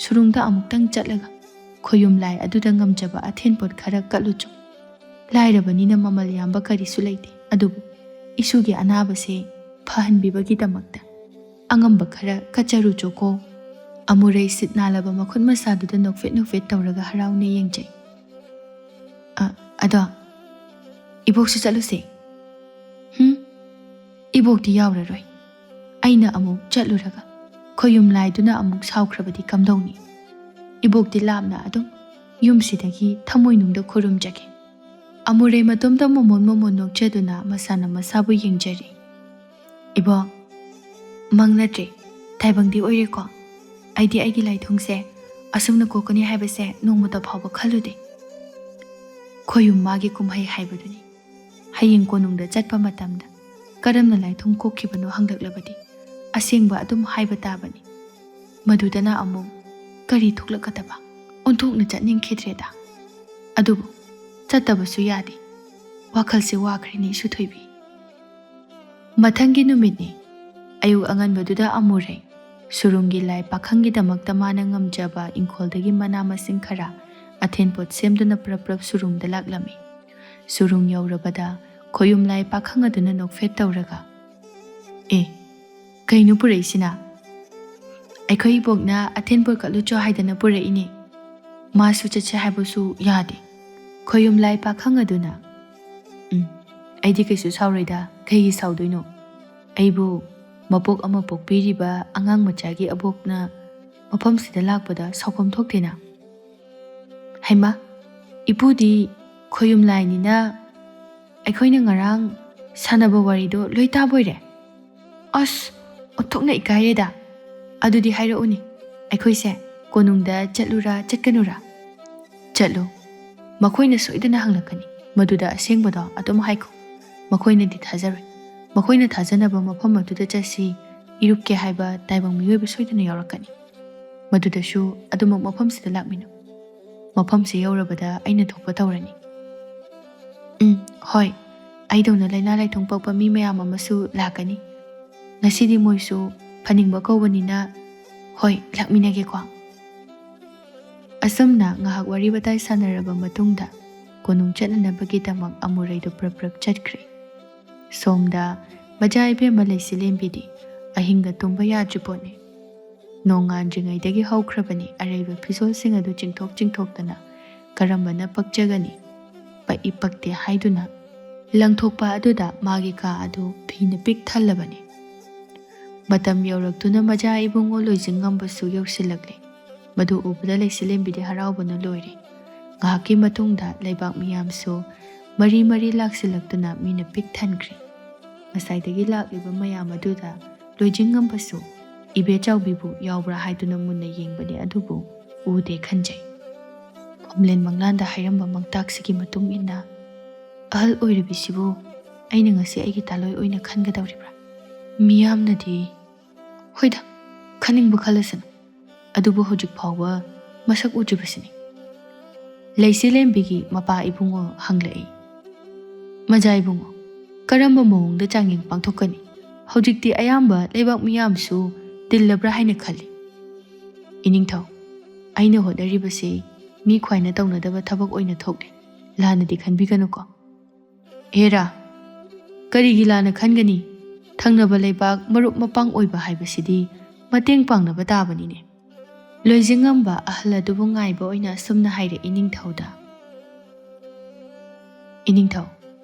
ꯁꯨꯔꯨꯡꯗ ꯑꯃꯨꯛꯇꯪ ꯆꯠꯂꯒ ꯈꯣꯌꯨꯝ ꯂꯥꯏ ꯑꯗꯨꯗ ꯉꯝꯖꯕ ꯑꯊꯦꯟ ꯄꯣꯠ ꯈꯔ ꯀꯠꯂꯨꯆꯣ꯫ ꯂꯥꯏꯔꯕꯅꯤꯅ ꯃꯃꯜ ꯌꯥꯝꯕ ꯀꯔꯤꯁꯨ ꯂꯩꯇꯦ, ꯑꯗꯨꯕꯨ ꯏꯁꯨꯒꯤ ꯑꯅꯥꯕꯁꯦ ꯐꯍꯟꯕꯤꯕꯒꯤꯗꯃꯛꯇ ꯑꯉꯝꯕ ꯈꯔ ꯀꯠꯆꯔꯨꯆꯣꯀꯣ꯫ ꯑꯃꯨꯔꯩ ꯁꯤꯠ ꯅꯥꯜꯂꯕ ꯃꯈꯨꯠ ꯃꯁꯥꯗꯨꯗ ꯅꯣꯛꯐꯦꯠ ꯅꯣꯛꯐꯦꯠ ꯇꯧꯔꯒ ꯍꯔꯥꯎꯅ ꯌꯦꯡꯖꯩ꯫ "ꯑ, ꯑꯗꯣ ꯏꯕꯣꯛꯁꯨ ꯆꯠꯂꯨꯁꯦ꯫" "ꯏꯕꯣꯛꯇꯤ ꯌꯥꯎꯔꯔꯣꯏ꯫ ꯑꯩꯅ ꯑꯃꯨꯛ ꯆꯠꯂꯨꯔꯒ ꯈꯣꯌꯨꯝ ꯂꯥꯏꯗꯨꯅ ꯑꯃꯨꯛ ꯁꯥꯎꯈ꯭ꯔꯕꯗꯤ ꯀꯝꯗꯧꯅꯤ? ꯏꯕꯣꯛꯇꯤ ꯂꯥꯞꯅ ꯑꯗꯨꯝ ꯌꯨꯝꯁꯤꯗꯒꯤ ꯊꯃꯣꯏꯅꯨꯡꯗ ꯈꯨꯔꯨꯝꯖꯒꯦ"꯫ ꯑꯃꯨꯔꯩ ꯃꯇꯣꯝꯇ ꯃꯣꯃꯣꯟ ꯃꯣꯃꯣꯟ ꯅꯣꯛꯆꯗꯨꯅ ꯃꯁꯥꯅ ꯃꯁꯥꯕꯨ ꯌꯦꯡꯖꯔꯤ꯫ "ꯏꯕꯣꯛ, ꯃꯪ ꯅꯠꯇ꯭ꯔꯦ, ꯇꯥꯏꯕꯪꯗꯤ ꯑꯣꯏꯔꯦꯀꯣ꯫ ꯑꯩꯗꯤ ꯑꯩꯒꯤ ꯂꯥꯏꯊꯨꯡꯁꯦ ꯑꯁꯨꯝꯅ ꯀꯣꯛꯀꯅꯤ ꯍꯥꯏꯕꯁꯦ ꯅꯣꯡꯃꯇ ꯐꯥꯎꯕ ꯈꯜꯂꯨꯗꯦ"꯫ ꯈꯣꯌꯨꯝ ꯃꯥꯒꯤ ꯀꯨꯝꯍꯩ ꯍꯥꯏꯕꯗꯨꯅꯤ꯫ ꯍꯌꯦꯡ ꯀꯣꯅꯨꯡꯗ ꯆꯠꯄ ꯃꯇꯝꯗ ꯀꯔꯝꯅ ꯂꯥꯏꯊꯨꯡ ꯀꯣꯛꯈꯤꯕꯅꯣ ꯍꯪꯂꯛꯂꯕꯗꯤ ꯑꯁꯦꯡꯕ ꯑꯗꯨꯝ ꯍꯥꯏꯕ ꯇꯥꯕꯅꯤ꯫ ꯃꯗꯨꯗꯅ ꯑꯃꯨꯛ ꯀꯔꯤ ꯊꯣꯛꯂꯛꯀꯗꯕ? ꯑꯣꯟꯊꯣꯛꯅ ꯆꯠꯅꯤꯡꯈꯤꯗ꯭ꯔꯦꯗ꯫ ꯑꯗꯨꯕꯨ ꯆꯠꯇꯕꯁꯨ ꯌꯥꯗꯦ꯫ ꯋꯥꯈꯜꯁꯦ ꯋꯥꯈ꯭ꯔꯦꯅꯦ ꯏꯁꯨ ꯊꯣꯏꯕꯤ꯫ ꯃꯊꯪꯒꯤ ꯅꯨꯃꯤꯠꯅꯤ꯫ ꯑꯌꯨꯛ ꯑꯉꯟꯕꯗꯨꯗ ꯑꯃꯨꯔꯩ ꯁꯨꯔꯨꯡꯒꯤ ꯂꯥꯏ ꯄꯥꯈꯪꯒꯤꯗꯃꯛꯇ ꯃꯥꯅ ꯉꯝꯖꯕ ꯏꯪꯈꯣꯜꯗꯒꯤ ꯃꯅꯥ ꯃꯁꯤꯡ ꯈꯔ ꯑꯊꯦꯟꯄꯣꯠ ꯁꯦꯝꯗꯨꯅ ꯄ꯭ꯔꯞ ꯄ꯭ꯔꯞ ꯁꯨꯔꯨꯡꯗ ꯂꯥꯛꯂꯝꯃꯤ꯫ ꯁꯨꯔꯨꯡ ꯌꯧꯔꯕꯗ ꯈꯣꯌꯨꯝ ꯂꯥꯏ ꯄꯥꯈꯪ ꯑꯗꯨꯅ ꯅꯣꯛꯐꯦꯠ ꯇꯧꯔꯒ, "ꯑꯦ, ꯀꯩꯅꯣ ꯄꯨꯔꯛꯏꯁꯤꯅ?" "ꯑꯩꯈꯣꯏ ꯏꯕꯣꯛꯅ ꯑꯊꯦꯟꯄꯣꯠ ꯀꯠꯂꯨꯆꯣ ꯍꯥꯏꯗꯅ ꯄꯨꯔꯛꯏꯅꯦ꯫ ꯃꯥꯁꯨ ꯆꯠꯁꯦ ꯍꯥꯏꯕꯁꯨ ꯌꯥꯗꯦ"꯫ ꯈꯣꯌꯨꯝ ꯂꯥꯏ ꯄꯥꯈꯪ ꯑꯗꯨꯅ, "ꯎꯝ, ꯑꯩꯗꯤ ꯀꯩꯁꯨ ꯁꯥꯎꯔꯣꯏꯗ, ꯀꯩꯒꯤ ꯁꯥꯎꯗꯣꯏꯅꯣ? ꯑꯩꯕꯨ ꯃꯄꯣꯛ ꯑꯃ ꯄꯣꯛꯄꯤꯔꯤꯕ ꯑꯉꯥꯡ ꯃꯆꯥꯒꯤ ꯑꯕꯣꯛꯅ ꯃꯐꯝꯁꯤꯗ ꯂꯥꯛꯄꯗ ꯁꯥꯎꯐꯝ ꯊꯣꯛꯇꯦꯅ"꯫ "ꯍꯩꯃꯥ, ꯏꯄꯨꯗꯤ ꯈꯣꯌꯨꯝ ꯂꯥꯏꯅꯤꯅ ꯑꯩꯈꯣꯏꯅ ꯉꯔꯥꯡ ꯁꯥꯟꯅꯕ ꯋꯥꯔꯤꯗꯣ ꯂꯣꯏ ꯇꯥꯕꯣꯏꯔꯦ? ꯑꯁ, ꯑꯣꯟꯊꯣꯛꯅ ꯏꯀꯥꯏꯔꯦꯗ꯫ ꯑꯗꯨꯗꯤ ꯍꯥꯏꯔꯛꯎꯅꯦ, ꯑꯩꯈꯣꯏꯁꯦ ꯀꯣꯅꯨꯡꯗ ꯆꯠꯂꯨꯔꯥ ꯆꯠꯀꯅꯨꯔꯥ?" "ꯆꯠꯂꯨ꯫ ꯃꯈꯣꯏꯅ ꯁꯣꯏꯗꯅ ꯍꯪꯂꯛꯀꯅꯤ꯫ ꯃꯗꯨꯗ ꯑꯁꯦꯡꯕꯗꯣ ꯑꯗꯨꯝ ꯍꯥꯏꯈꯣ꯫ ꯃꯈꯣꯏꯅꯗꯤ ꯊꯥꯖꯔꯣꯏ꯫ ꯃꯈꯣꯏꯅ ꯊꯥꯖꯅꯕ ꯃꯐꯝ ꯑꯗꯨꯗ ꯆꯠꯁꯤ ꯏꯔꯨꯞꯀꯦ ꯍꯥꯏꯕ ꯇꯥꯏꯕꯪ ꯃꯤꯑꯣꯏꯕ ꯁꯣꯏꯗꯅ ꯌꯥꯎꯔꯛꯀꯅꯤ꯫ ꯃꯗꯨꯗꯁꯨ ꯑꯗꯨꯃꯛ ꯃꯐꯝꯁꯤꯗ ꯂꯥꯛꯃꯤꯟꯅꯧ꯫ ꯃꯐꯝꯁꯤ ꯌꯧꯔꯕꯗ ꯑꯩꯅ ꯊꯣꯛꯄ ꯇꯧꯔꯅꯤ"꯫ "ꯎꯝ, ꯍꯣꯏ, ꯑꯩꯗꯧꯅ ꯂꯥꯏꯅꯥ ꯂꯥꯏꯊꯨꯡ ꯄꯛꯄ ꯃꯤ ꯃꯌꯥꯝ ꯑꯃꯁꯨ ꯂꯥꯛꯀꯅꯤ꯫ ꯉꯁꯤꯗꯤ ꯃꯣꯏꯁꯨ ꯐꯅꯤꯡꯕ ꯀꯧꯕꯅꯤꯅ, ꯍꯣꯏ, ꯂꯥꯛꯃꯤꯟꯅꯒꯦꯀꯣ"꯫ ꯑꯁꯨꯝꯅ ꯉꯥꯏꯍꯥꯛ ꯋꯥꯔꯤ ꯋꯥꯇꯥꯏ ꯁꯥꯟꯅꯔꯕ ꯃꯇꯨꯡꯗ ꯀꯣꯅꯨꯡ ꯆꯠꯅꯅꯕꯒꯤꯗꯃꯛ ꯑꯃꯨꯔꯩꯗꯨ ꯄ꯭ꯔꯞ ꯄ꯭ꯔꯞ ꯆꯠꯈ꯭ꯔꯦ꯫ ꯁꯣꯝꯗ ꯃꯆꯥ ꯏꯕꯦꯝꯃ ꯂꯩꯁꯤꯂꯦꯝꯕꯤꯗꯤ ꯑꯍꯤꯡꯒ ꯇꯨꯝꯕ ꯌꯥꯗ꯭ꯔꯤ ꯄꯣꯠꯅꯤ꯫ ꯅꯣꯡꯉꯥꯟꯗ꯭ꯔꯤꯉꯩꯗꯒꯤ ꯍꯧꯈ꯭ꯔꯕꯅꯤ ꯑꯔꯩꯕ ꯐꯤꯖꯣꯜꯁꯤꯡ ꯑꯗꯨ ꯆꯤꯡꯊꯣꯛ ꯆꯤꯡꯊꯣꯛꯇꯅ ꯀꯔꯝꯕꯅ ꯄꯛꯆꯒꯅꯤ, ꯄꯛꯏ ꯄꯛꯇꯦ ꯍꯥꯏꯗꯨꯅ ꯂꯪꯊꯣꯛꯄ ꯑꯗꯨꯗ ꯃꯥꯒꯤ ꯀꯥ ꯑꯗꯨ ꯐꯤꯅ ꯄꯤꯛ ꯊꯜꯂꯕꯅꯤ꯫ ꯃꯇꯝ ꯌꯧꯔꯛꯇꯨꯅ ꯃꯆꯥ ꯏꯕꯨꯡꯉꯣ ꯂꯣꯏꯖꯤꯡꯉꯝꯕꯁꯨ ꯌꯧꯁꯤꯜꯂꯛꯂꯦ꯫ ꯃꯗꯨ ꯎꯕꯗ ꯂꯩꯆꯤꯂꯦꯝꯕꯤꯗꯤ ꯍꯔꯥꯎꯕꯅ ꯂꯣꯏꯔꯦ꯫ ꯉꯥꯏꯍꯥꯛꯀꯤ ꯃꯇꯨꯡꯗ ꯂꯩꯕꯥꯛ ꯃꯤꯌꯥꯝꯁꯨ ꯃꯔꯤ ꯃꯔꯤ ꯂꯥꯛꯁꯤꯜꯂꯛꯇꯨꯅ ꯃꯤꯅ ꯄꯤꯛ ꯊꯟꯈ꯭ꯔꯦ꯫ ꯉꯁꯥꯏꯗꯒꯤ ꯂꯥꯛꯂꯤꯕ ꯃꯌꯥꯝ ꯑꯗꯨꯗ ꯂꯣꯏꯖꯤꯡꯉꯝꯕꯁꯨ ꯏꯕꯦ ꯆꯥꯎꯕꯤꯕꯨ ꯌꯥꯎꯕ꯭ꯔꯥ ꯍꯥꯏꯗꯨꯅ ꯃꯨꯟꯅ ꯌꯦꯡꯕꯅꯤ, ꯑꯗꯨꯕꯨ ꯎꯗꯦ ꯈꯟꯖꯩ꯫ ꯈꯣꯝꯂꯦꯟ ꯃꯪꯂꯥꯟꯗ ꯍꯥꯏꯔꯝꯕ ꯃꯪꯇꯥꯛꯁꯤꯒꯤ ꯃꯇꯨꯡ ꯏꯟꯅ ꯑꯍꯜ ꯑꯣꯏꯔꯕꯤꯁꯤꯕꯨ ꯑꯩꯅ ꯉꯁꯤ ꯑꯩꯒꯤ ꯇꯥꯂꯣꯏ ꯑꯣꯏꯅ ꯈꯟꯒꯗꯧꯔꯤꯕ꯭ꯔꯥ? ꯃꯤꯌꯥꯝꯅꯗꯤ, "ꯍꯣꯏꯗ, ꯈꯟꯅꯤꯡꯕ ꯈꯜꯂꯁꯅꯨ, ꯑꯗꯨꯕꯨ ꯍꯧꯖꯤꯛ ꯐꯥꯎꯕ ꯃꯁꯛ ꯎꯗ꯭ꯔꯤꯕꯁꯤꯅꯤ"꯫ ꯂꯩꯆꯤꯂꯦꯝꯕꯤꯒꯤ ꯃꯄꯥ ꯏꯕꯨꯡꯉꯣ ꯍꯪꯂꯛꯏ, "ꯃꯖꯥ ꯏꯕꯨꯡꯉꯣ, ꯀꯔꯝꯕ ꯃꯑꯣꯡꯗ ꯆꯥꯡꯌꯦꯡ ꯄꯥꯡꯊꯣꯛꯀꯅꯤ? ꯍꯧꯖꯤꯛꯇꯤ ꯑꯌꯥꯝꯕ ꯂꯩꯕꯥꯛ ꯃꯤꯌꯥꯝꯁꯨ ꯇꯤꯜꯂꯕ꯭ꯔꯥ ꯍꯥꯏꯅ ꯈꯜꯂꯤ"꯫ "ꯏꯅꯤꯡꯊꯧ, ꯑꯩꯅ ꯍꯣꯠꯅꯔꯤꯕꯁꯤ ꯃꯤ ꯈ꯭ꯋꯥꯏꯅ ꯇꯧꯅꯗꯕ ꯊꯕꯛ ꯑꯣꯏꯅ ꯊꯣꯛꯂꯦ, ꯂꯥꯟꯅꯗꯤ ꯈꯟꯕꯤꯒꯅꯨꯀꯣ"꯫ "ꯍꯦꯔꯥ, ꯀꯔꯤꯒꯤ ꯂꯥꯟꯅ ꯈꯟꯒꯅꯤ? ꯊꯪꯅꯕ ꯂꯩꯕꯥꯛ ꯃꯔꯨꯞ ꯃꯄꯥꯡ ꯑꯣꯏꯕ ꯍꯥꯏꯕꯁꯤꯗꯤ ꯃꯇꯦꯡ ꯄꯥꯡꯅꯕ ꯇꯥꯕꯅꯤꯅꯦ"꯫ ꯂꯣꯏꯖꯤꯡꯉꯝꯕ ꯑꯍꯜ ꯑꯗꯨꯕꯨ ꯉꯥꯏꯕ ꯑꯣꯏꯅ ꯑꯁꯨꯝꯅ ꯍꯥꯏꯔꯛꯏ ꯅꯤꯡꯊꯧꯗ, "ꯏꯅꯤꯡꯊꯧ,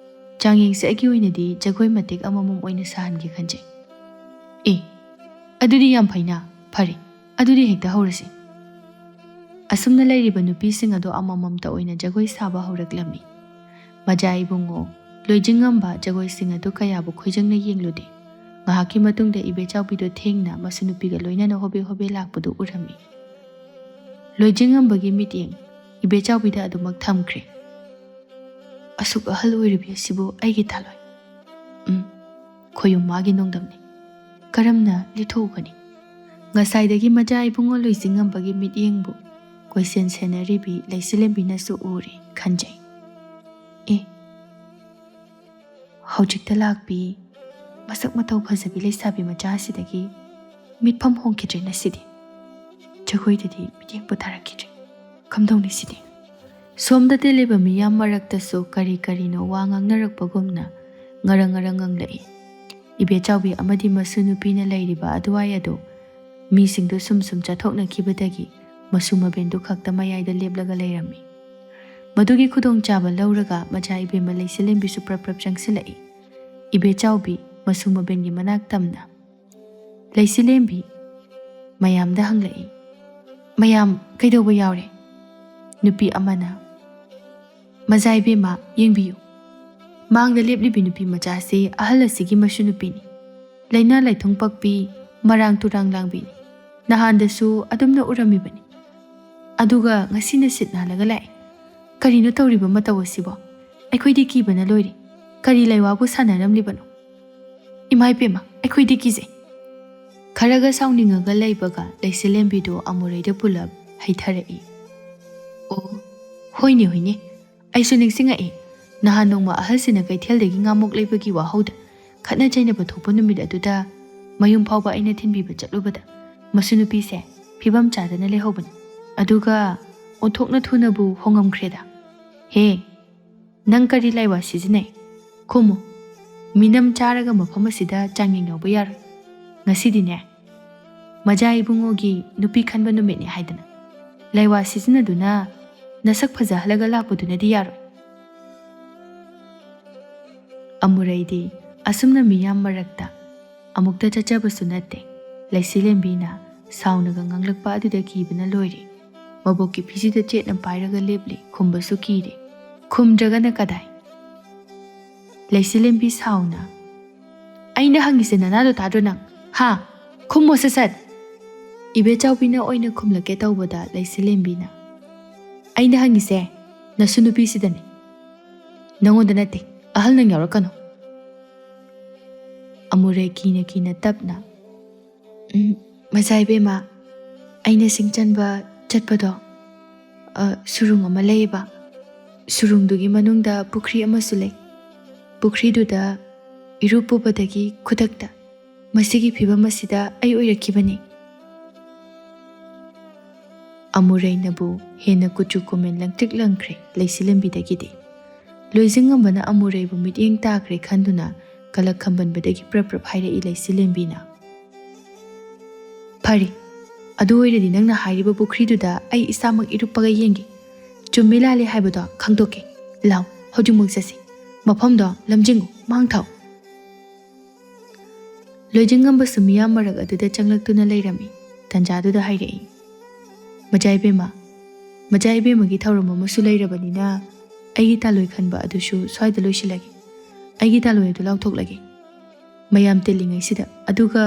ꯆꯥꯡꯌꯦꯡꯁꯦ ꯑꯩꯒꯤ ꯑꯣꯏꯅꯗꯤ ꯖꯒꯣꯏ ꯃꯇꯦꯛ ꯑꯃꯃꯝ ꯑꯣꯏꯅ ꯁꯥꯍꯟꯒꯦ ꯈꯟꯖꯩ"꯫ "ꯑꯦ, ꯑꯗꯨꯗꯤ ꯌꯥꯝ ꯐꯩꯅ꯫ ꯐꯔꯦ, ꯑꯗꯨꯗꯤ ꯍꯦꯛꯇ ꯍꯧꯔꯁꯤ"꯫ ꯑꯁꯨꯝꯅ ꯂꯩꯔꯤꯕ ꯅꯨꯄꯤꯁꯤꯡ ꯑꯗꯨ ꯑꯃꯃꯝꯇ ꯑꯣꯏꯅ ꯖꯒꯣꯏ ꯁꯥꯕ ꯍꯧꯔꯛꯂꯝꯃꯤ꯫ ꯃꯖꯥ ꯏꯕꯨꯡꯉꯣ ꯂꯣꯏꯖꯤꯡꯉꯝꯕ ꯖꯒꯣꯏꯁꯤꯡ ꯑꯗꯨ ꯀꯌꯥꯕꯨ ꯈꯣꯏꯖꯪꯅ ꯌꯦꯡꯂꯨꯗꯦ꯫ ꯉꯥꯏꯍꯥꯛꯀꯤ ꯃꯇꯨꯡꯗ ꯏꯕꯦꯆꯥꯎꯕꯤꯗꯨ ꯊꯦꯡꯅ ꯃꯁꯨ ꯅꯨꯄꯤꯒ ꯂꯣꯏꯅꯅ ꯍꯣꯕꯦ ꯍꯣꯕꯦ ꯂꯥꯛꯄꯗꯨ ꯎꯔꯝꯃꯤ꯫ ꯂꯣꯏꯖꯤꯡꯉꯝꯕꯒꯤ ꯃꯤꯠꯌꯦꯡ ꯏꯕꯦꯆꯥꯎꯕꯤꯗ ꯑꯗꯨꯃꯛ ꯊꯝꯈ꯭ꯔꯦ꯫ "ꯑꯁꯨꯛ ꯑꯍꯜ ꯑꯣꯏꯔꯕꯤ ꯑꯁꯤꯕꯨ ꯑꯩꯒꯤ ꯊꯥꯂꯣꯏ? ꯎꯝ, ꯈꯣꯌꯨꯝ ꯃꯥꯒꯤ ꯅꯣꯡꯗꯝꯅꯤ꯫ ꯀꯔꯝꯅ ꯂꯤꯊꯣꯛꯎꯒꯅꯤ?" ꯉꯁꯥꯏꯗꯒꯤ ꯃꯆꯥ ꯏꯕꯨꯡꯉꯣ ꯂꯣꯏꯖꯤꯡꯉꯝꯕꯒꯤ ꯃꯤꯠꯌꯦꯡꯕꯨ ꯀꯣꯏꯁꯦꯟ ꯁꯦꯟꯅꯔꯤꯕꯤ ꯂꯩꯆꯤꯂꯦꯝꯕꯤꯅꯁꯨ ꯎꯔꯦ ꯈꯟꯖꯩ꯫ "ꯑꯦ, ꯍꯧꯖꯤꯛꯇ ꯂꯥꯛꯄꯤ ꯃꯁꯛ ꯃꯇꯧ ꯐꯖꯕꯤ ꯂꯩꯁꯥꯕꯤ ꯃꯆꯥ ꯑꯁꯤꯗꯒꯤ ꯃꯤꯠꯐꯝ ꯍꯣꯡꯈꯤꯗ꯭ꯔꯦ ꯉꯁꯤꯗꯤ꯫ ꯖꯒꯣꯏꯗꯗꯤ ꯃꯤꯠꯌꯦꯡꯕꯨ ꯊꯥꯔꯛꯈꯤꯗ꯭ꯔꯦ꯫ ꯀꯝꯗꯧꯅꯤ ꯁꯤꯗꯤ?" ꯁꯣꯝꯗ ꯇꯤꯜꯂꯤꯕ ꯃꯤꯌꯥꯝ ꯃꯔꯛꯇꯁꯨ ꯀꯔꯤ ꯀꯔꯤꯅꯣ ꯋꯥ ꯉꯥꯡꯅꯔꯛꯄꯒꯨꯝꯅ ꯉꯔꯪ ꯉꯔꯪ ꯉꯪꯂꯛꯏ꯫ ꯏꯕꯦꯆꯥꯎꯕꯤ ꯑꯃꯗꯤ ꯃꯁꯨ ꯅꯨꯄꯤꯅ ꯂꯩꯔꯤꯕ ꯑꯗꯨꯋꯥꯏ ꯑꯗꯨ ꯃꯤꯁꯤꯡꯗꯨ ꯁꯨꯝ ꯁꯨꯝ ꯆꯠꯊꯣꯛꯅꯈꯤꯕꯗꯒꯤ ꯃꯁꯨ ꯃꯕꯦꯟꯗꯨ ꯈꯛꯇ ꯃꯌꯥꯏꯗ ꯂꯦꯞꯂꯒ ꯂꯩꯔꯝꯃꯤ꯫ ꯃꯗꯨꯒꯤ ꯈꯨꯗꯣꯡꯆꯥꯕ ꯂꯧꯔꯒ ꯃꯆꯥ ꯏꯕꯦꯝꯃ ꯂꯩꯆꯤꯂꯦꯝꯕꯤꯁꯨ ꯄ꯭ꯔꯞ ꯄ꯭ꯔꯞ ꯆꯪꯁꯤꯜꯂꯛꯏ꯫ ꯏꯕꯦꯆꯥꯎꯕꯤ ꯃꯁꯨ ꯃꯕꯦꯟꯒꯤ ꯃꯅꯥꯛ ꯇꯝꯅ꯫ "ꯂꯩꯆꯤꯂꯦꯝꯕꯤ!" ꯃꯌꯥꯝꯗ ꯍꯪꯂꯛꯏ꯫ "ꯃꯌꯥꯝ ꯀꯩꯗꯧꯕ ꯌꯥꯎꯔꯦ?" ꯅꯨꯄꯤ ꯑꯃꯅ, "ꯃꯖꯥ ꯏꯕꯦꯝꯃ, ꯌꯦꯡꯕꯤꯌꯨ꯫ ꯃꯥꯡꯗ ꯂꯦꯞꯂꯤꯕꯤ ꯅꯨꯄꯤ ꯃꯆꯥꯁꯤ ꯑꯍꯜ ꯑꯁꯤꯒꯤ ꯃꯁꯨ ꯅꯨꯄꯤꯅꯤ꯫ ꯂꯥꯏꯅꯥ ꯂꯥꯏꯊꯨꯡ ꯄꯛꯄꯤ, ꯃꯔꯥꯡ ꯇꯨꯔꯥꯡ ꯂꯥꯡꯕꯤꯅꯤ꯫ ꯅꯍꯥꯟꯗꯁꯨ ꯑꯗꯨꯝꯅ ꯎꯔꯝꯃꯤꯕꯅꯤ꯫ ꯑꯗꯨꯒ ꯉꯁꯤꯅ ꯁꯤꯠ ꯅꯥꯜꯂꯒ ꯂꯥꯛꯑꯦ꯫ ꯀꯔꯤꯅꯣ ꯇꯧꯔꯤꯕ ꯃꯇꯧ ꯑꯁꯤꯕꯣ? ꯑꯩꯈꯣꯏꯗꯤ ꯀꯤꯕꯅ ꯂꯣꯏꯔꯦ꯫ ꯀꯔꯤ ꯂꯩꯋꯥꯕꯨ ꯁꯥꯟꯅꯔꯝꯂꯤꯕꯅꯣ? ꯏꯃꯥ ꯏꯕꯦꯝꯃ, ꯑꯩꯈꯣꯏꯗꯤ ꯀꯤꯖꯩ꯫" ꯈꯔꯒ ꯁꯥꯎꯅꯤꯡꯉꯒ ꯂꯩꯕꯒ ꯂꯩꯆꯤꯂꯦꯝꯕꯤꯗꯨ ꯑꯃꯨꯔꯩꯗ ꯄꯨꯂꯞ ꯍꯩꯊꯔꯛꯏ꯫ "ꯑꯣ, ꯍꯣꯏꯅꯦ, ꯍꯣꯏꯅꯦ꯫ ꯑꯩꯁꯨ ꯅꯤꯡꯁꯤꯡꯉꯛꯏ꯫ ꯅꯍꯥꯟ ꯅꯣꯡꯃ ꯑꯍꯜꯁꯤꯅ ꯀꯩꯊꯦꯜꯗꯒꯤ ꯉꯥꯃꯣꯛ ꯂꯩꯕꯒꯤ ꯋꯥꯍꯧꯗ ꯈꯠꯅ ꯆꯩꯅꯕ ꯊꯣꯛꯄ ꯅꯨꯃꯤꯠ ꯑꯗꯨꯗ ꯃꯌꯨꯝ ꯐꯥꯎꯕ ꯑꯩꯅ ꯊꯤꯟꯕꯤꯕ ꯆꯠꯂꯨꯕꯗ ꯃꯁꯨ ꯅꯨꯄꯤꯁꯦ ꯐꯤꯕꯝ ꯆꯥꯗꯅ ꯂꯩꯍꯧꯕꯅꯤ꯫ ꯑꯗꯨꯒ ꯑꯣꯟꯊꯣꯛꯅ ꯊꯨꯅꯕꯨ ꯍꯣꯡꯉꯝꯈ꯭ꯔꯦꯗ꯫ ꯍꯦ, ꯅꯪ ꯀꯔꯤ ꯂꯥꯏꯋꯥ ꯁꯤꯖꯤꯟꯅꯩ? ꯈꯨꯝꯃꯨ꯫ ꯃꯤꯅꯝ ꯆꯥꯔꯒ ꯃꯐꯝ ꯑꯁꯤꯗ ꯆꯥꯡꯌꯦꯡ ꯌꯥꯎꯕ ꯌꯥꯔꯣꯏ꯫ ꯉꯁꯤꯗꯤꯅꯦ, ꯃꯖꯥ ꯏꯕꯨꯡꯉꯣꯒꯤ ꯅꯨꯄꯤ ꯈꯟꯕ ꯅꯨꯃꯤꯠꯅꯤ ꯍꯥꯏꯗꯅ ꯂꯥꯏꯋꯥ ꯁꯤꯖꯤꯟꯅꯗꯨꯅ ꯅꯁꯛ ꯐꯖꯍꯜꯂꯒ ꯂꯥꯛꯄꯗꯨꯅꯗꯤ ꯌꯥꯔꯣꯏ꯫" ꯑꯃꯨꯔꯩꯗꯤ ꯑꯁꯨꯝꯅ ꯃꯤꯌꯥꯝ ꯃꯔꯛꯇ ꯑꯃꯨꯛꯇ ꯆꯠꯆꯕꯁꯨ ꯅꯠꯇꯦ꯫ ꯂꯩꯆꯤꯂꯦꯝꯕꯤꯅ ꯁꯥꯎꯅꯒ ꯉꯥꯡꯂꯛꯄ ꯑꯗꯨꯗ ꯀꯤꯕꯅ ꯂꯣꯏꯔꯦ꯫ ꯃꯕꯣꯛꯀꯤ ꯐꯤꯖꯤꯗ ꯆꯦꯠꯅ ꯄꯥꯏꯔꯒ ꯂꯦꯞꯂꯤ, ꯈꯨꯝꯕꯁꯨ ꯀꯤꯔꯦ꯫ ꯈꯨꯝꯗ꯭ꯔꯒꯅ ꯀꯗꯥꯏ? ꯂꯩꯆꯤꯂꯦꯝꯕꯤ ꯁꯥꯎꯅ, "ꯑꯩꯅ ꯍꯪꯉꯤꯁꯦ ꯅꯅꯥꯗꯣ ꯇꯥꯗ꯭ꯔꯣ ꯅꯪ? ꯍꯥ? ꯈꯨꯝꯃꯣ ꯁꯠ ꯁꯠ!" ꯏꯕꯦꯆꯥꯎꯕꯤꯅ ꯑꯣꯏꯅ ꯈꯨꯝꯂꯛꯀꯦ ꯇꯧꯕꯗ ꯂꯩꯆꯤꯂꯦꯝꯕꯤꯅ, "ꯑꯩꯅ ꯍꯪꯉꯤꯁꯦ ꯅꯁꯨ ꯅꯨꯄꯤꯁꯤꯗꯅꯦ꯫ ꯅꯪꯉꯣꯟꯗ ꯅꯠꯇꯦ, ꯑꯍꯜ ꯅꯪ ꯌꯥꯎꯔꯛꯀꯅꯨ꯫" ꯑꯃꯨꯔꯩ ꯀꯤꯅ ꯀꯤꯅ ꯇꯞꯅ, "ꯎꯝ, ꯃꯖꯥ ꯏꯕꯦꯝꯃ, ꯑꯩꯅ ꯁꯤꯡ ꯆꯟꯕ ꯆꯠꯄꯗꯣ, ꯑ, ꯁꯨꯔꯨꯡ ꯑꯃ ꯂꯩꯌꯦꯕ꯫ ꯁꯨꯔꯨꯡꯗꯨꯒꯤ ꯃꯅꯨꯡꯗ ꯄꯨꯈ꯭ꯔꯤ ꯑꯃꯁꯨ ꯂꯩ꯫ ꯄꯨꯈ꯭ꯔꯤꯗꯨꯗ ꯏꯔꯨꯞꯄꯨꯕꯗꯒꯤ ꯈꯨꯗꯛꯇ ꯃꯁꯤꯒꯤ ꯐꯤꯕꯝ ꯑꯁꯤꯗ ꯑꯩ ꯑꯣꯏꯔꯛꯈꯤꯕꯅꯤ꯫" ꯑꯃꯨꯔꯩꯅꯕꯨ ꯍꯦꯟꯅ ꯀꯨꯆꯨ ꯀꯨꯃꯦꯟ ꯂꯪꯇ꯭ꯔꯤꯛ ꯂꯪꯈ꯭ꯔꯦ ꯂꯩꯆꯤꯂꯦꯝꯕꯤꯗꯒꯤꯗꯤ꯫ ꯂꯣꯏꯖꯤꯡꯉꯝꯕꯅ ꯑꯃꯨꯔꯩꯕꯨ ꯃꯤꯠꯌꯦꯡ ꯇꯥꯈ꯭ꯔꯦ ꯈꯟꯗꯨꯅ ꯀꯂꯛ ꯈꯝꯕꯟꯕꯗꯒꯤ ꯄ꯭ꯔꯞ ꯄ꯭ꯔꯞ ꯍꯥꯏꯔꯛꯏ ꯂꯩꯆꯤꯂꯦꯝꯕꯤꯅ, "ꯐꯔꯦ, ꯑꯗꯨ ꯑꯣꯏꯔꯗꯤ ꯅꯪꯅ ꯍꯥꯏꯔꯤꯕ ꯄꯨꯈ꯭ꯔꯤꯗꯨꯗ ꯑꯩ ꯏꯁꯥꯃꯛ ꯏꯔꯨꯞꯄꯒ ꯌꯦꯡꯒꯦ꯫ ꯆꯨꯝꯃꯤ ꯂꯥꯜꯂꯤ ꯍꯥꯏꯕꯗꯣ ꯈꯪꯗꯣꯛꯀꯦ꯫ ꯂꯥꯎ, ꯍꯧꯖꯤꯛꯃꯛ ꯆꯠꯁꯤ꯫ ꯃꯐꯝꯗꯣ ꯂꯝꯖꯤꯡꯉꯨ, ꯃꯥꯡ ꯊꯥꯎ꯫ ꯂꯣꯏꯖꯤꯡꯉꯝꯕꯁꯨ ꯃꯤꯌꯥꯝ ꯃꯔꯛ ꯑꯗꯨꯗ ꯆꯪꯂꯛꯇꯨꯅ ꯂꯩꯔꯝꯃꯤ꯫ ꯇꯟꯖꯥꯗꯨꯗ ꯍꯥꯏꯔꯛꯏ, "ꯃꯆꯥ ꯏꯕꯦꯝꯃ, ꯃꯆꯥ ꯏꯕꯦꯝꯃꯒꯤ ꯊꯧꯔꯝ ꯑꯃꯁꯨ ꯂꯩꯔꯕꯅꯤꯅ ꯑꯩꯒꯤ ꯇꯥꯂꯣꯏ ꯈꯟꯕ ꯑꯗꯨꯁꯨ ꯁ꯭ꯋꯥꯏꯗ ꯂꯣꯏꯁꯤꯜꯂꯒꯦ꯫ ꯑꯩꯒꯤ ꯇꯥꯂꯣꯏ ꯑꯗꯨ ꯂꯥꯎꯊꯣꯛꯂꯒꯦ꯫ ꯃꯌꯥꯝ ꯇꯤꯜꯂꯤꯉꯩꯁꯤꯗ, ꯑꯗꯨꯒ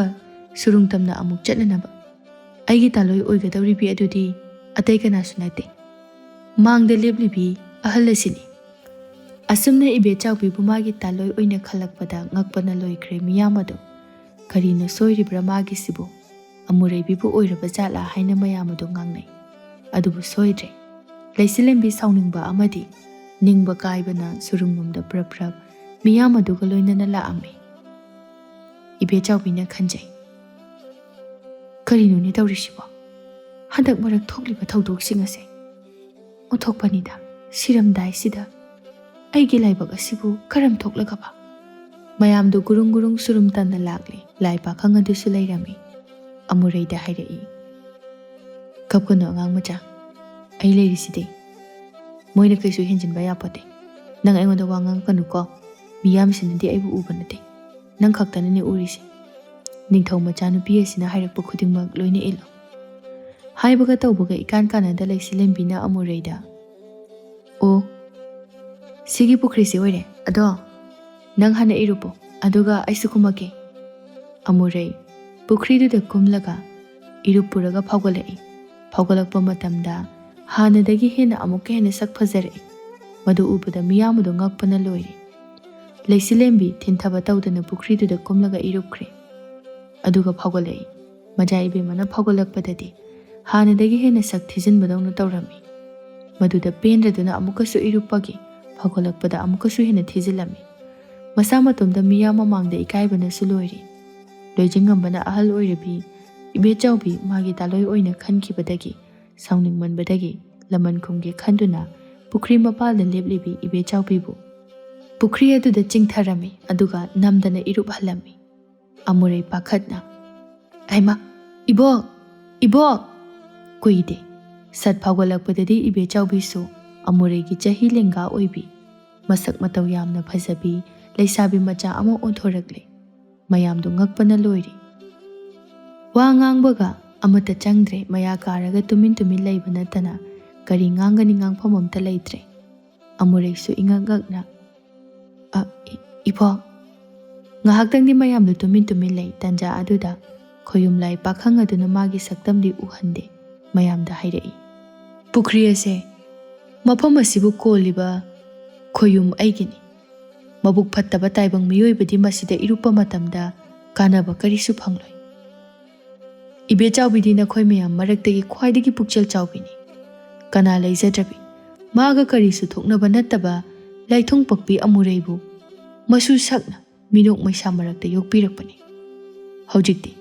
ꯁꯨꯔꯨꯡ ꯇꯝꯅ ꯑꯃꯨꯛ ꯆꯠꯅꯅꯕ꯫ ꯑꯩꯒꯤ ꯇꯥꯂꯣꯏ ꯑꯣꯏꯒꯗꯧꯔꯤꯕꯤ ꯑꯗꯨꯗꯤ ꯑꯇꯩ ꯀꯅꯥꯁꯨ ꯅꯠꯇꯦ꯫ ꯃꯥꯡꯗ ꯂꯦꯞꯂꯤꯕꯤ ꯑꯍꯜ ꯑꯁꯤꯅꯤ"꯫ ꯑꯁꯨꯝꯅ ꯏꯕꯦꯆꯥꯎꯕꯤꯕꯨ ꯃꯥꯒꯤ ꯇꯥꯂꯣꯏ ꯑꯣꯏꯅ ꯈꯜꯂꯛꯄꯗ ꯉꯛꯄꯅ ꯂꯣꯏꯈ꯭ꯔꯦ ꯃꯤꯌꯥꯝ ꯑꯗꯨ꯫ ꯀꯔꯤꯅꯣ ꯁꯣꯏꯔꯤꯕ꯭ꯔꯥ ꯃꯥꯒꯤꯁꯤꯕꯨ? ꯑꯃꯨꯔꯩꯕꯤꯕꯨ ꯑꯣꯏꯔꯕ ꯖꯥꯠꯂꯥ ꯍꯥꯏꯅ ꯃꯌꯥꯝ ꯑꯗꯨ ꯉꯥꯡꯅꯩ꯫ ꯑꯗꯨꯕꯨ ꯁꯣꯏꯗ꯭ꯔꯦ꯫ ꯂꯩꯆꯤꯂꯦꯝꯕꯤ ꯁꯥꯎꯅꯤꯡꯕ ꯑꯃꯗꯤ ꯅꯤꯡꯕ ꯀꯥꯏꯕꯅ ꯁꯨꯔꯨꯡꯂꯣꯝꯗ ꯄ꯭ꯔꯞ ꯄ꯭ꯔꯞ ꯃꯤꯌꯥꯝ ꯑꯗꯨꯒ ꯂꯣꯏꯅꯅ ꯂꯥꯛꯑꯝꯃꯤ꯫ ꯏꯕꯦꯆꯥꯎꯕꯤꯅ ꯈꯟꯖꯩ, "ꯀꯔꯤꯅꯣꯅꯦ ꯇꯧꯔꯤꯁꯤꯕꯣ? ꯍꯟꯗꯛ ꯃꯔꯛ ꯊꯣꯛꯂꯤꯕ ꯊꯧꯗꯣꯛꯁꯤꯡ ꯑꯁꯦ ꯑꯣꯟꯊꯣꯛꯄꯅꯤꯗ, ꯁꯤꯔꯝꯗꯥꯏꯁꯤꯗ ꯑꯩꯒꯤ ꯂꯥꯏꯕꯛ ꯑꯁꯤꯕꯨ ꯀꯔꯝ ꯊꯣꯛꯂꯒꯕ?" ꯃꯌꯥꯝꯗꯨ ꯒꯨꯔꯨꯡ ꯒꯨꯔꯨꯡ ꯁꯨꯔꯨꯝ ꯇꯝꯅ ꯂꯥꯛꯂꯦ꯫ ꯂꯥꯏ ꯄꯥꯈꯪ ꯑꯗꯨꯁꯨ ꯂꯩꯔꯝꯃꯤ꯫ ꯑꯃꯨꯔꯩꯗ ꯍꯥꯏꯔꯛꯏ, "ꯀꯞꯀꯅꯨ ꯑꯉꯥꯡ ꯃꯆꯥ, ꯑꯩ ꯂꯩꯔꯤꯁꯤꯗꯤ꯫ ꯃꯣꯏꯅ ꯀꯩꯁꯨ ꯍꯦꯟꯖꯤꯟꯕ ꯌꯥꯄꯣꯠꯇꯦ꯫ ꯅꯪ ꯑꯩꯉꯣꯟꯗ ꯋꯥ ꯉꯥꯡꯉꯛꯀꯅꯨꯀꯣ꯫ ꯃꯤꯌꯥꯝꯁꯤꯅꯗꯤ ꯑꯩꯕꯨ ꯎꯕ ꯅꯠꯇꯦ꯫ ꯅꯪ ꯈꯛꯇꯅꯅꯦ ꯎꯔꯤꯁꯦ꯫ ꯅꯤꯡꯊꯧ ꯃꯆꯥꯅꯨꯄꯤ ꯑꯁꯤꯅ ꯍꯥꯏꯔꯛꯄ ꯈꯨꯗꯤꯡꯃꯛ ꯂꯣꯏꯅ ꯏꯜꯂꯨ"꯫ ꯍꯥꯏꯕꯒ ꯇꯧꯕꯒ ꯏꯀꯥꯟ ꯀꯥꯟꯅꯗ ꯂꯩꯆꯤꯂꯦꯝꯕꯤꯅ ꯑꯃꯨꯔꯩꯗ, "ꯑꯣ, ꯁꯤꯒꯤ ꯄꯨꯈ꯭ꯔꯤꯁꯤ ꯑꯣꯏꯔꯦ꯫ ꯑꯗꯣ ꯅꯪ ꯍꯥꯟꯅ ꯏꯔꯨꯞꯄꯣ, ꯑꯗꯨꯒ ꯑꯩꯁꯨ ꯀꯨꯝꯃꯛꯀꯦ"꯫ ꯑꯃꯨꯔꯩ ꯄꯨꯈ꯭ꯔꯤꯗꯨꯗ ꯀꯨꯝꯂꯒ ꯏꯔꯨꯞꯄꯨꯔꯒ ꯐꯥꯎꯒꯠꯂꯛꯏ꯫ ꯐꯥꯎꯒꯠꯂꯛꯄ ꯃꯇꯝꯗ ꯍꯥꯟꯅꯗꯒꯤ ꯍꯦꯟꯅ ꯑꯃꯨꯛꯀ ꯍꯦꯟꯅ ꯁꯛ ꯐꯖꯔꯛꯏ꯫ ꯃꯗꯨ ꯎꯕꯗ ꯃꯤꯌꯥꯝ ꯑꯗꯨ ꯉꯛꯄꯅ ꯂꯣꯏꯔꯦ꯫ ꯂꯩꯆꯤꯂꯦꯝꯕꯤ ꯊꯤꯟꯊꯕ ꯇꯧꯗꯅ ꯄꯨꯈ꯭ꯔꯤꯗꯨꯗ ꯀꯨꯝꯂꯒ ꯏꯔꯨꯞꯈ꯭ꯔꯦ꯫ ꯑꯗꯨꯒ ꯐꯥꯎꯒꯠꯂꯛꯏ꯫ ꯃꯆꯥ ꯏꯕꯦꯝꯃꯅ ꯐꯥꯎꯒꯠꯂꯛꯄꯗꯗꯤ ꯍꯥꯟꯅꯗꯒꯤ ꯍꯦꯟꯅ ꯁꯛ ꯊꯤꯖꯤꯟꯕꯗꯧꯅ ꯇꯧꯔꯝꯃꯤ꯫ ꯃꯗꯨꯗ ꯄꯦꯟꯗ꯭ꯔꯗꯨꯅ ꯑꯃꯨꯛꯀꯁꯨ ꯏꯔꯨꯞꯄꯒꯤ ꯐꯥꯎꯒꯠꯂꯛꯄꯗ ꯑꯃꯨꯛꯀꯁꯨ ꯍꯦꯟꯅ ꯊꯤꯖꯤꯜꯂꯝꯃꯤ꯫ ꯃꯁꯥ ꯃꯇꯣꯝꯗ ꯃꯤꯌꯥꯝ ꯃꯃꯥꯡꯗ ꯏꯀꯥꯏꯕꯅꯁꯨ ꯂꯣꯏꯔꯦ꯫ ꯂꯣꯏꯖꯤꯡꯉꯝꯕꯅ ꯑꯍꯜ ꯑꯣꯏꯔꯕꯤ ꯏꯕꯦꯆꯥꯎꯕꯤ ꯃꯥꯒꯤ ꯇꯥꯂꯣꯏ ꯑꯣꯏꯅ ꯈꯟꯈꯤꯕꯗꯒꯤ ꯁꯥꯎꯅꯤꯡꯃꯟꯕꯗꯒꯤ ꯂꯃꯟ ꯈꯨꯝꯒꯦ ꯈꯟꯗꯨꯅ ꯄꯨꯈ꯭ꯔꯤ ꯃꯄꯥꯜꯗ ꯂꯦꯞꯂꯤꯕꯤ ꯏꯕꯦꯆꯥꯎꯕꯤꯕꯨ ꯄꯨꯈ꯭ꯔꯤ ꯑꯗꯨꯗ ꯆꯤꯡꯊꯔꯝꯃꯤ, ꯑꯗꯨꯒ ꯅꯝꯗꯅ ꯏꯔꯨꯞꯍꯜꯂꯝꯃꯤ꯫ ꯑꯃꯨꯔꯩ ꯄꯥꯈꯠꯅ, "ꯍꯩꯃꯥ, ꯏꯕꯣꯛ! ꯏꯕꯣꯛ!" ꯀꯨꯏꯗꯦ꯫ ꯁꯠ ꯐꯥꯎꯒꯠꯂꯛꯄꯗꯗꯤ ꯏꯕꯦꯆꯥꯎꯕꯤꯁꯨ ꯑꯃꯨꯔꯩꯒꯤ ꯆꯍꯤ ꯂꯦꯡꯒꯥ ꯑꯣꯏꯕꯤ, ꯃꯁꯛ ꯃꯇꯧ ꯌꯥꯝꯅ ꯐꯖꯕꯤ ꯂꯩꯁꯥꯕꯤ ꯃꯆꯥ ꯑꯃ ꯑꯣꯟꯊꯣꯔꯛꯂꯦ꯫ ꯃꯌꯥꯝꯗꯨ ꯉꯛꯄꯅ ꯂꯣꯏꯔꯦ꯫ ꯋꯥ ꯉꯥꯡꯕꯒ ꯑꯃꯠꯇ ꯆꯪꯗ꯭ꯔꯦ꯫ ꯃꯌꯥ ꯀꯥꯔꯒ ꯇꯨꯃꯤꯟ ꯇꯨꯃꯤꯟ ꯂꯩꯕ ꯅꯠꯇꯅ ꯀꯔꯤ ꯉꯥꯡꯒꯅꯤ, ꯉꯥꯡꯐꯝ ꯑꯃꯇ ꯂꯩꯇ꯭ꯔꯦ꯫ ꯑꯃꯨꯔꯩꯁꯨ ꯏꯉꯛ ꯉꯛꯅ, "ꯑ, ꯏ-, ꯏꯕꯣꯛ!" ꯉꯥꯏꯍꯥꯛꯇꯪꯗꯤ ꯃꯌꯥꯝꯗꯨ ꯇꯨꯃꯤꯟ ꯇꯨꯃꯤꯟ ꯂꯩ꯫ ꯇꯟꯖꯥ ꯑꯗꯨꯗ ꯈꯣꯌꯨꯝ ꯂꯥꯏ ꯄꯥꯈꯪ ꯑꯗꯨꯅ ꯃꯥꯒꯤ ꯁꯛꯇꯝꯗꯤ ꯎꯍꯟꯗꯦ꯫ ꯃꯌꯥꯝꯗ ꯍꯥꯏꯔꯛꯏ, "ꯄꯨꯈ꯭ꯔꯤ ꯑꯁꯦ ꯃꯐꯝ ꯑꯁꯤꯕꯨ ꯀꯣꯜꯂꯤꯕ ꯈꯣꯌꯨꯝ ꯑꯩꯒꯤꯅꯤ꯫ ꯃꯕꯨꯛ ꯐꯠꯇꯕ ꯇꯥꯏꯕꯪ ꯃꯤꯑꯣꯏꯕꯗꯤ ꯃꯁꯤꯗ ꯏꯔꯨꯞꯄ ꯃꯇꯝꯗ ꯀꯥꯟꯅꯕ ꯀꯔꯤꯁꯨ ꯐꯪꯂꯣꯏ꯫ ꯏꯕꯦꯆꯥꯎꯕꯤꯗꯤ ꯅꯈꯣꯏ ꯃꯌꯥꯝ ꯃꯔꯛꯇꯒꯤ ꯈ꯭ꯋꯥꯏꯗꯒꯤ ꯄꯨꯛꯆꯦꯜ ꯆꯥꯎꯕꯤꯅꯤ꯫ ꯀꯅꯥ ꯂꯩꯖꯗ꯭ꯔꯕꯤ, ꯃꯥꯒ ꯀꯔꯤꯁꯨ ꯊꯣꯛꯅꯕ ꯅꯠꯇꯕ ꯂꯥꯏꯊꯨꯡ ꯄꯛꯄꯤ ꯑꯃꯨꯔꯩꯕꯨ ꯃꯁꯨ ꯁꯛꯅ ꯃꯤꯅꯣꯛ ꯃꯩꯁꯥ ꯃꯔꯛꯇ ꯌꯣꯛꯄꯤꯔꯛꯄꯅꯤ꯫ ꯍꯧꯖꯤꯛꯇꯤ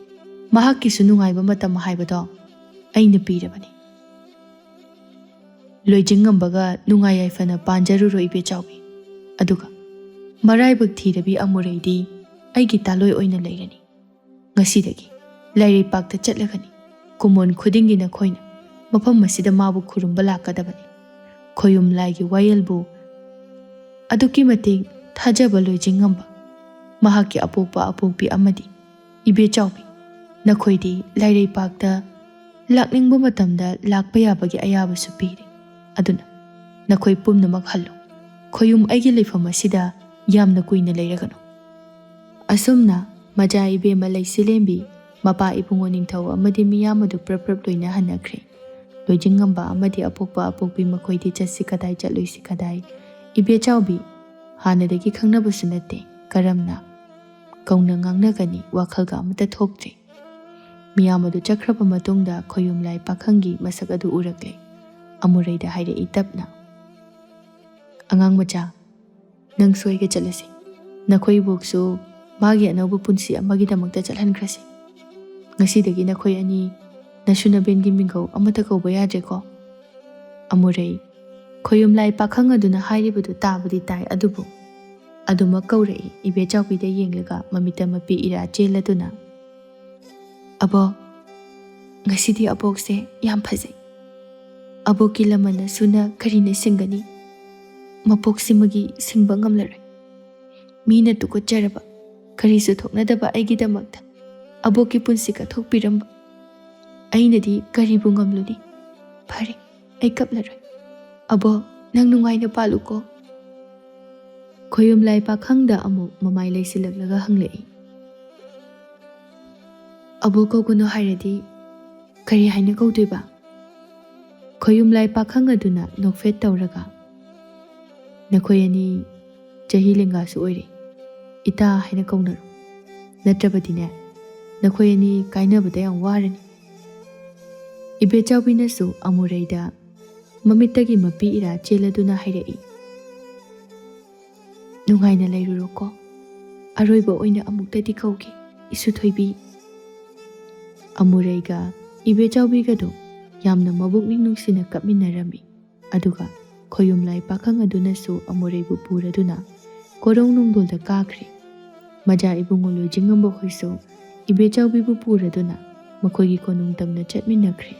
ꯃꯍꯥꯛꯀꯤꯁꯨ ꯅꯨꯡꯉꯥꯏꯕ ꯃꯇꯝ ꯍꯥꯏꯕꯗꯣ ꯑꯩꯅ ꯄꯤꯔꯕꯅꯤ꯫ ꯂꯣꯏꯖꯤꯡ ꯉꯝꯕꯒ ꯅꯨꯡꯉꯥꯏ ꯌꯥꯏꯐꯅ ꯄꯥꯟꯖꯔꯨꯔꯣ ꯏꯕꯦꯆꯥꯎꯕꯤ꯫ ꯑꯗꯨꯒ ꯃꯔꯥꯏꯕꯛ ꯊꯤꯔꯕꯤ ꯑꯃꯨꯔꯩꯗꯤ ꯑꯩꯒꯤ ꯇꯥꯂꯣꯏ ꯑꯣꯏꯅ ꯂꯩꯔꯅꯤ꯫ ꯉꯁꯤꯗꯒꯤ ꯂꯥꯏꯔꯩꯄꯥꯛꯇ ꯆꯠꯂꯒꯅꯤ꯫ ꯀꯨꯝꯑꯣꯟ ꯈꯨꯗꯤꯡꯒꯤ ꯅꯈꯣꯏꯅ ꯃꯐꯝ ꯑꯁꯤꯗ ꯃꯥꯕꯨ ꯈꯨꯔꯨꯝꯕ ꯂꯥꯛꯀꯗꯕꯅꯤ꯫ ꯈꯣꯌꯨꯝ ꯂꯥꯏꯒꯤ ꯋꯥꯌꯦꯜꯕꯨ ꯑꯗꯨꯛꯀꯤ ꯃꯇꯤꯛ ꯊꯥꯖꯕ ꯂꯣꯏꯖꯤꯡ ꯉꯝꯕ ꯃꯍꯥꯛꯀꯤ ꯑꯄꯣꯛꯄ ꯑꯄꯣꯛꯄꯤ ꯑꯃꯗꯤ ꯏꯕꯦꯆꯥꯎꯕꯤ, ꯅꯈꯣꯏꯗꯤ ꯂꯥꯏꯔꯩꯄꯥꯛꯇ ꯂꯥꯛꯅꯤꯡꯕ ꯃꯇꯝꯗ ꯂꯥꯛꯄ ꯌꯥꯕꯒꯤ ꯑꯌꯥꯕꯁꯨ ꯄꯤꯔꯤ꯫ ꯑꯗꯨꯅ ꯅꯈꯣꯏ ꯄꯨꯝꯅꯃꯛ ꯍꯜꯂꯨ꯫ ꯈꯣꯌꯨꯝ ꯑꯩꯒꯤ ꯂꯩꯐꯝ ꯑꯁꯤꯗ ꯌꯥꯝꯅ ꯀꯨꯏꯅ ꯂꯩꯔꯒꯅꯨ꯫" ꯑꯁꯨꯝꯅ ꯃꯆꯥ ꯏꯕꯦꯝꯃ ꯂꯩꯁꯤꯂꯦꯝꯕꯤ, ꯃꯄꯥ ꯏꯕꯨꯡꯉꯣ ꯅꯤꯡꯊꯧ ꯑꯃꯗꯤ ꯃꯤꯌꯥꯝ ꯑꯗꯨ ꯄ꯭ꯔꯞ ꯄ꯭ꯔꯞ ꯂꯣꯏꯅ ꯍꯟꯅꯈ꯭ꯔꯦ꯫ ꯂꯣꯏꯖꯤꯡ ꯉꯝꯕ ꯑꯃꯗꯤ ꯑꯄꯣꯛꯄ ꯑꯄꯣꯛꯄꯤ ꯃꯈꯣꯏꯗꯤ ꯆꯠꯁꯤ ꯀꯗꯥꯏ ꯆꯠꯂꯣꯏꯁꯤ ꯀꯗꯥꯏ꯫ ꯏꯕꯦꯆꯥꯎꯕꯤ ꯍꯥꯟꯅꯗꯒꯤ ꯈꯪꯅꯕꯁꯨ ꯅꯠꯇꯦ꯫ ꯀꯔꯝꯅ ꯀꯧꯅ ꯉꯥꯡꯅꯒꯅꯤ ꯋꯥꯈꯜꯒ ꯑꯃꯠꯇ ꯊꯣꯛꯇ꯭ꯔꯦ꯫ ꯃꯤꯌꯥꯝ ꯑꯗꯨ ꯆꯠꯈ꯭ꯔꯕ ꯃꯇꯨꯡꯗ ꯈꯣꯌꯨꯝ ꯂꯥꯏ ꯄꯥꯈꯪꯒꯤ ꯃꯁꯛ ꯑꯗꯨ ꯎꯔꯛꯂꯦ꯫ ꯑꯃꯨꯔꯩꯗ ꯍꯥꯏꯔꯛꯏ ꯇꯞꯅ, "ꯑꯉꯥꯡ ꯃꯆꯥ, ꯅꯪꯁꯨ ꯑꯩꯒ ꯆꯠꯂꯁꯤ꯫ ꯅꯈꯣꯏ ꯏꯕꯣꯛꯁꯨ ꯃꯥꯒꯤ ꯑꯅꯧꯕ ꯄꯨꯟꯁꯤ ꯑꯃꯒꯤꯗꯃꯛꯇ ꯆꯠꯍꯟꯈ꯭ꯔꯁꯤ꯫ ꯉꯁꯤꯗꯒꯤ ꯅꯈꯣꯏ ꯑꯅꯤ ꯅꯁꯨ ꯅꯕꯦꯟꯒꯤ ꯃꯤꯡꯒꯧ ꯑꯃꯠꯇ ꯀꯧꯕ ꯌꯥꯗ꯭ꯔꯦꯀꯣ?" ꯑꯃꯨꯔꯩ ꯈꯣꯌꯨꯝ ꯂꯥꯏ ꯄꯥꯈꯪ ꯑꯗꯨꯅ ꯍꯥꯏꯔꯤꯕꯗꯨ ꯇꯥꯕꯗꯤ ꯇꯥꯏ, ꯑꯗꯨꯕꯨ ꯑꯗꯨꯃꯛ ꯀꯧꯔꯛꯏ꯫ ꯏꯕꯦꯆꯥꯎꯕꯤꯗ ꯌꯦꯡꯂꯒ ꯃꯃꯤꯠꯇ ꯃꯄꯤ ꯏꯔꯥ ꯆꯦꯜꯂꯗꯨꯅ, "ꯑꯕꯣꯛ, ꯉꯁꯤꯗꯤ ꯑꯕꯣꯛꯁꯦ ꯌꯥꯝ ꯐꯖꯩ꯫ ꯑꯕꯣꯛꯀꯤ ꯂꯃꯟ ꯑꯁꯨꯅ ꯀꯔꯤꯅ ꯁꯤꯡꯒꯅꯤ? ꯃꯄꯣꯛꯁꯤꯃꯒꯤ ꯁꯤꯡꯕ ꯉꯝꯂꯔꯣꯏ꯫ ꯃꯤꯅ ꯇꯨꯀꯠꯆꯔꯕ, ꯀꯔꯤꯁꯨ ꯊꯣꯛꯅꯗꯕ ꯑꯩꯒꯤꯗꯃꯛꯇ ꯑꯕꯣꯛꯀꯤ ꯄꯨꯟꯁꯤ ꯀꯠꯊꯣꯛꯄꯤꯔꯝꯕ ꯑꯩꯅꯗꯤ ꯀꯔꯤꯕꯨ ꯉꯝꯂꯨꯅꯤ? ꯐꯔꯦ, ꯑꯩ ꯀꯞꯂꯔꯣꯏ꯫ ꯑꯕꯣꯛ, ꯅꯪ ꯅꯨꯡꯉꯥꯏꯅ ꯄꯥꯜꯂꯨꯀꯣ꯫ ꯈꯣꯌꯨꯝꯂꯥꯏ ꯄꯥꯈꯪꯗ ꯑꯃꯨꯛ ꯃꯃꯥꯏ ꯂꯩꯁꯤꯜꯂꯛꯂꯒ ꯍꯪꯂꯛꯏ, "ꯑꯕꯣꯛ ꯀꯧꯒꯅꯨ ꯍꯥꯏꯔꯗꯤ ꯀꯔꯤ ꯍꯥꯏꯅ ꯀꯧꯗꯣꯏꯕ?" ꯈꯣꯌꯨꯝꯂꯥꯏ ꯄꯥꯈꯪ ꯑꯗꯨꯅ ꯅꯣꯛꯐꯦꯠ ꯇꯧꯔꯒ, "ꯅꯈꯣꯏ ꯑꯅꯤ ꯆꯍꯤ ꯂꯦꯡꯒꯥꯁꯨ ꯑꯣꯏꯔꯦ, ꯏꯇꯥ ꯍꯥꯏꯅ ꯀꯧꯅꯔꯣ꯫ ꯅꯠꯇ꯭ꯔꯕꯗꯤꯅꯦ, ꯅꯈꯣꯏ ꯑꯅꯤ ꯀꯥꯏꯅꯕꯗ ꯌꯥꯝ ꯋꯥꯔꯅꯤ꯫" ꯏꯕꯦꯆꯥꯎꯕꯤꯅꯁꯨ ꯑꯃꯨꯔꯩꯗ ꯃꯃꯤꯠꯇꯒꯤ ꯃꯄꯤ ꯏꯔꯥ ꯆꯦꯜꯂꯗꯨꯅ ꯍꯥꯏꯔꯛꯏ, "ꯅꯨꯡꯉꯥꯏꯅ ꯂꯩꯔꯨꯔꯣꯀꯣ꯫ ꯑꯔꯣꯏꯕ ꯑꯣꯏꯅ ꯑꯃꯨꯛꯇꯗꯤ ꯀꯧꯒꯦ, ꯏꯁꯨ ꯊꯣꯏꯕꯤ꯫" ꯑꯃꯨꯔꯩꯒ ꯏꯕꯦꯆꯥꯎꯕꯤꯒꯗꯨ ꯌꯥꯝꯅ ꯃꯕꯨꯛꯅꯤꯡ ꯅꯨꯡꯁꯤꯅ ꯀꯞꯃꯤꯟꯅꯔꯝꯃꯤ꯫ ꯑꯗꯨꯒ ꯈꯣꯌꯨꯝꯂꯥꯏ ꯄꯥꯈꯪ ꯑꯗꯨꯅꯁꯨ ꯑꯃꯨꯔꯩꯕꯨ ꯄꯨꯔꯗꯨꯅ ꯀꯣꯔꯧ ꯅꯨꯡꯗꯣꯜꯗ ꯀꯥꯈ꯭ꯔꯦ꯫ ꯃꯖꯥ ꯏꯕꯨꯡꯉꯣ ꯂꯣꯏꯖꯤꯡꯉꯝꯕ ꯍꯣꯏꯁꯨ ꯏꯕꯦꯆꯥꯎꯕꯤꯕꯨ ꯄꯨꯔꯗꯨꯅ ꯃꯈꯣꯏꯒꯤ ꯀꯣꯅꯨꯡ ꯇꯝꯅ ꯆꯠꯃꯤꯟꯅꯈ꯭ꯔꯦ꯫